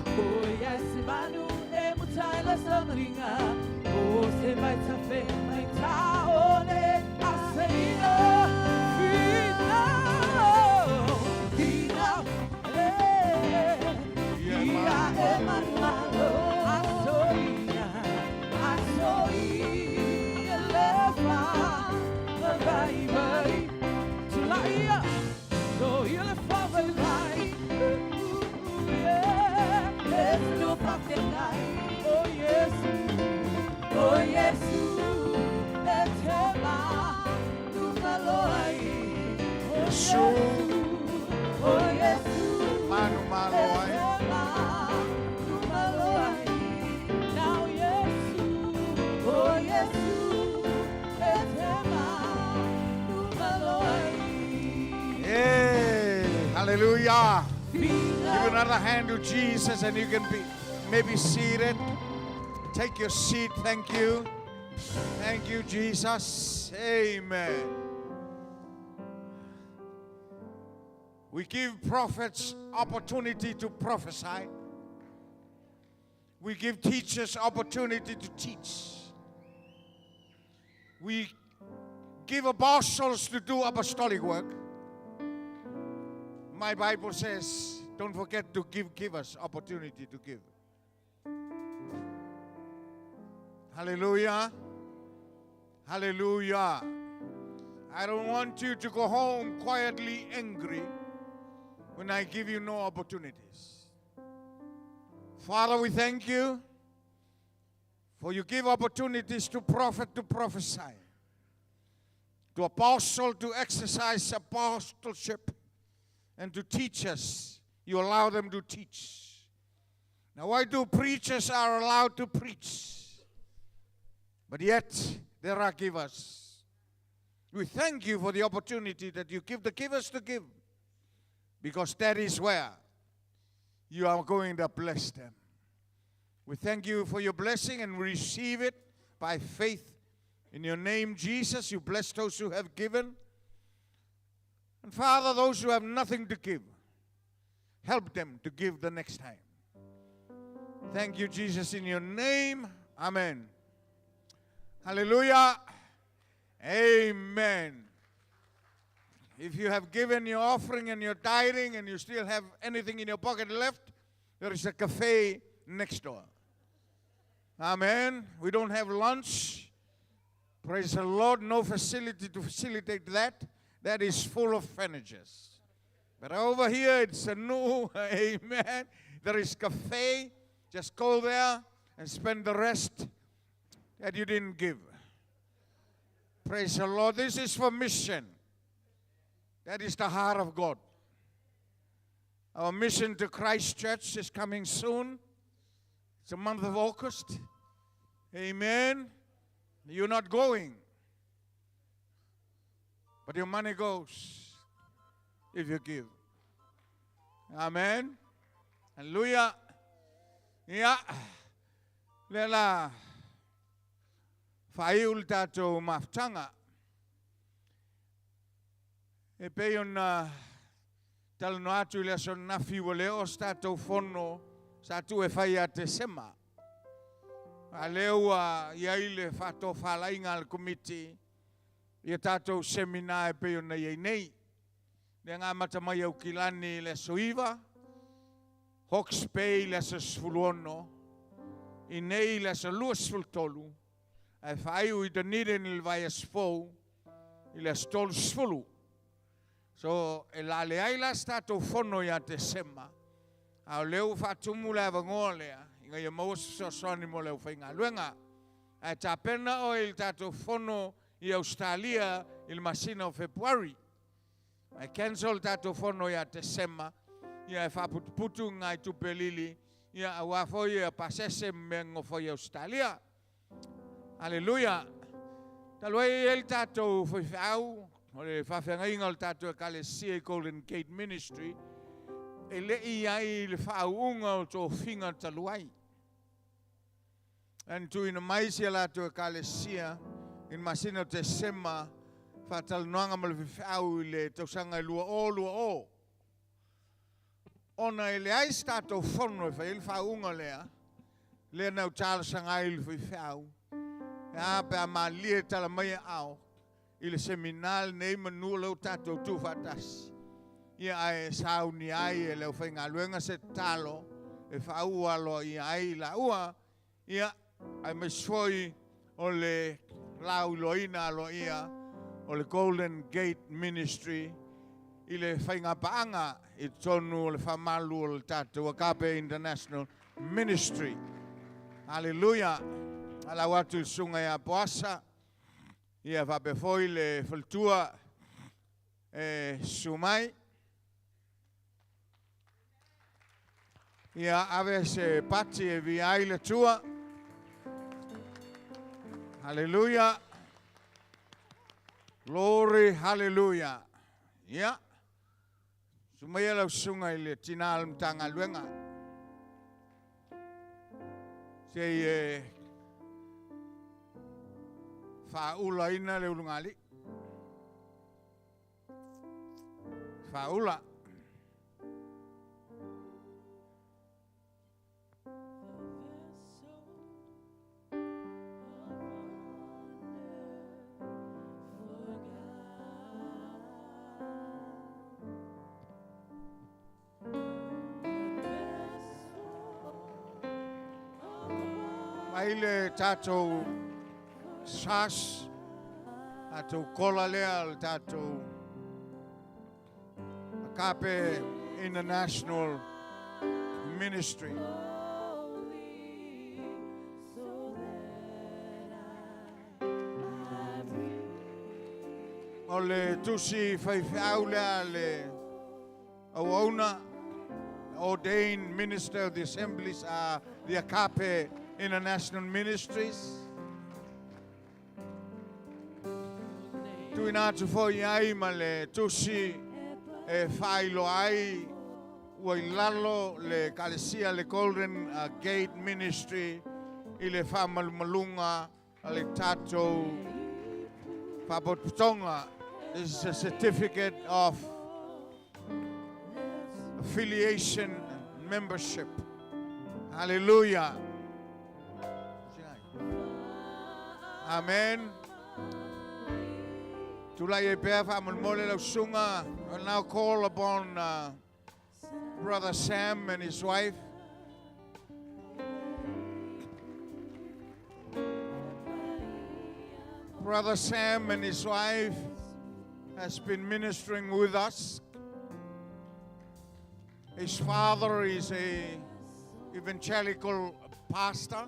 Manu malo ai. Hey, hallelujah. Give another hand to Jesus and you can be maybe seated. Take your seat. Thank you. Thank you, Jesus. Amen. We give prophets opportunity to prophesy. We give teachers opportunity to teach. We give apostles to do apostolic work. My Bible says, don't forget to give us opportunity to give. Hallelujah. Hallelujah. I don't want you to go home quietly angry when I give you no opportunities. Father, we thank you for you give opportunities to prophet to prophesy, to apostle to exercise apostleship, and to teach us. You allow them to teach. Now, why do preachers are allowed to preach? But yet, there are givers. We thank you for the opportunity that you give the givers to give, because that is where you are going to bless them. We thank you for your blessing and we receive it by faith. In your name, Jesus, you bless those who have given. And Father, those who have nothing to give, help them to give the next time. Thank you, Jesus, in your name. Amen. Hallelujah. Amen. If you have given your offering and your tithing and you still have anything in your pocket left, there is a cafe next door. Amen. We don't have lunch. Praise the Lord. No facility to facilitate that. That is full of furnitures. But over here, it's a new, amen. There is cafe. Just go there and spend the rest that you didn't give. Praise the Lord. This is for mission. That is the heart of God. Our mission to Christchurch is coming soon. It's the month of August. Amen. You're not going, but your money goes if you give. Amen. Hallelujah. Ia, lea la faaiu le tatou mafutaga. E pei ona talanoa atu i le aso ananafi ua le oo se tatou fono sa tuu e fai ia Tesema. A lea ua i ai le faatofalaiga a le Komiti ia tatou seminar e pei ona i ai nei. Lea na amata mai Aukilani i le aso 9, Hawke's Bay i le aso 16, i nei i le aso 23, ae faaiu i Dunedin i le vaiaso fou i le aso 30. So, e la leai la se tatou fono ia Tesema, a o lea ua faatumu le avanoa lea, ina ia maua se fesoasoani mo le aufaigaluega. Ae tapena oe i le tatou fono i Ausetalia i le masina o Fepuari. Ae cancel le tatou fono ia Tesema, ia e faaputuputu ni nai tupe lili, ia aua foi ia pasese ma mea nonofo ai i Ausetalia. Aleluia! Talu ai e i ai le tatou faifeau, o le faafeagaiga o le tatou ekalesia i Golden Gate Ministry, e le i i ai i le faauuga o tofiga talu ai. Ae na tuuina mai si a latou ekalesia i le masina o Tesema faatalanoaga ma le faifeau i le tausaga e 2020. Ona e leai se tatou fono e fai ai le faauuga lea, lea na ou talosaga ai i le faifeau, e a pe a malilie e tala mai aao i le seminar lenei manu o lea ua tatou tuufaatasi, ia ae saunia ai e le aufaigaluega se tatalo e faauu aloaia ai i laua, ia aemaise foi o le lauiloaina aloaia o le Golden Gate Ministry i le faigapaaga i totonu o le faamalu o le tatou Agape International Ministry. Haleluia! Alau atu i le susuga ia Poasa, ia faapea foi le faletua e susu mai. Ia ave se pati e via ai le Atua. Haleluia. Glory, haleluia. Ia, susu maia lau susuga i le tina o le Matagaluega. Se i e faaulaina le ulugalii. Faaula. Mai le tatou sas, tatou kola lea, le tatou Agape International Ministry. O le tusi faifeau lea le auauna, ordained minister of the assemblies are the Agape International Ministries. Tuuina atu foi i ai ma le tusi e faailoa ai ua i lalo le Ekalesia le Golden Gate Ministry i le faamalumaluga a le tatou Faalapotopotoga. This is a certificate of affiliation and membership. Hallelujah. Amen. Tulai ai pea faamolemole lau susuga. I will now call upon Brother Sam and his wife. Brother Sam and his wife has been ministering with us. His father is a evangelical pastor,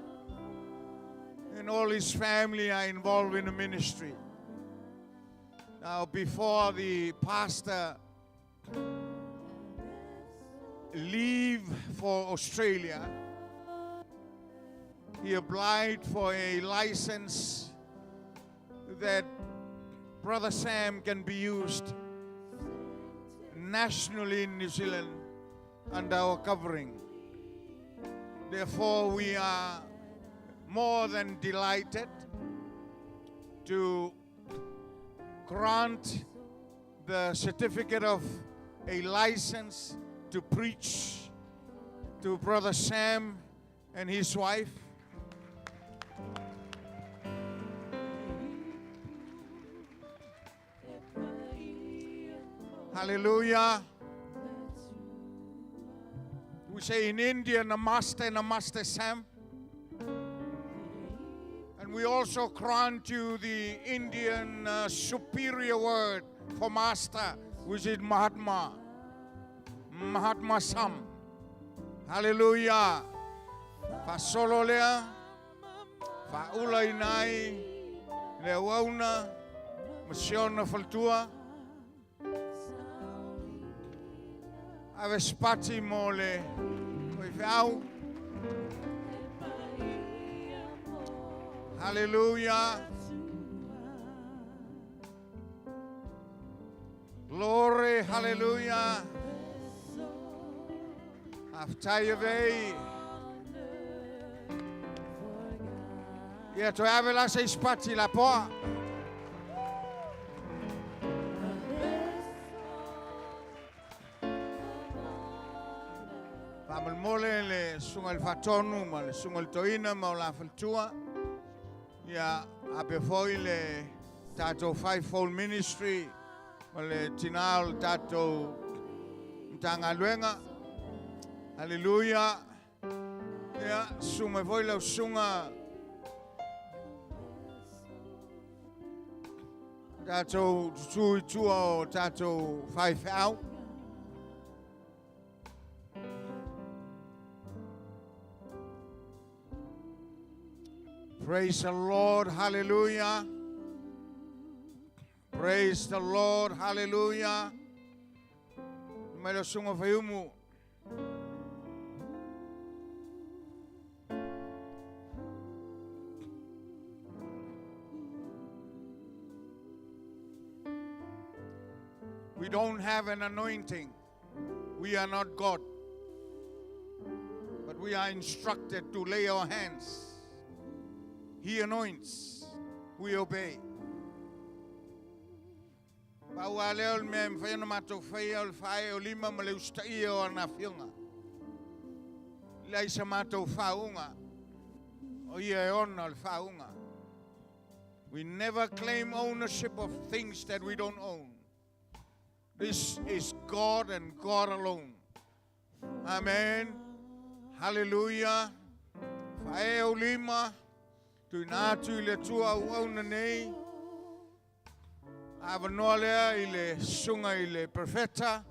and all his family are involved in the ministry. Now, before the pastor leave for Australia, he applied for a license that Brother Sam can be used nationally in New Zealand under our covering. Therefore, we are more than delighted to grant the certificate of a license to preach to Brother Sam and his wife. Hallelujah. We say in India, Namaste, Namaste, Sam. And we also grant you the Indian superior word for master, which is Mahatma. Mahatma Sam. Hallelujah. Fa solo lea, fa ula inai, le wauna, masiona faltua. Ave spati mo le oi feau. Hallelujah. Glory, hallelujah. Aftai vei. Ia toe ave la se spati la poa. Faamolemole le suga i le faatonu ma le suga i le toina ma o la faletua. Ia ape foi le tatou Fivefold Ministry ma le tinā o le tatou Matagaluega. Hallelujah. Ia, susu mai foi lau susuga tatou tutū i tua o tatou faifeau. Praise the Lord, hallelujah. Praise the Lord, hallelujah. Mai le sunga whaiumu. We don't have an anointing. We are not God. But we are instructed to lay our hands. He anoints. We obey. Pau a leo le mea mwhai ana mātou whaia o le whae o lima ma le ustaia o ana whionga. Leai sa mātou whaunga. O ia e ona o le whaunga. We never claim ownership of things that we don't own. This is God and God alone. Amen. Hallelujah. Whae o lima. Tuina atu i le tua au au na nei. Awanoa lea i le sunga i le profeta.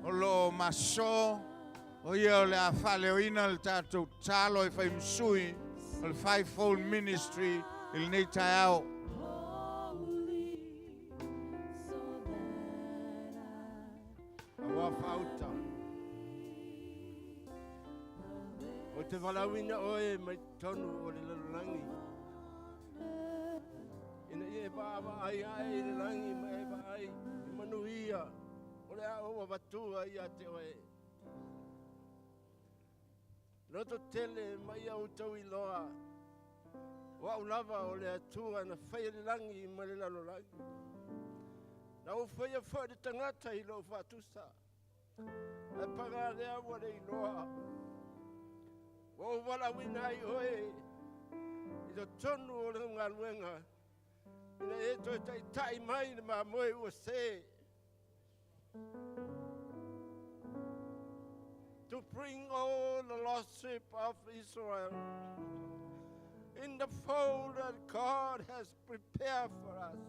O lo maso. O ia o le a whaaleoina le tātou talo e whai msui. O le Fivefold Ministry i le nei tai ao. Aua whauta. O te walawina oe mai tonu o le lalolagi. Ina ia e vaava ai ai i le lagi ma e vaai i manuia o le a o avatua ia te oe. Loto tele mai au tau iloa. O au lava o le atua na whaia le langi ma le lalolagi. Na o whaia whaia le tangata i lou whaatusa. Ae paga lea ua le iloa. Ua ou walauina ai oe i totonu o le galuega ina e toe taʻitaʻi mai le mamoe ua se. To bring all the lost sheep of Israel in the fold that God has prepared for us.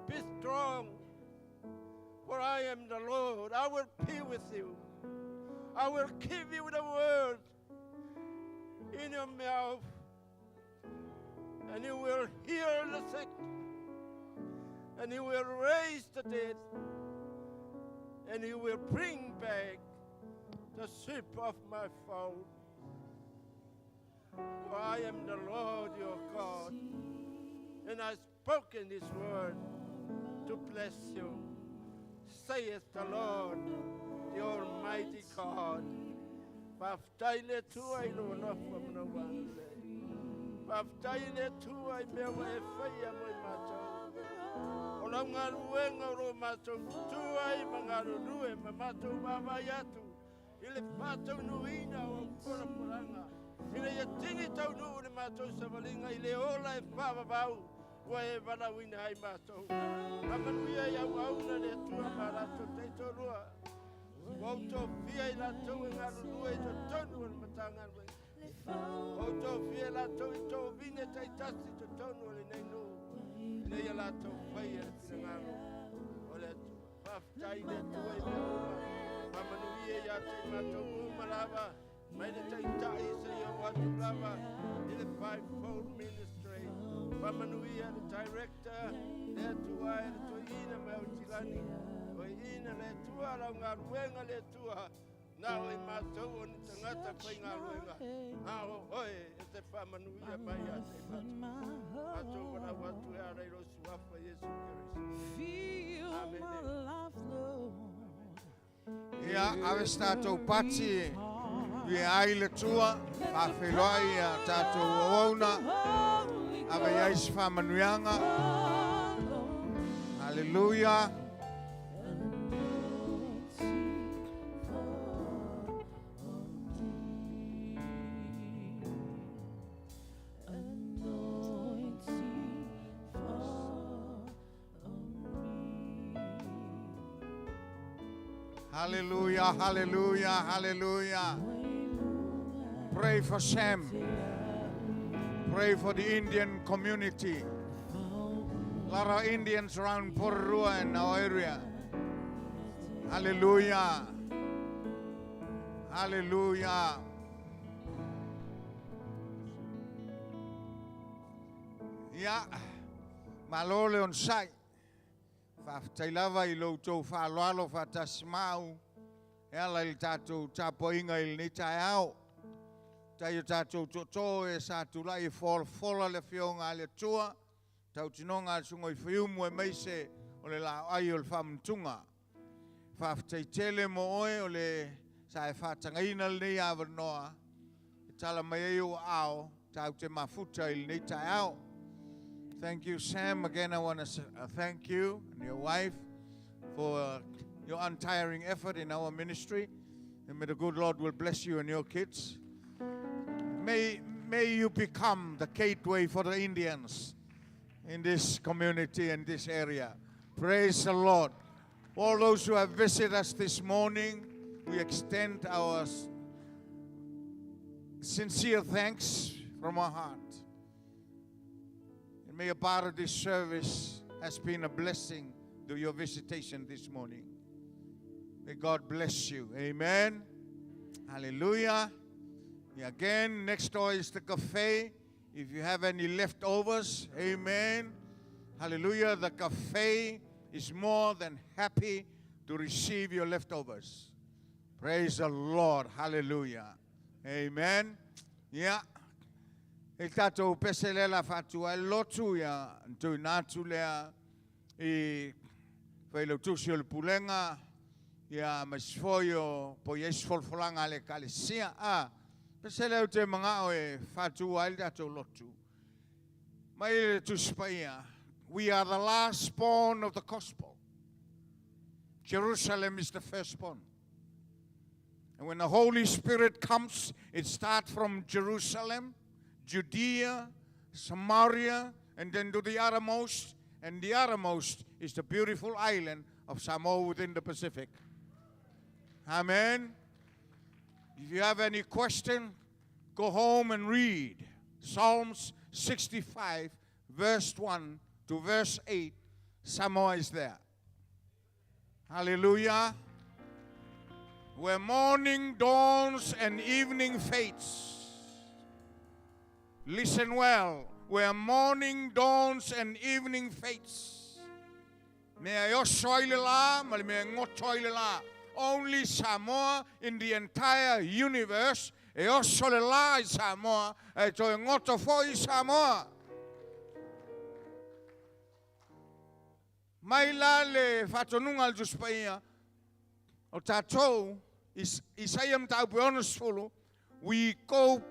Be strong, for I am the Lord. I will be with you. I will give you the word in your mouth, and you will heal the sick, and you will raise the dead. And he will bring back the sheep of my fold. For I am the Lord your God, and I spoken this word to bless you, saith the Lord, the Almighty God. Faafetai le Atua i lou alofa ma lou agalelei. Faafetai i le Atua i mea ua e faia mo i matou. O lau galuega o lo o matou tutu ai ma galulue ma matou vaavaai atu i le faataunuuina o au folafolaga, ina ia tini taunuu le matou savaliga i le ola e faavavau ua e valaauina ai matou. Faamanuia i auauna le Atua ma a latou taitoalua. Ua ou tofia i latou e galulue i totonu o le Matagaluega. Ua ou tofia i latou i tovine taitasi i totonu o lenei nuu, ina ia latou faia le finagalo o le Atua. Faafetai i le Atua i mea uma. Faamanuia ia te i matou uma lava, mai le Taitai seia oo atu lava i le Fivefold Ministry. Faamanuia le Director, le Atua e le Toeaina ma Aotilani. Toeaina le Atua, lau galuega le Atua, na o i matou o ni tagata faigaluega, a o oe e te faamanuia mai ia te i matou. Matou valaau atu e ala i lou suafa Iesu Keriso. Amene. Ia, ave se tatou pati e viia ai le Atua, faafeiloai a tatou auauna, ave i ai se faamanuiaga. Haleluia. Hallelujah, hallelujah, hallelujah. Pray for Sam. Pray for the Indian community. A lot of Indians around Porirua in our area. Hallelujah. Hallelujah. Ia, malo le onosai. Faafetai lava i lo outou faaaloalo faatasi ma au e ala i le tatou tapuaiga i lenei taeao. Faafetai i o tatou tootoo e sa tulai e folafola le Afioga a le Atua, tautinoga a le Susuga i Fuiumu aemaise o le laoai o le faamanatuga. Faafetai tele mo oe o le sa e faatagaina lenei avanoa e tala mai ai ou aao tatou te mafuta i lenei taeao. Thank you, Sam. Again, I want to thank you and your wife for your untiring effort in our ministry. And may the good Lord will bless you and your kids. May you become the gateway for the Indians in this community and this area. Praise the Lord. All those who have visited us this morning, we extend our sincere thanks from our heart. And may a part of this service has been a blessing to your visitation this morning. May God bless you. Amen. Hallelujah. Again, next door is the cafe. If you have any leftovers, amen. Hallelujah. The cafe is more than happy to receive your leftovers. Praise the Lord. Hallelujah. Amen. Yeah. E tatou pese lea la faatua ai le lotu ia na tuuina atu lea i Failautusi o le Pulega ia ma isi foi o po o i ai se folafolaga a le Ekalesia. A, pese lea ou te manao e faatua ai le tatou lotu. Mai le Tusi Paia, We are the last born of the gospel. Jerusalem is the firstborn. And when the Holy Spirit comes, it starts from Jerusalem, Judea, Samaria, and then to the uttermost. And the uttermost is the beautiful island of Samoa within the Pacific. Amen. If you have any question, go home and read Psalms 65, verse 1 to verse 8. Samoa is there. Hallelujah. Where morning dawns and evening fades. Listen well. Where morning dawns and evening fades. Mea e oso ai le la, ma le mea e goto ai le la. Only Samoa in the entire universe e oso le la i Samoa, e toe goto foi i Samoa. Mai la le faatonuga a le Tusi Paia, o tatou, Isaia mataupu e 60, we go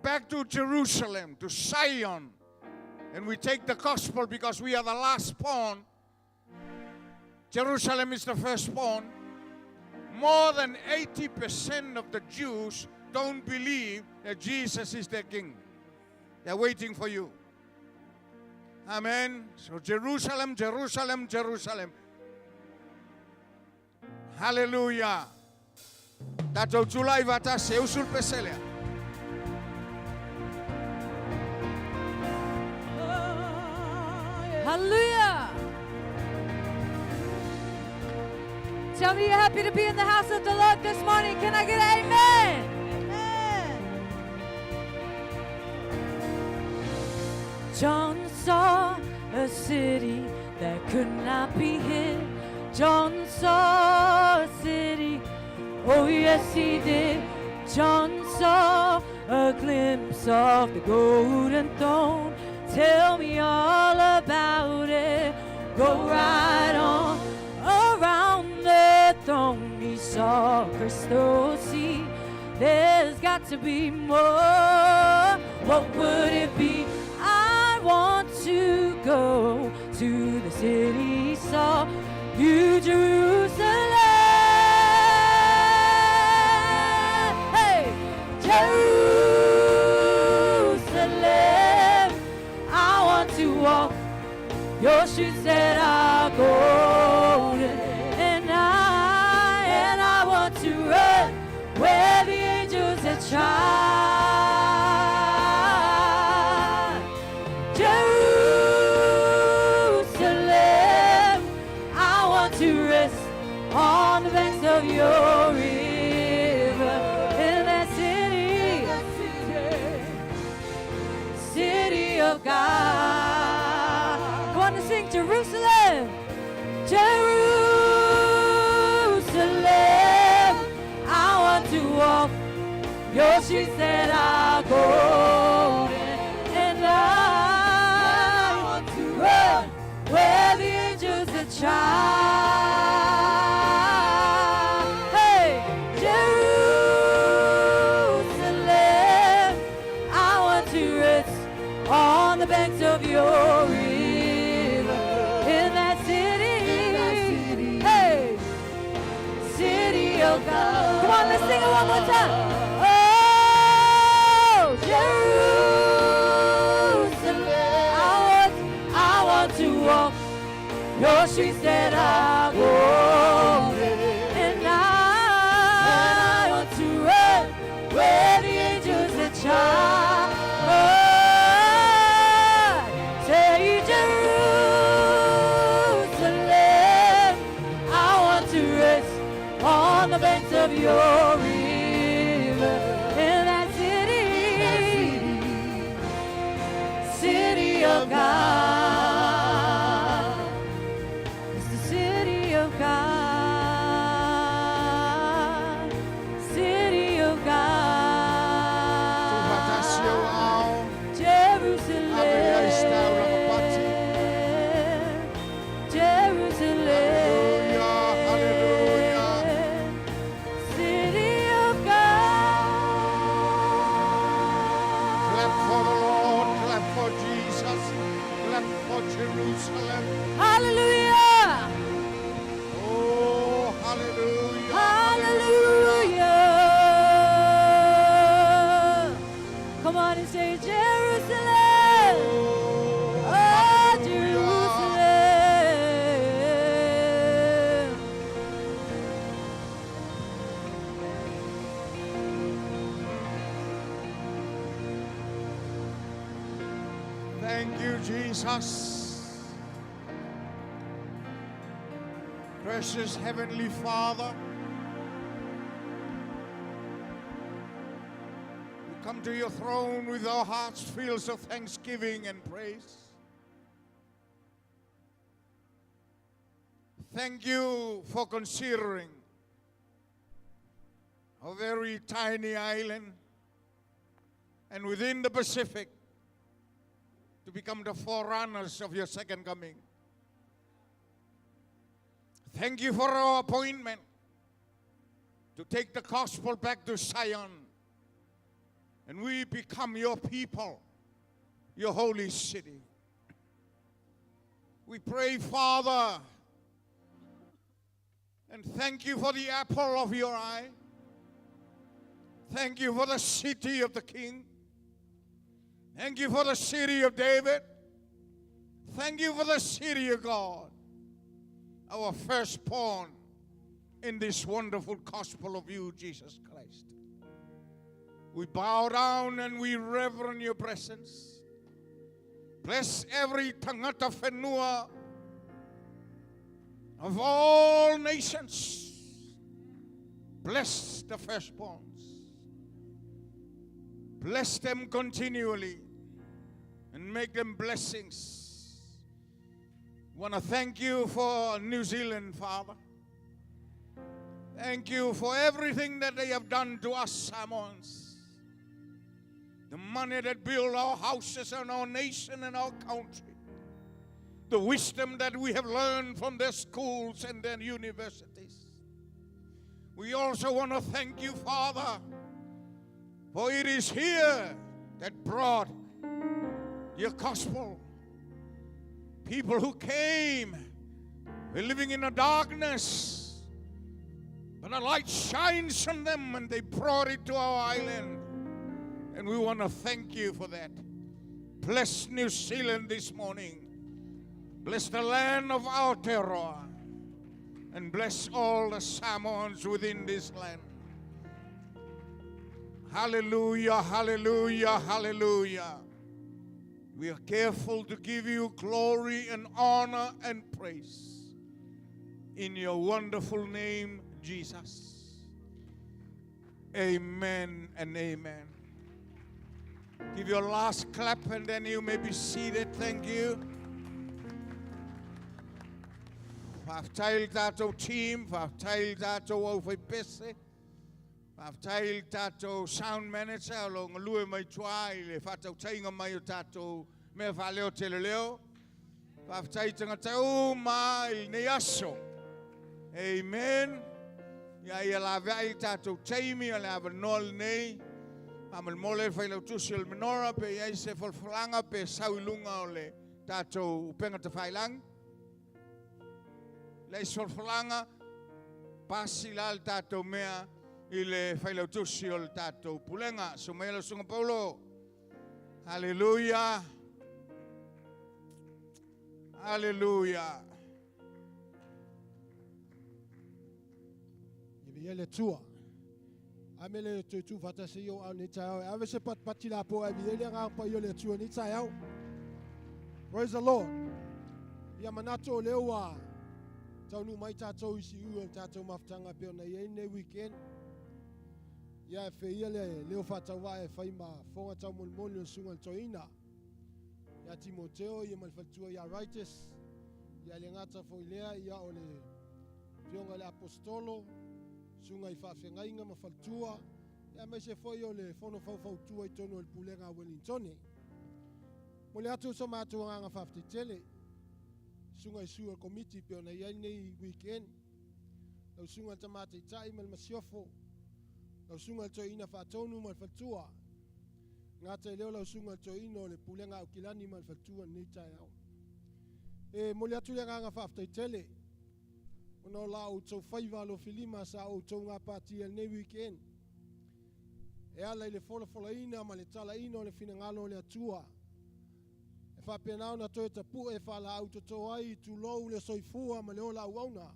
back to Jerusalem, to Zion, and we take the gospel because we are the last born. Jerusalem is the firstborn. More than 80% of the Jews don't believe that Jesus is their king. They're waiting for you. Amen. So Jerusalem, Jerusalem, Jerusalem. Hallelujah. Tatou tulai faatasi e usu le pese lea. Hallelujah. Tell me you're happy to be in the house of the Lord this morning. Can I get an amen? Amen. John saw a city that could not be hid. John saw a city, oh yes he did. John saw a glimpse of the golden throne. Tell me all about it. Go right on around the throne. He saw crystal sea. There's got to be more. What would it be? I want to go to the city he saw, New Jerusalem. Hey, Jerusalem. I want to walk your streets that are golden, and I want to run where the angels have trod. Jerusalem, I want to rest on the banks of your river, in that city, city of God. Come on and sing Jerusalem, Jerusalem. I want to walk your streets that are golden, and I want to run where the angels have trod. Hey, Jerusalem, I want to rest on the banks of your river, in that city, hey, city of God. Come on, let's sing it one more time. Oh, Jerusalem, I want to walk your streets that are golden, and I want to run where the angels have trod. Oh, say Jerusalem, I want to rest on the banks of your river, in that city, city of God. It's the city of God, city of Tuufaatasi ou God. ao. Jerusalem, Jerusalem, Hallelujah, hallelujah. city of God. Clap for the Lord, clap for Jesus, clap for Jerusalem. Hallelujah, Oh, hallelujah. hallelujah. Come on and say Jerusalem. Oh, Oh, hallelujah. Jerusalem. Thank you, Jesus. Precious Heavenly Father, we come to your throne with our hearts filled of thanksgiving and praise. Thank you for considering a very tiny island and within the Pacific to become the forerunners of your second coming. Thank you for our appointment to take the gospel back to Zion. And we become your people, your holy city. We pray, Father, and thank you for the apple of your eye. Thank you for the city of the King. Thank you for the city of David. Thank you for the city of God, our firstborn in this wonderful gospel of you, Jesus Christ. We bow down and we reverend your presence. Bless every tangata whenua of all nations. Bless the firstborns. Bless them continually and make them blessings. Want to thank you for New Zealand, Father. Thank you for everything that they have done to us Samoans. The money that built our houses and our nation and our country. The wisdom that we have learned from their schools and their universities. We also want to thank you, Father, for it is here that brought your gospel. People who came were living in the darkness, but a light shines on them and they brought it to our island. And we want to thank you for that. Bless New Zealand this morning. Bless the land of Aotearoa. And bless all the Samoans within this land. Hallelujah, hallelujah, hallelujah. We are careful to give you glory and honor and praise. In your wonderful name, Jesus. Amen and amen. Give your last clap and then you may be seated. Thank you. Faafetai le tātou team, faafetai le tātou au fai pese, faafetai le tātou sound manager o lo galue mai tua i le faatautaiga mai o tātou mea faaleo teleleo. Faafetai i tagata uma i lenei aso. Amen. Ia ia laveai le tātou taimi o le avanoa lenei. Faamolemole le failautusi o le Menora pe i ai se folafolaga pe sau i luga o le tātou upega tafailagi. Leai se folafolaga, pasi la le tātou mea i le failautusi o le tātou pulega. Susu mai lau Susuga Paulo. Haleluia. Haleluia. Ia viia le Atua. Ame le toe tuufaatasi i ou ao nei taeao. E ave se patipati lapoa e viia ai le Agaga Paia o le Atua nei taeao. Praise the Lord. Ia manatu o lea ua taunuu mai tātou i siui o le tātou mafutaga e pei ona i ai lenei weekend. Ia e feia le leo faatauvaa e fai ma fofoga taumolimoli o le Susuga i le Toeaina ia Timoteo ia ma le faletua ia Ritus. Ia e le gata foi lea ia o le Afioga i le Aposetolo, Susuga i Faafeagaiga ma Faletua, ia aemaise foi o le Fono Faufautua i totonu o le Pulega a Welingtone. Momoli atu so matou agaga faafetai tele i Susuga i sui o le Komiti pei ona i ai lenei weekend, lau Susuga i le Tama Taitai ma le Masiofo, lau Susuga i le Toeaina Faatonu ma le Faletua, gata i lea o lau Susuga i le Toeaina o le Pulega Aukilani ma le Faletua i lenei taeao. E momoli atu le agaga faafetai tele ona o la outou faiva alofilima sa outou gapatia i lenei weekend e ala i le folafolaina ma le talaina o le finagalo o le Atua e faapena ona toe tapue faalaau toto ai tulou le soifua ma le ola auauna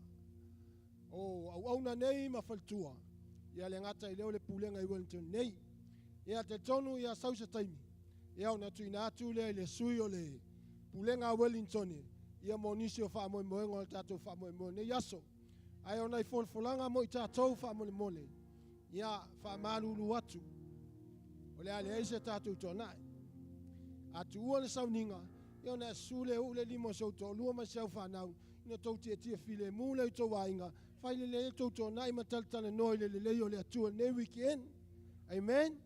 o auauna nei ma faletua ia le gata i lea o le pulega i Wellington nei. Ia talitonu ia sau se taimi ia ona tuuina atu lea i le sui o le Pulega a Wellington ia mo nisi o faamoemoega o le tatou faamoemoe nei aso. Ae o nai folafolaga mo i tatou faamolemole, ia faamalulu atu, o le a leai se tatou toanai. A tuua le sauniga, ia ona e susu le uu le lima o si ou toalua ma si au fanau, Ona tou tietie filemu lea i tou aiga, fai lelei ai tou toanai ma talatalanoa i le lelei o le Atua i lenei weekend. Amen.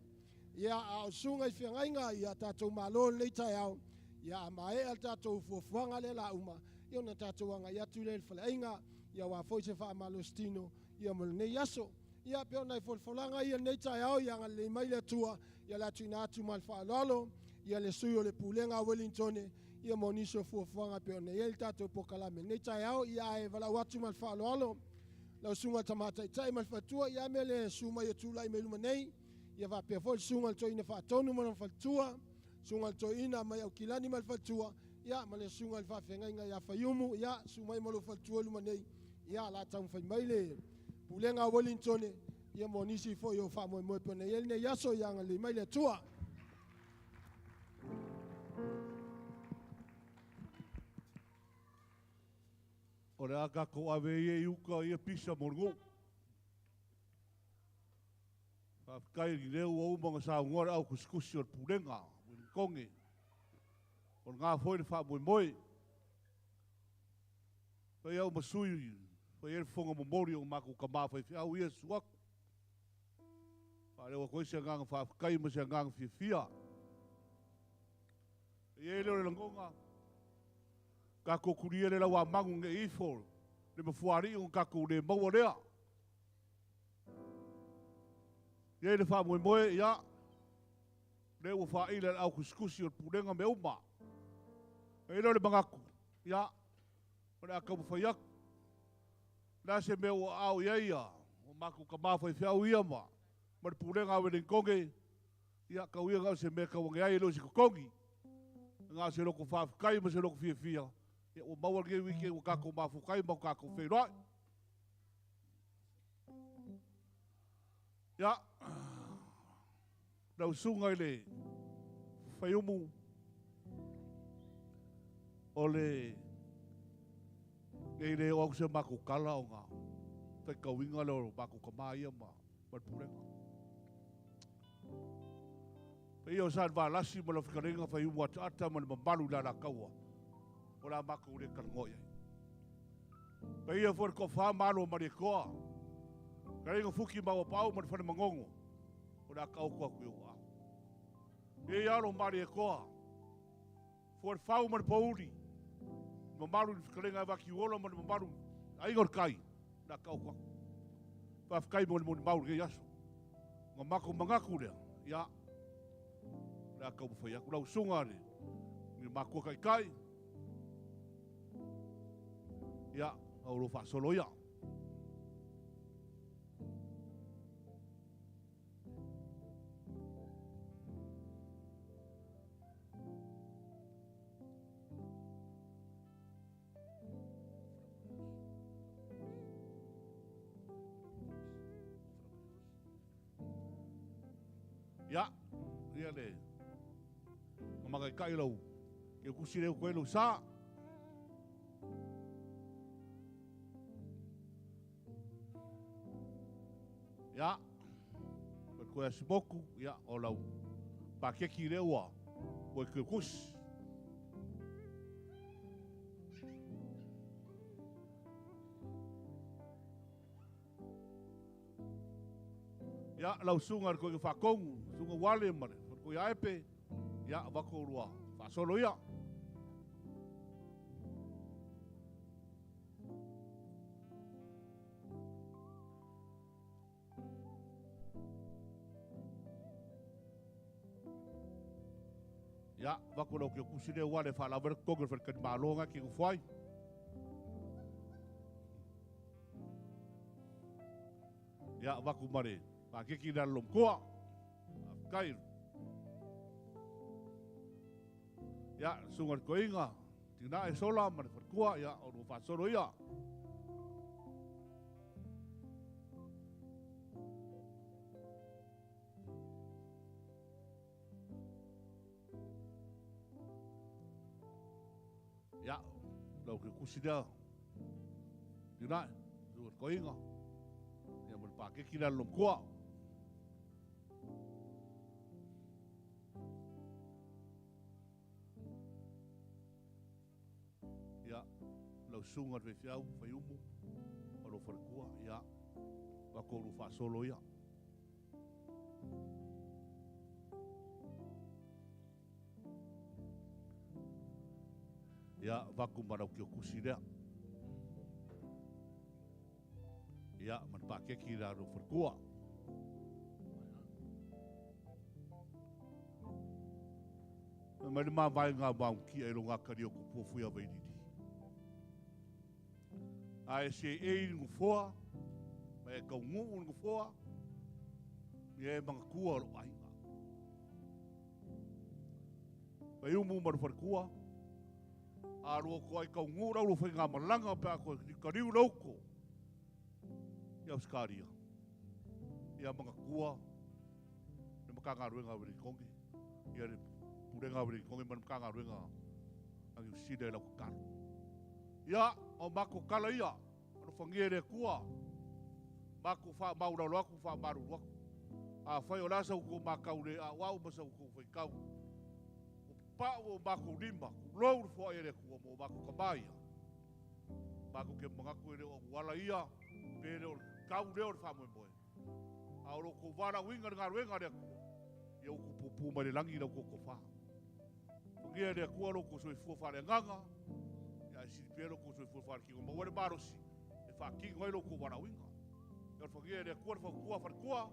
Ia, a o susuga i feagaiga, ia tatou malo i lenei taeao. Ia, a maea le tatou fuafuaga lea la uma, ia ona tatou agai atu lea i le faleaiga, ia aua foi se faamalositino, ia mo lenei aso. Ia, pei o nai folafolaga ia i lenei taeao, ia agalelei mai le Atua, ia le a tuuina atu ma le faaaloalo, ia le sui o le Pulega a Welingtone, ia mo nisi o fuafuaga e pei ona i ai le tatou polokalame i lenei taeao. Ia ae valaau atu ma le faaaloalo lau susuga i le Tama Taitai ma le faletua, ia a mea le susu mai e tulai mai luma nei, ia faapea foi le susuga i le Toeaina Faatonu ma lona faletua, susuga i le Toeaina mai Aukilani ma le faletua, ia ma le susuga i le Faafeagaiga ia Faiumu, ia susu mai ma lou faletua i luma nei, ia o le a taumafai mai le Pulega a Welingtone, ia mo nisi foi o faamoemoe e pei ona i ai lenei aso, ia agalelei mai le Atua. O le a tatou ave ia i uta ia pisa mo le nuu. Faafetai i lea ua uma ona saunoa le au tusitusi o le Pulega o Ueligitone. O lena foi le faamoemoe. Fai au ma sui, fai ai le fofoga momoli o matou tama faifeau ia susu atu. Faaleo atu ai se agaga faafetai ma se agaga fiafia. E i ai lea o le lagona, tatou tulia le lauamanu ne i ifo le mafuaalii ona tatou le maua lea. E i ai le faamoemoe, ia, lea ua faaila e le autusitusi o le pulega mea uma. E i ai lea o le manatu, ia, o le a taumafai atu. O le a se mea ua aao i ai ia o matou tama faifeau ia ma le pulega a Ueligitone, ia tau ia na o se mea e tau ane ai e le o se totogi. Na o se loto faafetai ma se loto fiafia, ia ua maua lenei weekend ua tatou mafuta ai ma tatou feiloai. Ia, lau susuga i le Faiumu, o le nei le oo atu se matou tala ona faitauina lea o matou tama ia ma le pulega. Paia o Salevalasi ma lau fetalaiga Faiumu Ataata ma le mamalu i le Alataua, o le a matou le talanoa i ai. Paia foi le toafa ma alo o Malietoa, fetalaiga Fuki maua Paau ma le Fale Manono, o le a taoto atu i ou aao. E i alo o Malietoa, fua le fau ma le pouli, le mamalu i le fetalaiga ia Vakiuola ma le mamalu i aiga o le tai, o le a taoto atu. Faafetai mo le molimau i lenei aso. Ona matou manatu lea, ia, o le a taumafai atu. Lau susuga i le matua taitai, ia, o lo faasolo ia. Ia, ia le mamakaikai lau ke kusi leu koe lou sa. Ia, koe koe asimoku, ia, o lau pakeki lea ua koe koe kusi. Ia, lau susuga i le Toeaina Faatonu, susuga Uale ma le Faletua ia Epe, ia, avatu oulua faasolo ia. Ia, avatu lau kiokusi lea Uale e faalava ai le totogi o le faletalimalo na e te nofo ai. Ia, avatu ma le paketi i le alolomatua. Faafetai. Ia, susuga i le toeaina, Tinae Sola ma le faletua, ia, o lua faasolo ia. Ia, lau ke kusi lea, Tinae, susuga i le toeaina, ia ma le paketi le alolomatua. Ia, lau Lau susuga i le faifeau Faiumu ma lou faletua, ia, avatu oulua faasolo ia. Ia, avatu ma lau tiotusi lea. Ia, ma le paketi la lou faletua. Fai mai le mavaega a Maungia i lo gatalia o tupua fui a Vailili. A e seei i le nofoa, ma e taunuu i le nofoa, ia e manatua lou aiga. Faiumu ma le faletua, a lua toai taunuu lau lua faigamalaga pe a toe taliu le uto i Ausetalia, ia manatua le Matagaluega a Ueligitone, ia le Pulega a Ueligitone ma le Matagaluega a Niu Sila i lau tatalo. Ia, o matou tala ia, alofagia e le Atua, matou faamaulalo atu, faamalulu atu. Afai o le a sa outou matau le auau ma sa outou faitau, ua papau o matou lima, tulou le foai a le Atua mo matou tama ia, matou te manatu e le o auala ia, pe le o le tau lea o le faamoemoe. A o lo outou valaauina i le galuega a le Atua, ia outou puupuu mai le lagi la outou tofa. Fagia e le Atua lo outou soifua faaleagaga, ia ae sili pea lo outou soifua faaletino, maua ai le malosi e faatino ai lo outou valaauina. Ia o le fagia e le Atua le fautua faletua,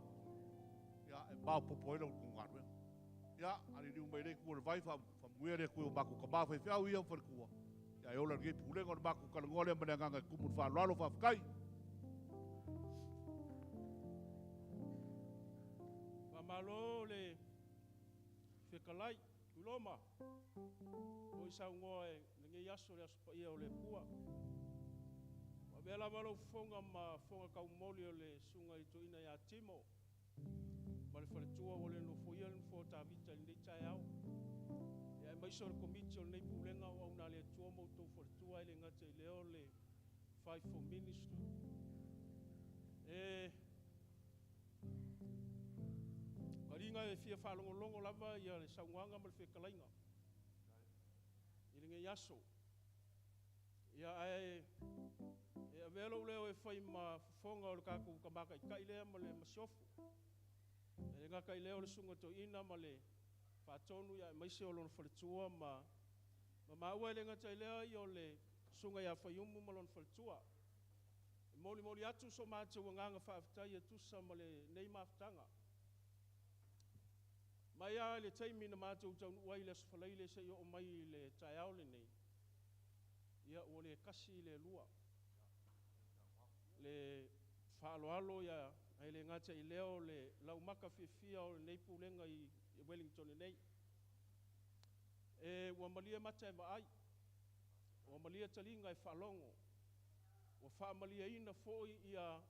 ia e maopoopo ai la outou galuega. Ia, aliliu mai lea itu o le vai, faamanuia le Atua i o matou tama faifeau ia ma faletua, ia e ola lenei pulega o le matou talanoa lea ma le agaga e tumu i le faaaloalo, faafetai. Faamalo le fetalai, Tuiloma, o i saunoa i lenei aso, le aso paia o le Atua. Ua avea lava lou fofoga ma fofoga taumoli o le susuga i le toeaina ia Timo ma le faletua ua le nofoia le nofoa o Tavita i lenei taeao. Ia aemaise o le komiti o lenei pulega o auauna a le Atua ma outou faletua, e le gata i lea o le Fivefold Ministry. E taliga e fia faalogologo lava ia le saunoaga ma le fetalaiga i lenei aso. Ia ae e avea lou leo e fai ma fofoga o le tatou Tama Taitai lea ma le Masiofo. E le gata i lea o le Susuga Toeaina ma le Faatonu ia aemaise o lona faletua ma maua e le gata i lea ia o le Susuga ia Faiumu ma lona faletua. E molimoli atu so matou agaga faafetai e tusa ma lenei mafutaga. Mai lava i le taimi na matou taunuu ai i le Aso Faraile seia oo mai i le taeao lenei, ia ua le tasi le lua. Le faaaloalo ia ae le gata i lea o le laumaka fiafia o lenei pulega i Wellington nei. E ua malie mata e vaai, ua malie taliga e faalogo, ua faamalieina foi ia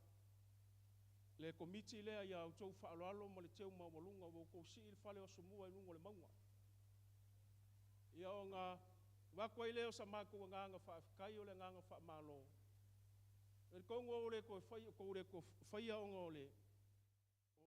le komiti lea ia outou faaaloalo ma le teu maualuga ua outou sii le fale o Asomua i luga o le mauga. Ia ona avatu ai lea o sa matou agaga faafetai o le agaga faamalo. E talitonu ua le toe faia ona o le